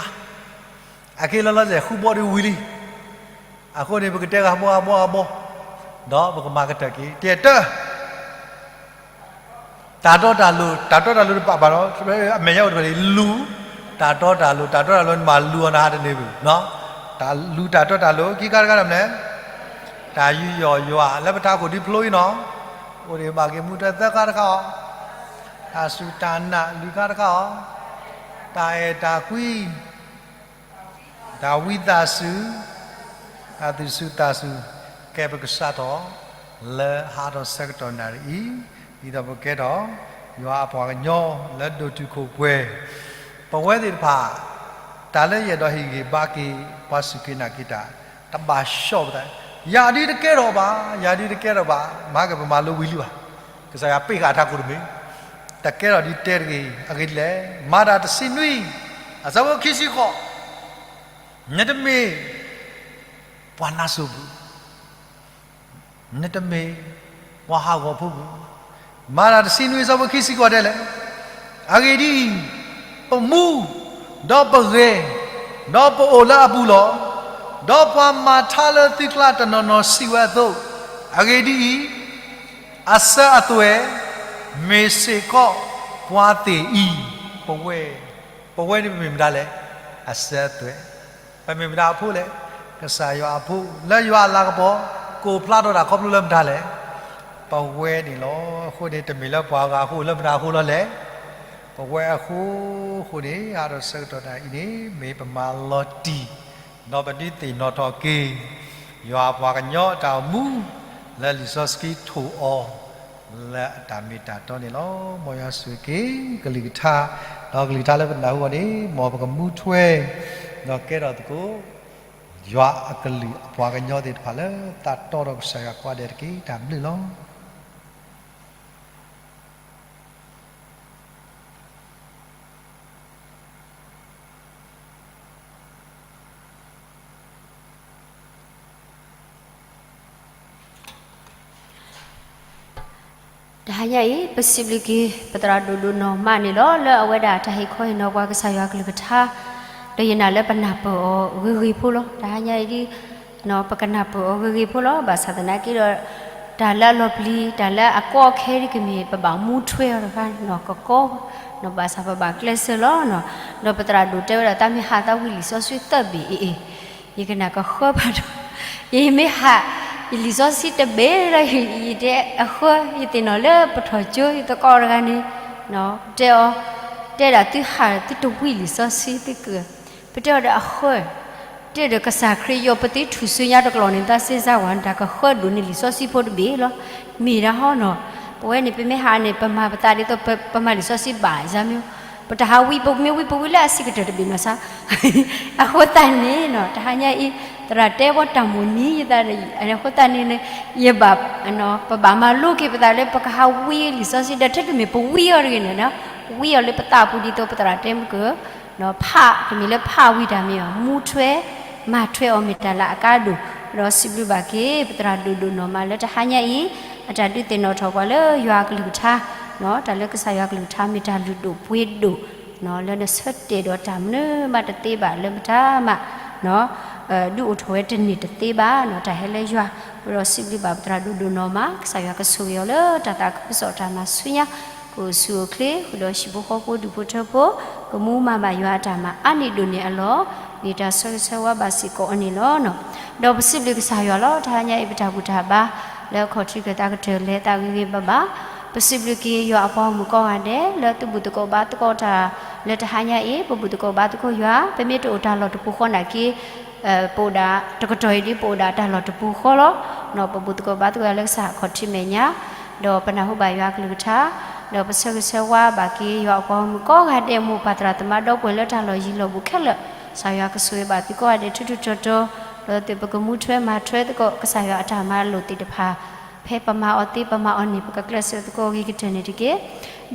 အခဲလၢာ်လီၤစဲၣ် ဃုဘီဒံးဝံၤလံ. အဃိန့ၣ် ပကတဲဂၤဘီဂၤဘီဂၤဘီ, ဒီးပကမၤကတၢၢ်က့ၤ တၢ်တၢၢ် တၢ်တီတၢ်လိၤ, တၢ်တီတၢ်လိၤတဘၣ်ဘၣ်ဒီး အမဲာ်ညါအိၣ်တဖျၢၣ်န့ၣ် လူၤတၢ်တီတၢ်လိၤ, တၢ်တီတၢ်လိၤန့ၣ်မၤလူၤအီၤနဟးတန့ၢ်ဘၣ်, တၢ်လူၤတၢ်တီတၢ်လိၤ ခံခါတခါတၢ်မနုၤလဲၣ်, တၢ်ယူးယီၣ်ယွၤလၢပတၢ်အိၣ်ဖှိၣ်ဒုးဖျိအံၤနီၤ, အိၣ်ဒံးဘၣ်က့ၤမူထွဲသၢခါတခါအီၤ, တၢ်စူၢ်တၢ်နာ်လွံၢ်ခါတခါအီၤ, တၢ်အဲၣ်တၢ်ကွံ တၢ်ဝံသးစူၤ, တၢ်သူၣ်ဆူၣ်သးဆူၣ်, ကဲပကစးထီၣ် လၢဟးထီၣ်ဆၢကတီၢ်နၣ်ရံၣ်အံၤ, ဒ်သိးပကဲထီၣ် ယွၤအပှၤကညီလၢဒိၣ်တုာ်ခိၣ်ပှဲၤ, ပဝဲသ့ၣ်တဖၣ် တၢ်လၢယအဲၣ်ဒိးဟ့ၣ်ဂံၢ်ဘါက့ၤ ပှၤစူၢ်က့ၤနာ်က့ၤတၢ် တဘၣ်ဆီၣ်ပသး, ယၤဒုးတကဲထီၣ်ဘၣ်, ယၤဒုးတကဲထီၣ်ဘၣ်, မၤက့ၤပမၤလိဝံၤလံဘၣ်, ကစၢ်ယွၤပ့ၢ်ဃာ်အထးခိၣ်တမ့ၢ်, တကဲထီၣ်ဒ်တဲတဂ့ၤ, အဂ့ၢ်ဒ်လဲၣ်, မၤတၢ်တဆံနွံ အဆၢဖိခံဆံဃိး နတမ့ၢ် ပှၤနါစိၤဘၣ်, နတမ့ၢ် ပှၤဟးဂီၤဖိဘၣ်, မၤတၢ်တဆံနွံ အဆၢဖိခံဆံဃိးတဲလဲၣ်, အဂ့ၢ်ဒ်အံၤ, ပမူ, ဒီးပဂဲၤ, ဒီးပအိၣ်လၢအပူၤလီၤ. ဒီးပှၤမၤထါလၢသုကျါတနီၤနီၤစံးဝဲအသိး, အဂ့ၢ်ဒ်အံၤ, အစၢအသွဲၣ် မ့ၢ်စ့ၢ်ကီးပှၤသ့ၣ်အံၤ, ပဝဲ, ပဝဲန့ၣ်ပမ့ၢ်မတၤလဲၣ်, အစၢအသွဲၣ်, ပမ့ၢ်မတၤအဖိလဲၣ်, ကစၢ်ယွၤအဖိ, လၢယွၤအလၤကပီၤ ကိးဖျါထီၣ်တၢ်ခီဖျိလၢမတၤလဲၣ်, ပဝဲန့ၣ်လီၤ. အဃိန့ၣ် တမ့ၢ်လၢပှၤဂၤအဃိလၢမတၤအဃိလီၤလဲၣ်, ပဝဲအဃိ, အဃိန့ၣ် ဟးထီၣ်ဆၢကတီၢ်နၣ်ရံၣ်အံၤန့ၣ် မ့ၢ်ပမၤလီၤတံၢ် ဒီးပဒုးသ့ၣ်နီၣ်ထီၣ်က့ၤ ယွၤအပှၤကညီအတၢ်အိၣ်မူ လၢလံာ်စီဆှံထိၣ်အီၤ လၢအတၢ်မ့ၢ်တၢ်တီန့ၣ်လီၤ. မ်ယွၤဆိၣ်ဂ့ၤက့ၤကလုၢ်ကထါ, ဒီးကလုၢ်ကထါလၢပနၢ်ဟူအီၤန့ၣ် မ်ပကမူထွဲ ဒီးကဲထီၣ်သကိး ယွၤအကလုၢ်အပှၤကညီသ့ၣ်တဖၣ်လၢသးတီဒီးကစၢ်ယွၤကိးဂၤဒဲးတက့ၢ်. တၢ်ဘျုးလီၤ. တဟါညါအံၤ ပစံးဘျုးက့ၤ ပသရၣ်ဒိၣ်ဒိၣ်နီၢ်မးန့ၣ်လီၤ. လၢအဝဲဒၣ်တၢ်ဟ့ၣ်ခီဟ့ၣ်နီၤပှၤကစၢ်ယွၤကလုၢ်ကထါ, ဒီးယနာ်လၢပနၢ်ပၢၢ်အီၤဂ့ၤဂ့ၤဖိလီၤ. တဟါညါအံၤဒ် ပကနၢ်ပၢၢ်အီၤဂ့ၤဂ့ၤဖိလီၤ. ဘၣ်ဆၣ်သနာ်က့ဒီး တၢ်လၢအလီၤပျံၤ တၢ်လၢအကီအခဲဒ်ကမ့ၢ် ပဘၣ်မူထွဲအီၤတခါနီၢ်ကကီ, ဘၣ်ဆၣ်ပဘၣ်ကျဲးစၢးလီၤ. ဒီးပသရၣ်ဒိၣ်တဲဝဲဒၣ် တၢ်မ့ၢ်ဟးသးဝံၣ်လံာ်စီဆှံသၢဘ့ၣ်အံၤ ယကနၣ်ကဃၢဘၣ်ဒီး ယမ့ၢ်ဟး ယလံာ်စီဆှံတဘ့ၣ်ဒီး ယတဲအဃၢ ယသ့ၣ်နီၣ်လၢပထီၣ်ကၠိ ယသကိးတဂၤန့ၣ် တဲအီၤ, တဲဒၣ်သုဟးသုတဝံၣ်လံာ်စီဆှံသုက, ပတဲအီၤဒီးအဃၢ တၢ်ဒီးကစၢ်ခရံာ်ယီၤပသံထူၣ်စုညါတကျိၤန့ၣ် သးစ့ၢ်စၢ်ဝဲ တၢ်ကဃၢဒိၣ်န့ၢ်လံာ်စီဆှံဖိတဘ့ၣ်လီၤ. မ့ၢ်ဒၣ်ဟီနီၤ, ပဝဲန့ၣ် ပမ့ၢ်ဟးန့ၣ် ပမၤပသးဒ်သိး ပမၤလံာ်စီဆှံဘၣ်ယၤမ့ၢ်, ပတဟးဝံ ပမ့ၢ်ဝံ ပဝံလၢအဆံးကတၢၢ်တဘ့ၣ်နီၤစါ အဃိသတးန့ၣ်နီၤ တဟါညါအံၤ သရၣ်တဲဝဲတၢ်မိၣ်နံၤယသး အဃိသတးန့ၣ် ယဘၣ် ပဘၣ်မၤလိက့ၤပသးလၢပကဟးဝံလံာ်စီဆှံ ဒီးထဲတမ့ၢ်ပဝံအီၤတဂ့ၤန့ၣ်, ဝံအီၤလၢပသးပူၤဒ်သိးပသရၣ်တဲမုၢ်က ဖး တမ့ၢ်လၢဖးဝံတၢ်မ့ၢ်အီၤ မူထွဲ မၤထွဲအီၤမ့ၢ်တၢ်လၢအကါဒိၣ်, ဒီးစံးဘျုးဘၣ်က့ၤ ပသရၣ်ဒိၣ်ဒိၣ်နီၢ်မးလၢတဟါညါအံၤ အတၢ်ဒုးသ့ၣ်နီၣ်ထီၣ်ပှၤလၢယွၤအကလုၢ်ကထါ, တၢ်လၢကစၢ်ယွၤအကလုၢ်ကထါမ့ၢ်တၢ်လုၢ်ဒိၣ်ပှ့ၤဒိၣ် လၢနဆၢတဲာ်ဒီးတၢ်မနုၤမးတသ့ဘၣ် လၢမတၤမး ဒုးအိၣ်ထီၣ်ဝဲတန့ၢ်တသ့ဘၣ်နီၤ တၢ်ဟဲလၢယွၤ, ဒီးစံးဘျုးဘၣ်ပသရၣ်ဒိၣ်ဒိၣ်နီၢ်မး ကစၢ်ယွၤကဆိၣ်ဂ့ၤအီၤလၢတၢ်သးခုကစီၣ်တၢ်မၤဆူညါ, ကအိၣ်ဆူၣ်အိၣ်ချ့ဃုာ်ဒီးဟံၣ်ဖိဃီဖိဒူၣ်ဖိထၢဖိ, ကမူမၤဘၣ်ယွၤအတၢ်မၤအါန့ၢ်ဒိၣ်န့ၢ်အလီၢ်, မ့ၢ်တၢ်ဆၢဂ့ၤဆၢဝါဘၣ်စ့ၢ်ကီးအီၤန့ၣ်လီၤ. ဒီးပစံးဘျုးကစၢ်ယွၤလီၤ တဟါညါအံၤပတၢ်ဘူၣ်တၢ်ဘါ လၢအခီၣ်ထံးကသးကတၢၢ်လဲၤသးဂ့ၤဂ့ၤဘၣ်ဘၣ်, ပစံးဘျုးက့ၤယွၤအပှၤဂီၢ်မုၢ်ကိးဂၤဒဲး လၢသုဘူၣ်သကိးဘါသကိးတၢ် လၢတဟါညါအံၤ ပဘူၣ်သကိးဘါသကိးယွၤ ပမ့ၢ်တအိၣ်တၢ်လီၢ်တပူၤဃီနာ်က့ ပအိၣ်ဒၣ်တကတီၢ်အံၤဒ်ပအိၣ်ဒၣ်တၢ်လီၢ်တပူၤဃီလီၤ. ပဘူၣ်သကိးဘါသကိးယွၤလၢကစၢ်အခီၣ်ထံးမဲာ်ညါ, ဒီးပနၢ်ဟူဘၣ်ယွၤအကလုၢ်ကထါ, ဒီးပဆၢဂ့ၤဆၢဝါဘၣ်က့ၤယွၤအပှၤဂီၢ်မုၢ်ကိးဂၤဒဲး မိၢ်ပၢ်သရၣ်သမါဒီပုၢ်ဝဲၢ်လၢတၢ်လီၢ်ယံၤလီၢ်ဘူးခဲလၢာ်, ကစၢ်ယွၤကဆိၣ်ဂ့ၤဘၣ်သုကိးဂၤဒဲးထူထူတီတီ, ဒီးသုပကမူထွဲမၤထွဲသကိး ကစၢ်ယွၤအတၢ်မၤလိာ်သ့ၣ်တဖၣ် ဖဲပမၤအီၤသ့ ပမၤအီၤန့ၣ် ပကကျဲးစၢးသကိးဂ့ၤကတၢၢ်န့ၣ်တက့ၢ်.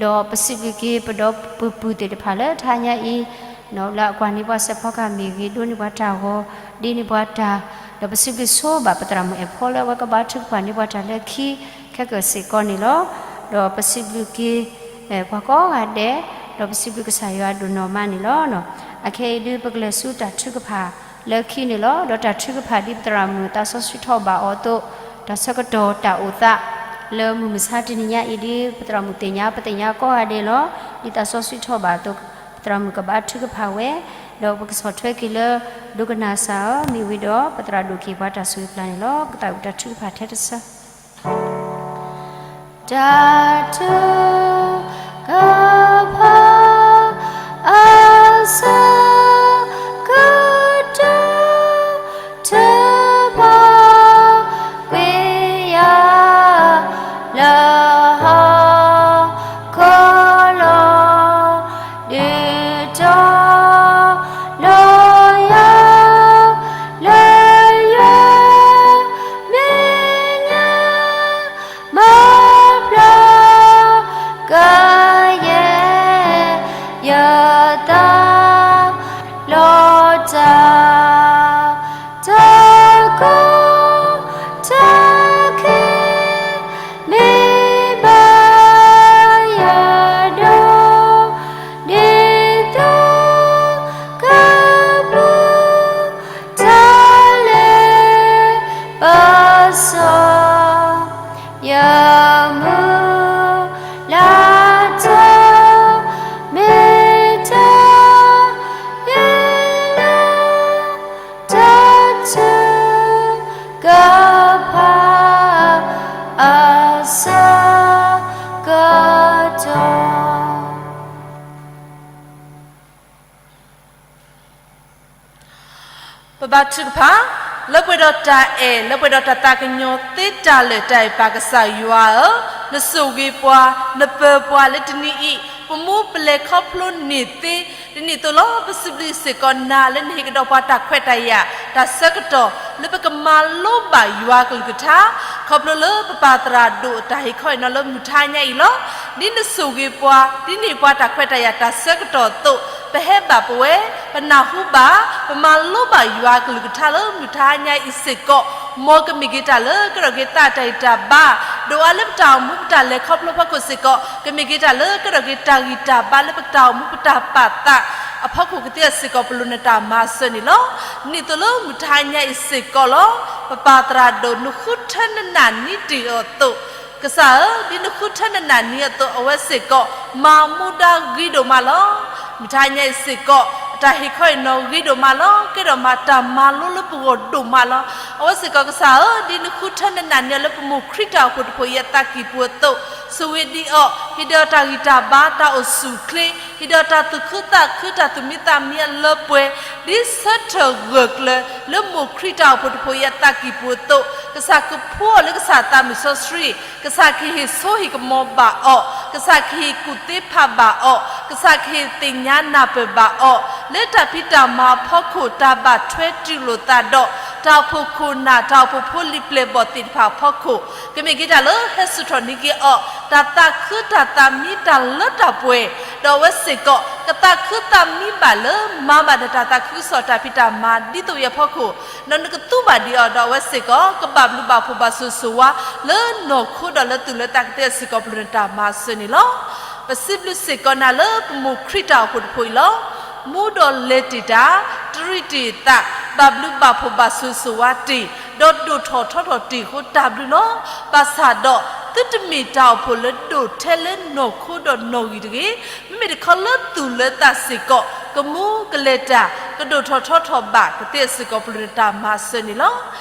ဒီးပစံးဘျုးက့ၤပဒီပုၢ်ဝဲၢ်သ့ၣ်တဖၣ်လၢတဟါညါအံၤ လၢအကွၢ်န့ၢ်ပှၤစဲးဖီကဟၣ်မ့ၢ်ဂ့ၤ ဒိးန့ၢ်ပှၤတၢ်ဂီၤ ဒ့န့ၢ်ပှၤတၢ်, ဒီးပစံးဘျုးဆိဘၣ်ပသရၣ်မုၣ်အဲၣ်ဖီလၢအဝဲကဘါထုကဖၣ်န့ၢ်ပှၤတၢ် လၢခံခဲကၢၢ်စ့ၢ်ကီးန့ၣ်လီၤ. ဒီးပစံးဘျုးက့ၤ ပှၤကိးဂၤဒဲး, ဒီးပစံးဘျုးကစၢ်ယွၤဒိၣ်နီၢ်မးန့ၣ်လီၤ. အခဲအံၤဒုးပကလဲၤဆူတၢ်ထုကဖၣ်လၢခံန့ၣ်လီၤ. ဒီးတၢ်ထုကဖၣ်ဒ်ပသရၣ်မုၣ်သးစီဆှံထီၣ်ဘၣ်အီၤအသိး, တၢ်ဆၢကတီၢ်တၢ်အိၣ်သး လၢမုၢ်မဆါတနံၤညါအံၤဒ်ပသရၣ်မုၣ်သ့ၣ်ညါ ပသ့ၣ်ညါကိးဂၤဒဲးလီၤ. ဒ်သးစီဆှံထီၣ်ဘၣ်အသိး ပသရၣ်မုၣ်ကဘါထုကဖၣ်ဝဲ, ဒီးပကဆီၣ်ထွဲက့ၤလၢ ဒိကနၣ်စၢ်အီၤ မ့ၢ်ဝံၤဒီး ပသရၣ်ဒိၣ်က့ၤပှၤတၢ်ဆိၣ်ဂ့ၤပျၢ်န့ၣ်လီၤ. ပကသးဝံၣ်တၢ်ထုကဖၣ်ထဲတဆၢ တၢ်ထုကဖၣ် အဆၢကတီၢ် ထုးဖးကွံာ်ယၤ လၢဟီၣ်ခိၣ်လီၤ ဒုးတီၤလီၤယၤ လၢယွၤမဲာ်ညါ မၤဖျါကယဲၢ် ယသးလီၤတၢ် တၢ်ကီတၢ်ခဲ မ့ၢ်ဘၣ်ယဒိး ဒ်သိးကပူၤ တၢ်လဲၤပစီ ယမုၢ်လၢ်တၢ် မ့ၢ်တၢ်ဂ့ၤလၢ တၢ်ထုကဖၣ် အဆၢကတီၢ် ပဘါထုကဖၣ်, လၢပှဲၤဒီးတၢ်အဲၣ် လၢပှဲၤဒီးတၢ်သးကညီၤသ့တၢ်လၢာ် တၢ်အဲၣ်ပၢ်ကစၢ်ယွၤဧၢ, နဆိၣ်ဂ့ၤပှၤ နပၢၤပှၤလၢတနံၤအံၤ ပမူပလဲၤခီဖျိန့ၢ်သ့ ဒ်န့ၣ်အသိးလီၤ. ပစံးဘျုးစ့ၢ်ကီးနၤ လၢနဟ့ၣ်ကဒီးပှၤတၢ်ခွဲးတၢ်ယာ် တၢ်ဆၢကတီၢ် လၢပကမၤလိဘၣ်ယွၤကလုၢ်ကထါ ခီဖျိလၢပပၢ်သရၣ်ဒိၣ်အတၢ်ဟ့ၣ်ခီဟ့ၣ်နီၤလၢမုၢ်ထါညါအံၤလီၤ. ဒ်နဆိၣ်ဂ့ၤပှၤ ဒ်နဟ့ၣ်ပှၤတၢ်ခွဲးတၢ်ယာ်တၢ်ဆၢကတီၢ်အသိး ပဟဲဘၣ်ပဝဲ ပနၢ်ဟူဘၣ် ပမၤလိဘၣ်ယွၤကလုၢ်ကထါလၢမုၢ်ထါညါအံၤစ့ၢ်ကီး မ်ကမ့ၢ်က့ၤတၢ်လၢကဲထီၣ်က့ၤသးတၢ်ဂံၢ်တၢ်ဘါ ဒိၣ်အါလၢပတၢ်အိၣ်မူပတၢ်လဲၤခီဖျိအဖီခိၣ်စ့ၢ်ကီး ကမ့ၢ်က့ၤတၢ်လၢကဲထီၣ်က့ၤတၢ်ဂံၢ်တၢ်ဘါလၢပတၢ်အိၣ်မူပတၢ်ပာ်သးအဖီခိၣ်ကသ့စ့ၢ်ကီး ပလိၣ်နတၢ်မၤစၢၤန့ၣ်လီၤ. ဒ်သိးလၢမုၢ်ထါညါအံၤစ့ၢ်ကီးလီၤ. ပပၢ်သရၣ်ဒိၣ် နဃုထၢနနာ်န့ၢ်တ့ၢ်အသိး ကစၢ်ဧၢ, ဒ်နဃုထၢနနာ်န့ၢ်အသိး အဝဲစ့ၢ်ကီး မၤမူဒါဂ့ၤဒိၣ်မးလီၤ. မုၢ်ထါညါအံၤစ့ၢ်ကီး အတၢ်ဟ့ၣ်ခီဟ့ၣ်နီၤဂ့ၤဒိၣ်မးလီၤ. ကဲထီၣ်မးတၢ်မၤလိလၢပဂီၢ်ဒိၣ်မးလီၤ. အဝဲစ့ၢ်ကီးကစၢ်ဧၢ, ဒ်နဃုထၢနနာ်န့ၢ်အီၤလၢပမိၢ်ခရံာ်တၢ်အိၣ်ဖှိၣ်တဖၣ်အံၤအသးကံၢ်ပူၤအသိး ဆိၣ်ဂ့ၤဒံးအီၤ, ဟ့ၣ်ဒီးတၢ်ဂံၢ်တၢ်ဘါ, တၢ်အိၣ်ဆူၣ်အိၣ်ချ့, ဟ့ၣ်ဒီးတၢ်သူၣ်ခုသးခု, တၢ်သူၣ်မံသးမံအလၢပှဲၤ, ဒ်ဆၢထၢၣ်ဂၢၢ်ကျၢၤ လၢမိၢ်ခရံာ်တၢ်အိၣ်ဖှိၣ်တဖၣ်အံၤအသးကံၢ်ပူၤအသိး, ကစၢ်ကဖှူအီၤလၢကစၢ်သးမုၢ်စီဆှံ, ကစၢ်ကဟ့ၣ်ဆိဟ့ၣ်ကမီၤဘၣ်အီၤ, ကစၢ်ကဟ့ၣ်ကူၣ်သ့ဖးဘၣ်အီၤ, ကစၢ်ကဟ့ၣ်သ့ၣ်ညါနၢ်ပၢၢ်ဘၣ်အီၤ, လၢတၢ်ဖံးတၢ်မၤအဖီခိၣ် တၢ်ဘၣ်ထွဲတူၢ်လိာ်သးဒီး တၢ်အိၣ်ဖှိၣ်ခိၣ်နၢ် တၢ်အိၣ်ဖှိၣ်ဖိလံၤပျဲၢ်ဘီၣ်သ့ၣ်တဖၣ်အဖီခိၣ်, ကမ့ၢ်က့ၤတၢ်လၢဟဲဆူၣ်ထီၣ်န့ၢ်က့ၤအီၤ တၢ်သးခုတၢ်သးမံတၢ်လၢတၢ်ပှဲၤ, ဒီးအဝဲစ့ၢ်ကီး ကသးခုသးမံဘၣ်လၢမၤဘၣ်ဒီးတၢ်သးခုကစီၣ်တၢ်ဖံးတၢ်မၤဒ်သိးအံၤအဖီခိၣ်, ဒီးနကသူဘၣ်ဒံးအီၤ ဒီးအဝဲစ့ၢ်ကီး ကဘၣ်ဘျုးဘၣ်ဖှိၣ်ဘၣ်ဆိၣ်ဂ့ၤဆိၣ်ဝါ လၢနီၢ်ခိဒီးလၢသူၣ်လၢသးကသ့အစ့ၢ်ကီး ပလိၣ်နတၢ်မၤစၢၤန့ၣ်လီၤ. ပစံးဘျုးစ့ၢ်ကီးနၤလၢပမိၢ်ခရံာ်တၢ်အိၣ်ဖှိၣ်တဖၣ်အံၤလီၤ. မူဒီးလဲၤတ့ၢ်တၢ်, တရံးတ့ၢ်အသး, ဘၣ်ဘျုးဘၣ်ဖှိၣ်ဘၣ်ဆိၣ်ဂ့ၤဆိၣ်ဝါတ့ၢ်, ဒီးဒိၣ်ထီၣ်ထီထီၣ်တ့ၢ်အဃိတၢ်ဘျုးလီၤ. ဘၣ်ဆၣ်ဒီး သုတမ့ၢ်တၢ်အိၣ်ဖှိၣ်လၢဒိၣ်ထဲလၢနီၢ်ခိဒီးနီၣ်ဂံၢ်တဂ့ၤ, မ့မ့ၢ်တခီလၢသူၣ်လၢသးစ့ၢ်ကီး ကမူကလဲၤတၢ် ကဒိၣ်ထီၣ်ထီထီၣ်ဘၣ်ကသ့အစ့ၢ်ကီး ပလိၣ်နတၢ်မၤစၢၤန့ၣ်လီၤ.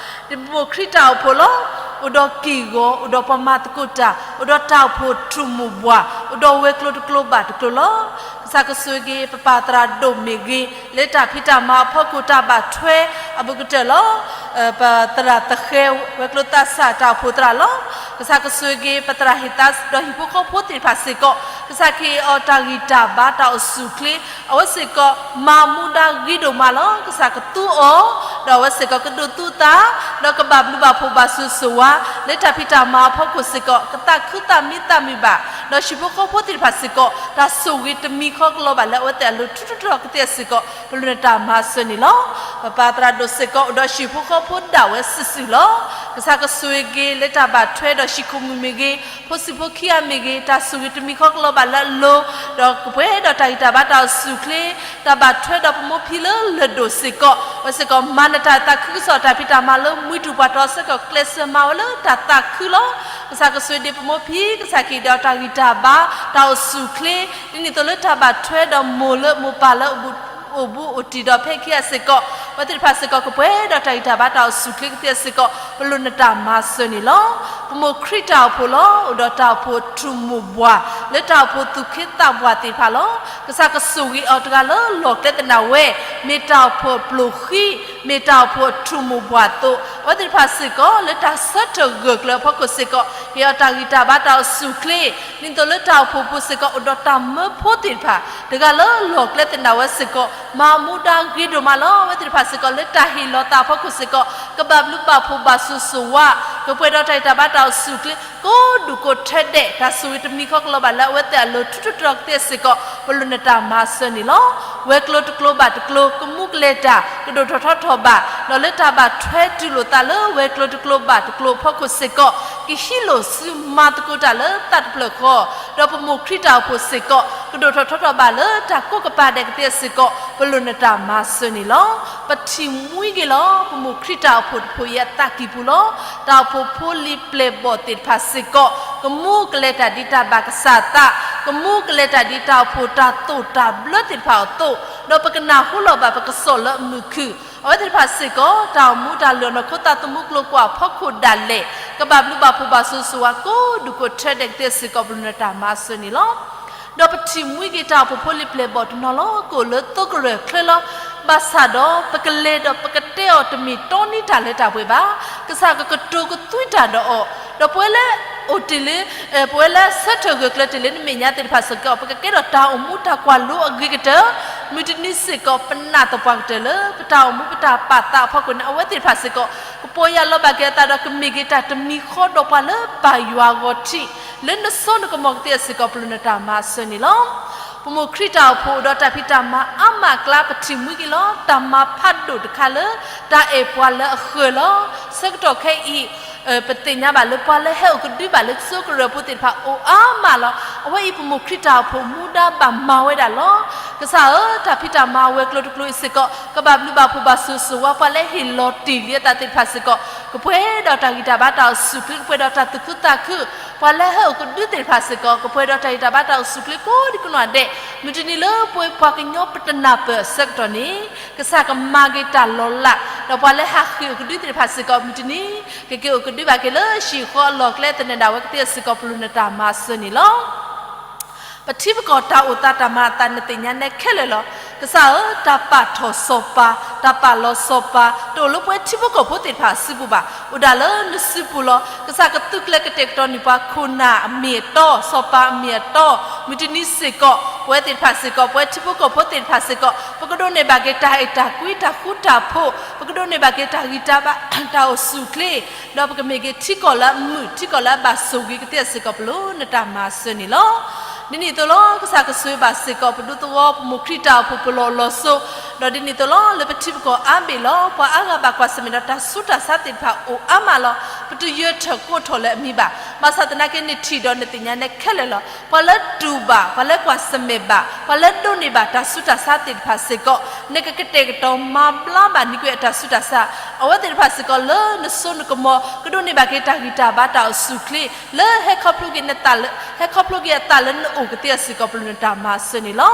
ဒ်ပမိၢ်ခရံာ်တၢ်အိၣ်ဖှိၣ်လီၤ. အိၣ်ဒီးက့ၢ်ဂီၤ, အိၣ်ဒီးပှၤမၤသကိးတၢ်, အိၣ်ဒီးတၢ်အိၣ်ဖှိၣ်ထူၣ်မိၢ်ဘှၢ်, အိၣ်ဒီးဝဲၤကျိၤတကျိၤဘၣ်တကျိၤလီၤ. ကစၢ်ကဆိၣ်ဂ့ၤက့ၤ ပပၢ်သရၣ်ဒိၣ်မ့ၢ်ဂ့ၤ, လၢတၢ်ဖံးတၢ်မၤအဖီခိၣ်တၢ်ဘၣ်ထွဲအဘူးကတၢၢ်လီၤ. ပသရၣ်သဃဲၤ ဝဲၤကျိၤသးစၢ်တၢ်အိၣ်ဖှိၣ်သရၣ်လီၤ. ကစၢ်ကဆိၣ်ဂ့ၤက့ၤပသရၣ်ဟ့ၣ်သး ဒီးဟံၣ်ဖိဃီဖိသ့ၣ်တဖၣ်စ့ၢ်ကီး, ကစၢ်ကဟ့ၣ်အီၤတၢ်ဂံၢ်တၢ်ဘါတၢ်အိၣ်ဆူၣ်အိၣ်ချ့, အဝဲစ့ၢ်ကီး မၤမူဒါဂ့ၤဒိၣ်မးလီၤ. ကစၢ်ကသူအီၤ, ဒီးအဝဲစ့ၢ်ကီးကဒိးသူအသး, ဒီးကဘၣ်ဘျုးဘၣ်ဖှိၣ်ဘၣ်ဆိၣ်ဂ့ၤဆိၣ်ဝါ, လၢတၢ်ဖံးတၢ်မၤအဖီခိၣ်စ့ၢ်ကီး ကသးခုသးမံသးမုာ်ဘၣ်, ဒီးဟံၣ်ဖိဃီဖိသ့ၣ်တဖၣ်စ့ၢ်ကီး တၢ်ဆိၣ်ဂ့ၤတမံၤဃီကလီၤဘၣ်လၢအဝဲသ့ၣ်အလိၤ ထူးထူးတီၤတီၤကသ့အစ့ၢ်ကီး ပလိၣ်နတၢ်မၤစၢၤန့ၣ်လီၤ. ပပၢ်သရၣ်ဒိၣ်စ့ၢ်ကီး အိၣ်ဒီးဟံၣ်ဖိဃီဖိဒၣ်ဝဲစုာ်စုာ်လီၤ. ကစၢ်ကဆိၣ်ဂ့ၤက့ၤ လၢတၢ်ဘၣ်ထွဲဒီးဟံၣ်ခိၣ်မုၣ်မ့ၢ်ဂ့ၤ, ဖိဆံးဖိခံဂၤမ့ၢ်ဂ့ၤ, တၢ်ဆိၣ်ဂ့ၤတမံၤဃီကလီၤဘၣ်လၢအလိၤ, ဒီးကပှဲၤဒီးတၢ်ဂံၢ်တၢ်ဘါတၢ်အိၣ်ဆူၣ်အိၣ်ချ့, တၢ်ဘၣ်ထွဲဒီးပမိၢ်ဖံလၢလၢၢ်ဒိၣ်စ့ၢ်ကီး, အဝဲစ့ၢ်ကီးမၤနတၢ်သးခုကစီၣ်တၢ်ဖံးတၢ်မၤလၢမှံတူၢ်ပှၤတီၤအဆၢကတီၢ် ကျဲးစၢးမၤဝဲလၢတၢ်သးခုလီၤ. ကစၢ်ကဆိၣ်ဂ့ၤဒံးပမိၢ်ဖံ, ကစၢ်ကဟ့ၣ်ဒီးတၢ်ဂံၢ်တၢ်ဘါ, တၢ်အိၣ်ဆူၣ်အိၣ်ချ့, ဒ်န့ၣ်အသိးလၢတၢ်ဘၣ်ထွဲဒီးမိၢ်လၢမိၢ်ပၢ်လၢအအိၣ်ဘူးအိၣ်တံၢ်ဒီးဖဲခံဂၤစ့ၢ်ကီး, အဝဲသ့ၣ်တဖၣ်စ့ၢ်ကီး ကပှဲၤဒီးတၢ်ဂံၢ်တၢ်ဘါတၢ်အိၣ်ဆူၣ်အိၣ်ချ့ကသ့အစ့ၢ်ကီး ပလိၣ်နတၢ်မၤစၢၤန့ၣ်လီၤ. ပမိၢ်ခရံာ်တၢ်အိၣ်ဖှိၣ်လီၤ. အိၣ်ဒီးတၢ်အိၣ်ဖှိၣ်ထူၣ်မိၢ်ဘှၢ်, လၢတၢ်အိၣ်ဖှိၣ်သူၣ်ခ့သးပှၢ်သ့ၣ်တဖၣ်လီၤ. ကစၢ်ကဆိၣ်ဂ့ၤအီၤတဂၤလၢလီၢ်ကျဲသနာ်ဝဲ, မ့ၢ်တၢ်အိၣ်ဖှိၣ်အပျိၢ်ဃံ, မ့ၢ်တၢ်အိၣ်ဖှိၣ်အထူၣ်မိၢ်ဘှၢ်အသိး, အဝဲသ့ၣ်တဖၣ်စ့ၢ်ကီး လၢတၢ်ဆၢထၢၣ်ဂၢၢ်ကျၢၤအဖီခိၣ်စ့ၢ်ကီး ဟ့ၣ်အီၤတၢ်ဂံၢ်တၢ်ဘါတၢ်အိၣ်ဆူၣ်အိၣ်ချ့, ဒ်သိးလၢတၢ်အိၣ်ဖှိၣ်ပူၤစ့ၢ်ကီး အိၣ်ဒီးတၢ်မၢဖိသ့ၣ်တဖၣ်, တဂၤလၢလီၢ်ကျဲသနာ်ဝဲစ့ၢ်ကီး မၤမူဒါဂ့ၤဒိၣ်မးလီၤ. အဝဲသ့ၣ်တဖၣ်စ့ၢ်ကီး လၢတၢ်ဟ့ၣ်လီၤသးအဖီခိၣ်စ့ၢ်ကီး ကဘၣ်ဘျုးဘၣ်ဖှိၣ်ဘၣ်ဆိၣ်ဂ့ၤဆိၣ်ဝါ, ကပှဲၤဒီးတၢ်ဂံၢ်တၢ်ဘါတၢ်အိၣ်ဆူၣ်အိၣ်ချ့, ကိးဒူၣ်ကိးထဲဒဲး တၢ်ဆိၣ်ဂ့ၤတမံၤဃီကလီၤဘၣ်လၢအဝဲသ့ၣ်အလိၤ ထူးထူးတီၤတီၤကသ့အစ့ၢ်ကီး ပလိၣ်နတၢ်မၤစၢၤန့ၣ်လီၤ. ဝဲၤကျိၤတကျိၤဘၣ်တကျိၤ ကမူကလဲၤတၢ် ကဒိၣ်ထီၣ်ထီထီၣ်ဘၣ်, ဒီးလၢတၢ်ဘၣ်ထွဲတူၢ်လိာ်သးလၢဝဲၤကျိၤတကျိၤဘၣ်တကျိၤအဖီခိၣ်စ့ၢ်ကီး ကဟံးလိာ်စုမၤသကိးတၢ်လၢသးတဖျၢၣ်ဃီ, ဒီးပမိၢ်ခရံာ်တၢ်အိၣ်ဖှိၣ်စ့ၢ်ကီး ကဒိၣ်ထီၣ်ထီထီၣ်ဘၣ်လၢတၢ်ကိးကပၤဒဲးကသ့အစ့ၢ်ကီး ပလိၣ်နတၢ်မၤစၢၤန့ၣ်လီၤ. ပထံၣ်မှံက့ၤလီၤ ပမိၢ်ခရံာ်တၢ်အိၣ်ဖှိၣ်တဖှိၣ်အံၤအသးကံၢ်ပူၤလီၤ. တၢ်အိၣ်ဖှိၣ်ဖိလံၤပျဲၢ်ဘီၣ်သ့ၣ်တဖၣ်စ့ၢ်ကီး ကမူကလဲၤတၢ်ဒ်တၢ်ဘၣ်ကစၢ်အသး, ကမူကလဲၤတၢ်ဒ်တၢ်အိၣ်ဖှိၣ်တၢ်သိၣ်တၢ်ဘျၢသ့ၣ်တဖၣ်အသိး, ဒီးပကနၢ်ဟူလီၤဘၣ်ပကစီၣ်လၢအမုာ်ခုၣ်, အဝဲသ့ၣ်တဖၣ်စ့ၢ်ကီး တၢ်အိၣ်မူတၢ်လုၢ်အီၣ်နီၢ်ခိသးသမူကျိၤကွာ်အဖီခိၣ်ဒၣ်လဲာ် ကဘၣ်ဘျုးဘၣ်ဖှိၣ်ဘၣ်ဆိၣ်ဂ့ၤဆိၣ်ဝါကိးဒူၣ်ကိးထဲဒဲးကသ့အစ့ၢ်ကီး ပလိၣ်နတၢ်မၤစၢၤန့ၣ်လီၤ. ဒီးပထံၣ်မှံက့ၤတၢ်အိၣ်ဖှိၣ်ဖိလံၤပျဲၢ်ဘီၣ်တနီၤလီၤ. ကအိၣ်လၢသိကရၢၢ်ချၢလီၤ. ဘၣ်ဆၣ်ဒီး ပကလဲၤဒီးပကတဲအီၤတမ့ၢ်တီနံတၢ်လၢတၢ်ပှဲၤဘၣ်. ကစၢ်ကကတိၤကသွံတၢ်ဒီးအီၤ, ဒီးပဝဲလၢအိၣ်တ့ၢ်လၢ ပဝဲလၢဆၢထၢၣ်ဂၢၢ်ကျၢၤတ့ၢ်လၢနမဲာ်ညါသ့ၣ်တဖၣ်စ့ၢ်ကီး ပကကဲထီၣ်တၢ်အိၣ်မူတၢ်ကွၢ်လိအဂ့ၤကတၢၢ်, မုၢ်တနံၤစ့ၢ်ကီး ပနာ်သပှၢ်ကတၢၢ်လၢ ပတၢ်အိၣ်မူပတၢ်ပာ်သးအဖီခိၣ်န့ၣ် အဝဲသ့ၣ်တဖၣ်စ့ၢ်ကီး ကပီၢ်ယၢ်လီၤဘၣ်က့ၤအသးဒီး ကမ့ၢ်က့ၤတၢ်တမံၤဃီဒီးပှၤလၢဘၣ်ယွၤအဂီၢ်ထံး လၢနစီနကမီၤကသ့အစ့ၢ်ကီး ပလိၣ်နတၢ်မၤစၢၤန့ၣ်လီၤ. ပမိၢ်ခရံာ်တၢ်အိၣ်ဖှိၣ်အိၣ်ဒီးတၢ်ဖံးတၢ်မၤအါမးအကျါ ပထံၣ်မှံက့ၤလီၤ. တၢ်မၤဖးဒိၣ်တခါလၢ တၢ်အဲၣ်ပှၤလၢအဃၢၤလီၤ. ဆၢကတီၢ်ခဲအံၤ ပသ့ၣ်ညါဘၣ်လၢပှၤလၢဟဲအိၣ်ကဒုဘၣ်လၢသိကရၢၢ်ပူၤသ့ၣ်တဖၣ် အိၣ်အါမးလီၤ. အဝဲအံၤပမိၢ်ခရံာ်တၢ်အိၣ်ဖှိၣ်မူဒါဘၣ်မၤဝဲဒၣ်လီၤ. ကစၢ်ဧၢ, တၢ်ဖံးတၢ်မၤဝဲၤကျိၤတကျိၤအံၤစ့ၢ်ကီး ကဘၣ်ဘျုးဘၣ်ဖှိၣ်ဘၣ်ဆိၣ်ဂ့ၤဆိၣ်ဝါ ပှၤလၢဟ့ၣ်လီၤတ့ၢ်လံအသးသ့ၣ်တဖၣ်စ့ၢ်ကီး ကပှဲၤဒီးတၢ်ဂံၢ်တၢ်ဘါတၢ်အိၣ်ဆူၣ်အိၣ်ချ့, ကပှဲၤဒီးတၢ်သူၣ်ခုသးခု, ပှၤလၢဟဲအိၣ်ကဒုသ့ၣ်တဖၣ်စ့ၢ်ကီး ကပှဲၤဒီးတၢ်ဂံၢ်တၢ်ဘါတၢ်အိၣ်ဆူၣ်အိၣ်ချ့ကိးဒံကိးနီၢ်ဒဲး, မုၢ်တနံၤလၢပဝဲပှၤကညီပတနၢ်ပၢၢ်အဆၢကတီၢ်န့ၣ် ကစၢ်ကမၤက့ၤတၢ်လီၤလး ဒီးပှၤလၢဟးဃ့ၢ်အိၣ်ကဒုသ့ၣ်တဖၣ်စ့ၢ်ကီး မုၢ်တနံၤ ကက့ၤအိၣ်ကဒုဘၣ်က့ၤလၢဟံၣ်ဃီအလီၢ်ကျဲ သနၢၣ်ဒၣ်ဝဲကသ့စ့ၢ်ကီး ပလိၣ်နတၢ်မၤစၢၤန့ၣ်လီၤ. ပထံပကီၢ်တၢ်အိၣ်သးတၢ်မၤအသး နသ့ၣ်ညါနဲခဲလၢာ်လီၤ. ကစၢ်ဧၢ, တၢ်ပာ်ထီၣ်စီၤပၤ, တၢ်ပာ်လီၤစီၤပၤ တအိၣ်လၢပဝဲထံဖိကီၢ်ဖိသ့ၣ်တဖၣ်အစုပူၤဘၣ်. အိၣ်ဒၣ်လၢနစုပူၤလီၤ. ကစၢ်ကသုးကျဲၤကတဲာ်ကတီၤန့ၢ်ပှၤခိၣ်နၢ်အမ့ၢ်အတီ, စီၤပၤအမ့ၢ်အတီ, မုၢ်တနံၤစ့ၢ်ကီး ပဝဲသ့ၣ်တဖၣ်စ့ၢ်ကီး ပဝဲထံဖိကီၢ်ဖိသ့ၣ်တဖၣ်စ့ၢ်ကီး ပကဒိးန့ၢ်ဘၣ်က့ၤတၢ်အဲၣ်တၢ်ကွံ တၢ်ဃူတၢ်ဖိး, ပကဒိးန့ၢ်ဘၣ်က့ၤတၢ်ဂံၢ်တၢ်ဘါ တၢ်အိၣ်ဆူၣ်အိၣ်ချ့ ဒီးပကမ့ၢ်က့ၤထံကီၢ်လၢအမုာ် ထံကီၢ်လၢအဘၣ်ဆိၣ်ဂ့ၤကသ့စ့ၢ်ကီး ပလိၣ်နတၢ်မၤစၢၤန့ၣ်လီၤ. ဒ်န့ၣ်အသိးလီၤ. ကစၢ်ကဆိၣ်ဂ့ၤဘၣ်စ့ၢ်ကီး ပဒူသဝီ ပမိၢ်ခရံာ်တၢ်အိၣ်ဖှိၣ် ပလီၢ်လီၤစိၤ, ဒီးဒ်န့ၣ်အသိးလီၤ. လၢပထံပကီၢ်အါဘ့ၣ်လီၤ. ပှၤအါဂၤဘၣ်ကွၢ်ဆၢၣ်မဲာ်ဒီးတၢ်ဆူးတၢ်ဆါသ့ၣ်တဖၣ်အိၣ်အါမးလီၤ. ပတယၢၤထၢၣ်ကိးထီၣ်လၢအမံၤဘၣ်. ဘၣ်ဆၣ်သနာ်က့ နထံၣ်ဒီးနသ့ၣ်ညါနဲခဲလၢာ်လီၤ. ပှၤလၢတူၢ်ဘၣ်, ပှၤလၢကွၢ်ဆၢၣ်မဲာ်ဘၣ်, ပှၤလၢဒိးန့ၢ်ဘၣ်တၢ်ဆူးတၢ်ဆါသ့ၣ်တဖၣ်စ့ၢ်ကီး နကကတဲာ်ကတီၤမၤဘျါဘၣ်န့ၢ်ကွံာ်အတၢ်ဆူးတၢ်ဆါ အဝဲသ့ၣ်တဖၣ်စ့ၢ်ကီးလၢနစိနကမီၤ ကဒိးန့ၢ်ဘၣ်က့ၤတၢ်ဂံၢ်တၢ်ဘါ တၢ်အိၣ်ဆူၣ်အိၣ်ချ့ လၢဟဲခီဖျိက့ၤနသးလၢ ဟဲခီဖျိက့ၤအသးလၢနအိၣ်ကသ့စ့ၢ်ကီး ပလိၣ်နတၢ်မၤစၢၤန့ၣ်လီၤ.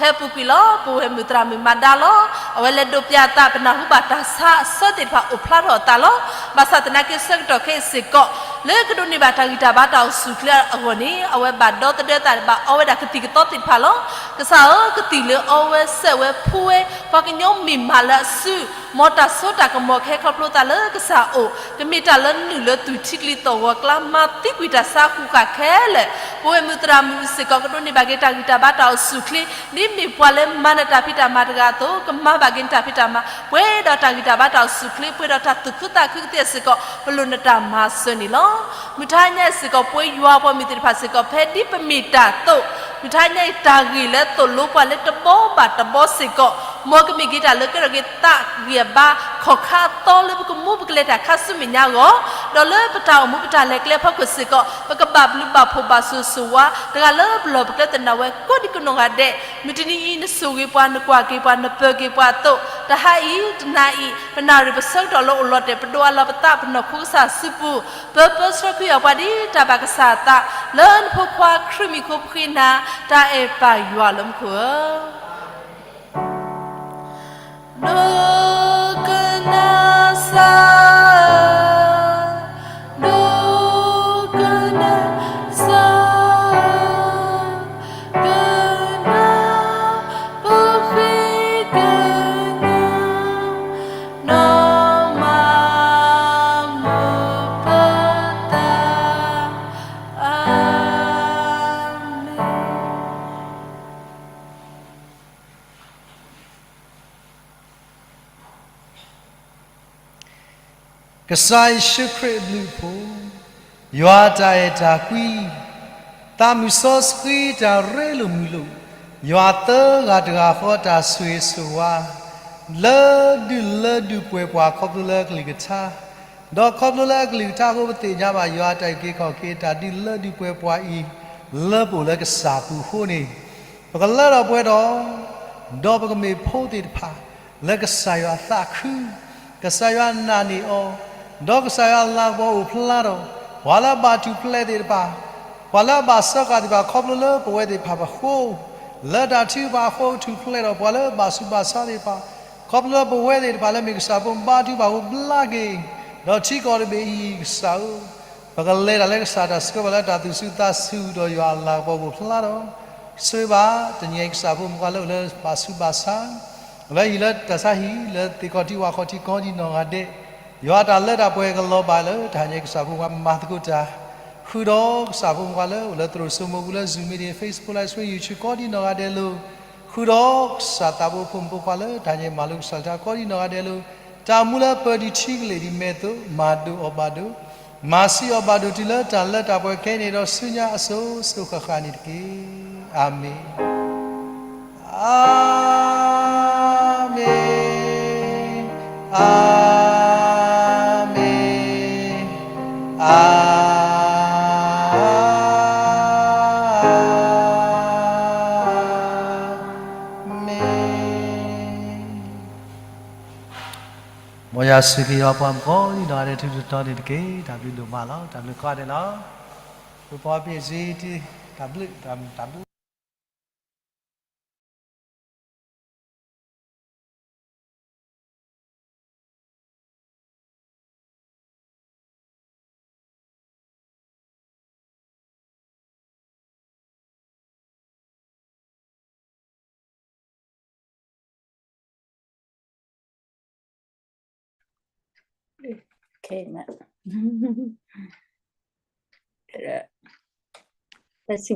ဖဲအပူၤကွံာ်လီၤ. ပဝဲမုၣ်သရၣ်မုၣ်မၤဒါလီၤ. အဝဲလဲၤဒိးပၠးအသး ပနၢ်ဟူဘၣ်တၢ်ဆါအဆၢသ့ၣ်တဖၣ်အိၣ်ဖျါထီၣ်အသးလီၤ. ဘၣ်ဆၣ်သနာ်က့ ဆၢကတီၢ်ခဲအံၤစ့ၢ်ကီး လၢကဒိးန့ၢ်ဘၣ်တၢ်ဂံၢ်တၢ်ဘါ တၢ်အိၣ်ဆူၣ်အိၣ်ချ့အဂီၢ်န့ၣ် အဝဲဘၣ်ဒီသဒၢသး ဘၣ်အီဝဲဒၣ်ကသံၣ်ကသီသ့ၣ်တဖၣ်လီၤ. ကစၢ်ဧၢ, ကသံၣ်လၢအီဝဲ စဲးဝဲ ဖှူဝဲ ပှၤကညီမ့ၢ်မးလၢအစု မ်တၢ်စိတၢ်ကမီၤကဟဲခီဖျိသးလၢကစၢ်အအိၣ် ကမ့ၢ်တၢ်လၢနုာ်လၢသူၣ်ထံကလံၤသီၣ်ဂီၤကျါ မၤသံကွံာ်တၢ်ဆါဃုာ်ဃာ်ခဲလၢာ်. ပဝဲမုၣ်သရၣ်မုၣ်စ့ၢ်ကီး ကဒိးန့ၢ်ဘၣ်က့ၤတၢ်ဂံၢ်တၢ်ဘါတၢ်အိၣ်ဆူၣ်အိၣ်ချ့ ဒ်မ့ၢ်ပှၤလၢမၤနတၢ်ဖံးတၢ်မၤတဂၤအသိး ကမၤဘၣ်က့ၤနတၢ်ဖံးတၢ်မၤ ပှဲၤဒီးတၢ်ဂံၢ်တၢ်ဘါတၢ်အိၣ်ဆူၣ်အိၣ်ချ့ ပှဲၤဒီးတၢ်သူၣ်ခုသးခုကသ့စ့ၢ်ကီး ပလိၣ်နတၢ်မၤစၢၤန့ၣ်လီၤ. မုၢ်ထါညါအံၤစ့ၢ်ကီး ပဝဲယွၤပှၤမုၢ်သ့ၣ်တဖၣ်စ့ၢ်ကီး ဖဲဒ်ပမ့ၢ်တၢ်အသိး မုၢ်ထါညါအံၤ တၢ်ဂ့ၢ်လၢသိၣ်လိပှၤလၢတဘီဘၣ်တဘီစ့ၢ်ကီး မ်ကမ့ၢ်က့ၤတၢ်လၢကဲထီၣ်က့ၤသးဂံၢ်အဘါ ခီၣ်ခါအသီလၢပကမူပကလဲၤတၢ်ခါဆူမဲာ်ညါအဂီၢ်, ဒီးလၢပတၢ်အိၣ်မူပတၢ်လဲၤကျဲအဖီခိၣ်စ့ၢ်ကီး ပကဘၣ်ဘျုးဘၣ်ဖှိၣ်ဘၣ်ဆိၣ်ဂ့ၤဆိၣ်ဝါ တဂၤလၢပလီၢ်ပကျဲသနၢၣ်ဝဲ ကိးဒံကိးနီၢ်ဂၤဒဲး, မုၢ်တနံၤအံၤ နဆိၣ်ဂ့ၤပှၤ နကွၢ်က့ၤပှၤ နပၢၤက့ၤပှၤအသိး, တဟါအံၤ တနၤအံၤ ပနၣ်ရံၣ်ပဆၢကတီၢ်လၢအိၣ်လီၤတဲာ် ပဒိးအလီၤပသး ပနီၢ်ခိကစၢ်စုပူၤ, ပၢၤပၢဆှၢကွံာ်အီၤပှၤဒ်တၢ်ဘၣ်ကစၢ်အသး, လၢနဖိခွါခရံာ်မံၤအဃိ ပဃ့နၤ တၢ်အဲၣ်ပၢ်ယွၤလၢမူခိၣ်ဧၢ. ဒိကနၣ်စၢ်ဧၢ, ဒိကနၣ်စၢ်ဧၢ, ကနၣ်ပဃ့ကညး, နီၢ်မၤမုာ်ပသး, အၤမ့ၣ်. ကစၢ်ယ့ၣ်ၡူးခရံာ်အဘျုးအဖှိၣ်, ယွၤတၢ်အဲၣ်တၢ်ကွံ, သးမုၢ်စီဆှံတၢ်ရ့လိာ်မုာ်လိာ်, ယွၤသၢဂၤတဂၤဃီတၢ်ဆိၣ်ဂ့ၤဆိၣ်ဝါ, လၢဒုၣ်လၢဒုၣ်ပှဲၤပှၤခီဖျိလၢအကလုၢ်ကထါ, ဒီးခီဖျိလၢအကလုၢ်ကထါအဃိ ပသ့ၣ်ညါဘၣ်ယွၤအတၢ်အုၣ်က့ၤခီၣ်က့ၤ တၢ်ဒုးလၢဒုးပှဲၤပှၤအံၤ လၢပအိၣ်လၢကစၢ်ပူၤအဃိန့ၣ် ပကလၢထီၣ်ပှဲၤထီၣ်, ဒီးပကမ့ၢ်ဖိသ့ၣ်တဖၣ် လၢကစၢ်ယွၤအသးခု, ကစၢ်ယွၤနာ်န့ၢ်အီၤ, ဒီးကစၢ်ယွၤအလၤကပီၤအိၣ်ဖျါထီၣ်, ပှၤလၢအဘၣ်ထူၣ်ဖျဲးသ့ၣ်တဖၣ်, ပှၤလၢအဘၣ်စၢဃာ်သ့ၣ်တဖၣ် ခီဖျိလၢပဝဲသ့ၣ်တဖၣ်အဃိ, လၢတၢ်ထုကဖၣ်အဃိထူၣ်ဖျဲးထီၣ် ပှၤလၢအဘၣ်ဆူးဘၣ်ဆါသ့ၣ်တဖၣ်, ခီဖျိလၢပဝဲသ့ၣ်တဖၣ်လၢမ့ၢ်ကစၢ်ဖိဘါထုကဖၣ်အိၣ်ဘျါက့ၤ, ဒီးထံကီၢ်တဘ့ၣ်အံၤ ကစၢ်ဧၢ ပကလဲၤတၢ်လၢကစၢ်တၢ်ဆှၢပှၤလၢတၢ်သူၣ်ဆူၣ်သးဆူၣ်ဒီးယွၤအလၤကပီၤအိၣ်ဖျါထီၣ်, ဆိၣ်ဂ့ၤဘၣ်တနံၤအံၤကစၢ်ဖိမုၣ်ခွါလၢအိၣ်လၢဘၣ်ဆူးဘၣ်ဆါ, လၢဟံၣ်လၢတၢ်ဆါဟံၣ် လၢသ့ၣ်ခီၣ်ထံးဝၣ်ခီၣ်ထံးကိးဒံနီၢ်ဂၤဒဲး, ယွၤတၢ်လၢတၢ်ပှဲၤကလီၤဘၣ်လၢတဟါညါကစၢ်ဖိမုၣ်ခွါမၤသကိးတၢ်, ဃုာ်ဒီးကစၢ်ဖိမုၣ်ခွါလၢအိၣ်လၢသရိာ်စိမိၤပူၤလၢ Zoom meeting Facebook live stream YouTube ကိးဒံနီၢ်ဂၤဒဲးလိၤ ဃုာ်ဒီးကစၢ်သးဘိဖိမုၣ်ဖိခွါလၢတဟါညါမၤလိကစၢ်တၢ်ကိးဒံနီၢ်ဂၤဒဲးလိၤ, တၢ်မူလၢပၢၤဒံးထံကလ့ၢ်ဒံးမဲာ်သိး မၤဒိၣ်အီၤဘၣ်ဒိး, မၤဆှံအီၤဘၣ်ဒိးတုၤလၢတၢ်လၢတၢ်ပှဲၤခဲအံၤန့ၣ်ဒီးဆူညါအစိၤစိၤဃၣ်ဃၣ်န့ၣ်တက့ၢ်. အၤမ့ၣ်, အၤမ့ၣ်, အၤမ့ၣ်, အၤ မ့ၢ်, မ်ယွၤဆိၣ်ဂ့ၤအီၤပှၤမုၣ်ကိးဒံနီၢ်ဂၤဒဲး ထူးထူးတီၤတီၤန့ၣ်တက့ၢ်. တၢ်ဘျုးဒိၣ်မးလီၤ. တၢ်ဘျုးကိးဂၤဒဲးလီၤ. ပပှၤပ့ၢ်စ့တံ တၢ်ဘျုး, တၢ်ဘျုး. Okay, let's see.